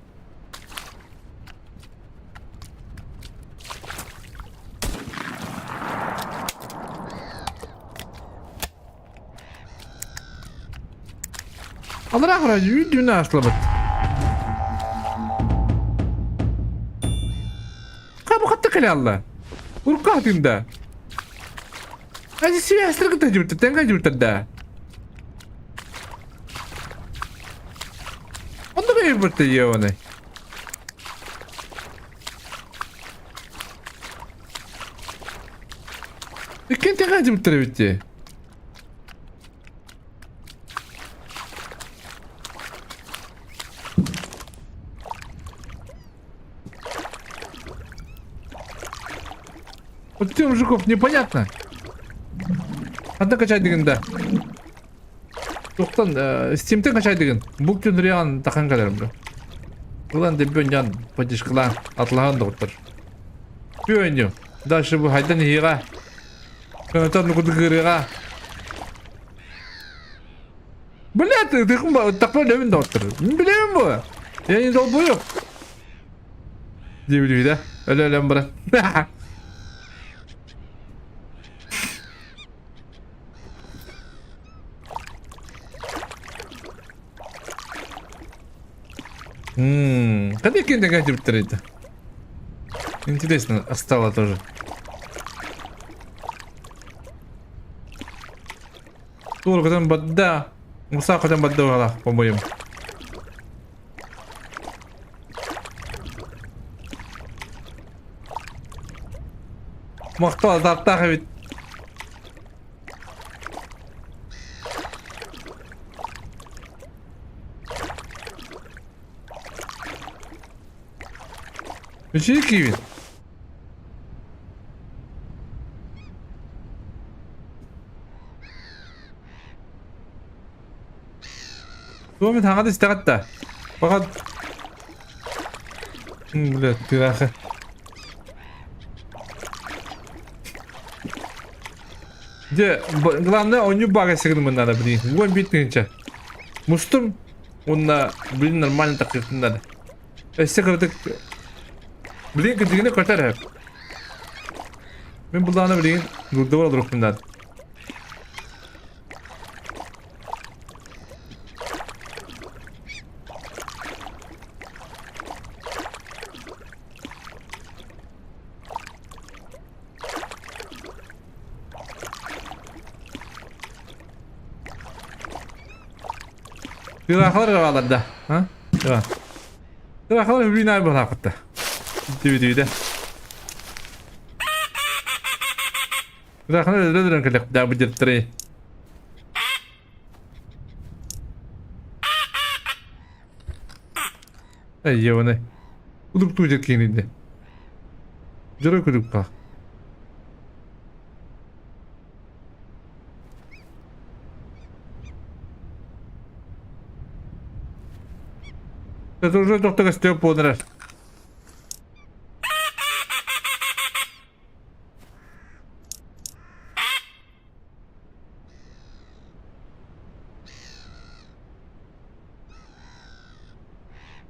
A: Аллараа вроде үйдүнэ аслабыт. Хабы хатта кэлэ алла. Урукка хатында. Ази связьтар кытта жибиттер, тэҥҥэ жибиттер да. Онно бэйбырты ебаный. Иккиэн тэҥҥэ жибиттер эбит дии. Вот ты мужиков непонятно. Ханна качайдыгын да. Туохтан Steamтен качайдыгын. Бу күн Риан тахан кэлэрим бу. Ылан дөббөн дьон поддержкалаан атлаһан доҕоттор. Бүөнню. Дальше бу хайдан иһиэҕэ. Көнөтөн нукудугырыаҕа. Бля, ты такой левин доктор. Билэбин бу. Я не долбоёб. Диэбит да? Өлө өлөн баран. Когда киндер это? Интересно стало тоже. Тур көтөн бадда. Муса көтөн бадда баҕалаах, по-моему. Махтал азартаах эбит. Үчүгэй киибин. Туох эмит хаҥа да истэҕит да? Баҕар Бля, тыраахы. Дьэ, главное, оонньуу баага сыгынымын надо, блин. 11 тыһыынча. Мустум, уонна, блин, нормально тахсыахпын надо. Өссө кыратык Билигин кырдьыгына көтөр эһэп. Мин булдаҕына билигин дурдабар олоруохпун наада. Тыраахалар баалар да. А? Тыраахалар үбүн ай баалаахпытта. Түбүтүбүтэ. Тыраахалар өлөрөн кэлэхтэ бу дьиттери. Эй, ебаный. Удуктуу дьэ киининде. Дьоро күлүкка. Это уже доктор Степ буолар.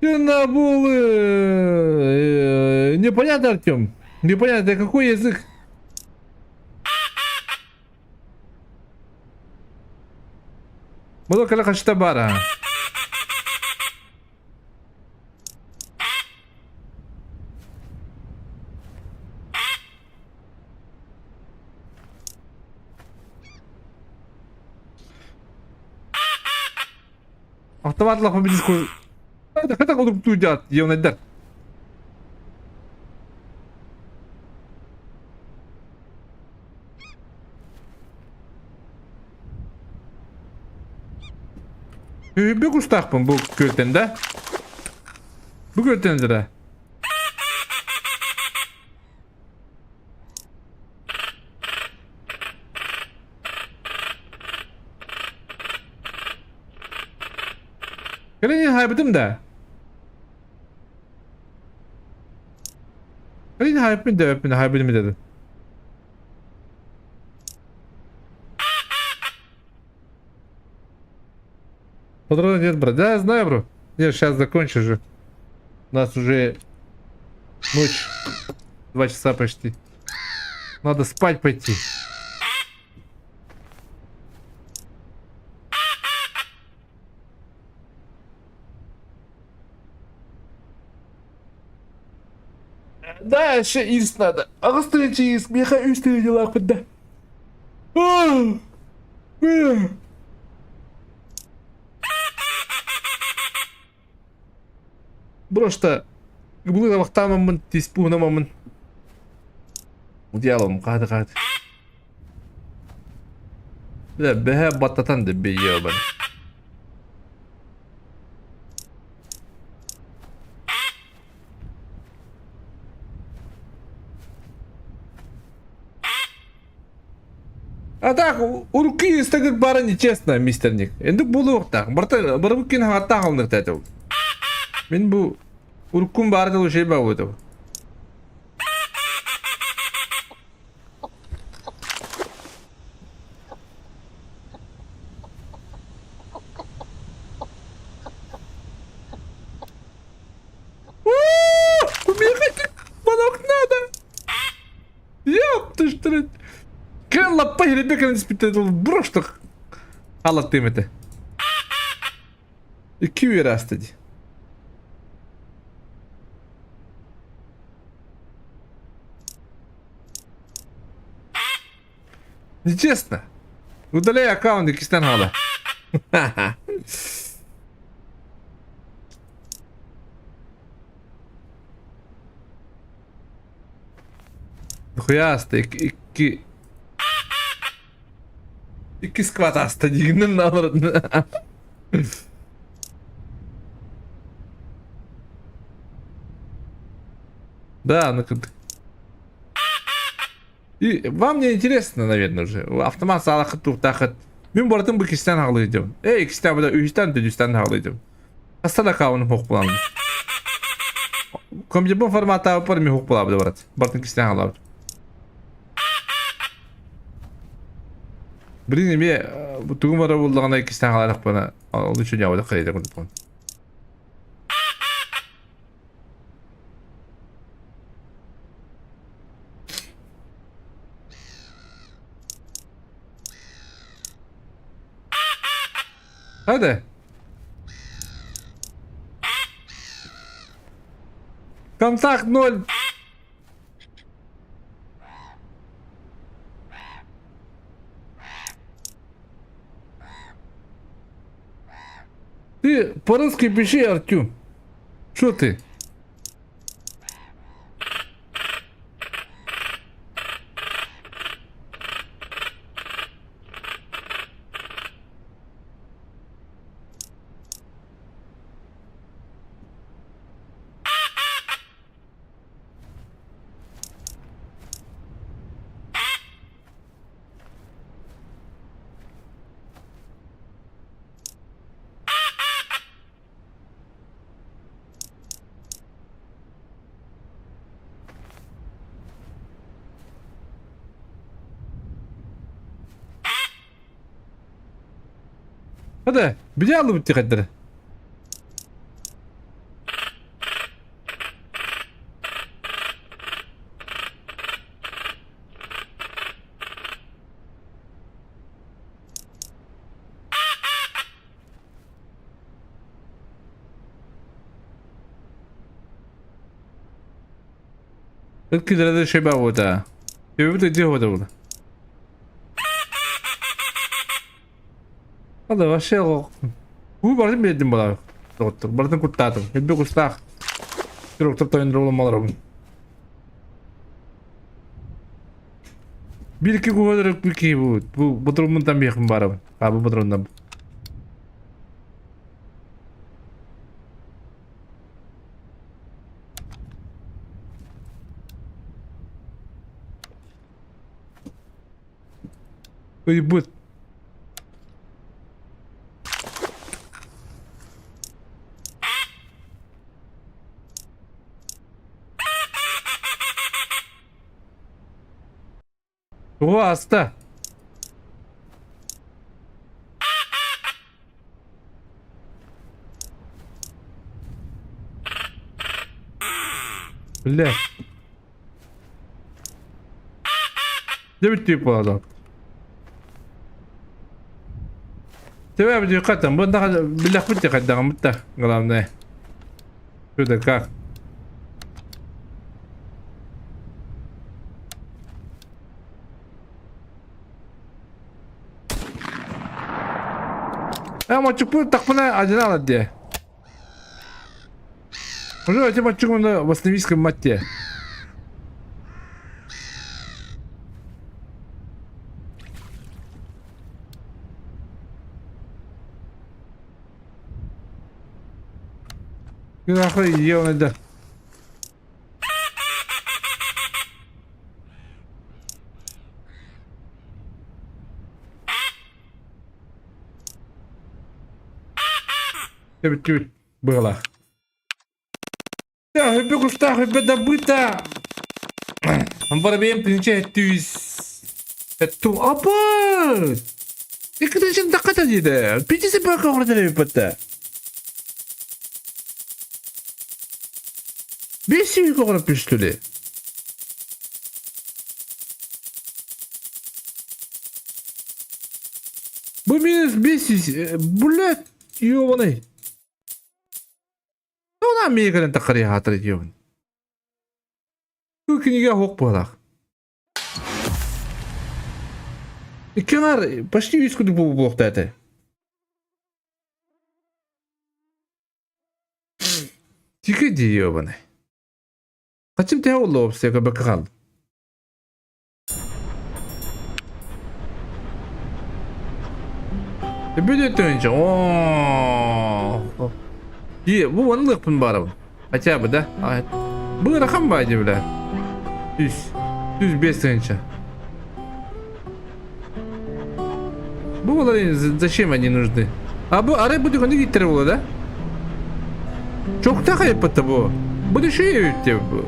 A: Кинобулы! Непонятно, Артем. Непонятно, какой язык? Була кэлэ хачта бара. Автомат лапа билис Хата кудук тудят, ёнайдар. Үһүбү кустаахпын бу күөлтэн да. Бу күөлтэн да. Кэлин хайбытым да. Кэлин хайбытым да, хайбытым да. Патронов нет, брат. Да, я знаю, бро. Я сейчас закончу же. У нас уже ночь. 2 часа почти. Надо спать пойти. Да, еще ис надо. А встречи ис, меха үстү дела куда. Просто былыр абахтаамаммын, тиспуунамаммын. Удьялым хааты хааты. Бля, бэһэ баттатан да бейебан. А так, урукки истагыр бара нечестно, мистер Ник. Эндик буолуохтаах. Барта барыбыккин хааттаах алыныктаатыл. Мин бу уруккун баары дыл ушей бабытым. Манок надо! Ёптыштырын! Кэл лаппа хиребе кэлэн испиттэ броштох халаттыым этэ. Икки үөр ааста дии. Нечестно. Удаляй аккаунт иккистэн хаала. Нахуя ааста икки икки сквад ааста диигинэн нааларын. Да, ну И вам не интересно, наверное, уже. Автомат саалахыт туохтаахыт. Мин барытын бу иккистэн хаалыйдым. Эй, иккистэн буда үһүстэн төдүстэн хаалыйдым. Хаста да каабын хуох булаабын. Компьютербун форматтаабыппар ми хуох булаабыта барат. Барытын иккистэн хаалаабыт. Блин, эмиэ тугум бара буллаҕына иккистэн хаалаахпына ол үчүн ябыда хайда курдукпун. Hadi. Контакт ноль. Ты по-русски пиши, Артем. Что ты? Hadi, bir aldı bitti kadar. Ыккыдырада шеба бота. Себебі де бота була. Hadi вообще Бу бардым билдим була. Доктор, бардым куттаатым. Элбек устаах. Пироктор тойындыр маларым. Bir iki куһалар кии бу. Бу ботуруммунтан биэхпин баарабын. А бу ботурумнан. Ыйбыт. Тугу ааста? Бля. Дьэ бүттүү буолла. Тебя бүтүөххэ бу билэхпит хайдаҕыммыт да главное. Что да как. Э, мочукпут тахпына одинала де. Уже эти мочук на восстановийском матте. Нахуй ебаный да. Түбүт быһалаах. Хөппө кустаах хөппө добыта. Барабием тынча түйс. Ту апа! Иккитинчи тақата диде. Пятиси бака оҕордор эбиппэтэ. Бес сүүс оҕоро түстүлэ. Бу минус бес блядь, ёбаный. Тоҕо Американан таххарыйа хаатар диэбин. Бу кинигэ оһох буолаах. Икки аҥаар почти үс курдук буолуохтаа этэ. Тихо дии ёбаный. Хачым тэһэ олло опция бакка хаалла. Бүдүтүнчэ оо. Дии бу онлыкпын барабын. Хотя бы да. Бу ыарахан баайдыы бля. Үс. Үс бес тыһыынча. Бу балар зачем они нужны? А бу арай бу дыганы гиттер була да? Чохта хайыппатта бу. Бу да шея үтте бу.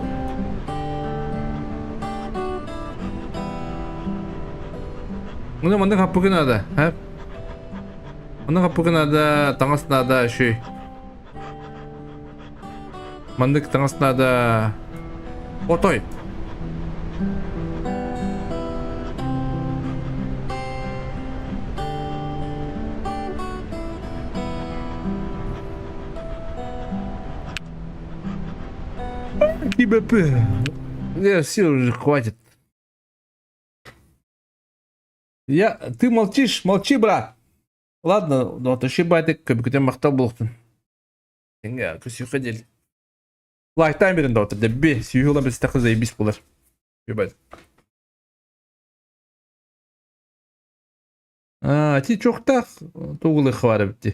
A: Муну манна хаппыгы надо, а? Манна хаппыгы надо, таҥас надо, шүй. Маннык таҥас надо. Отой. ИБП. Я все уже хватит. Я, ты молчишь, молчи, брат. Ладно, доҕотто, байтык көбүкүтэн махтал буолуохтун. Тэҥҥэ көсүөххэ диэли. Лайктаан берин доҕоттор, дэбби, сүүһү ылан билстэххэ заебись буолар. Ебать. А, ти чохтаах тугулыхха бар эбит дии.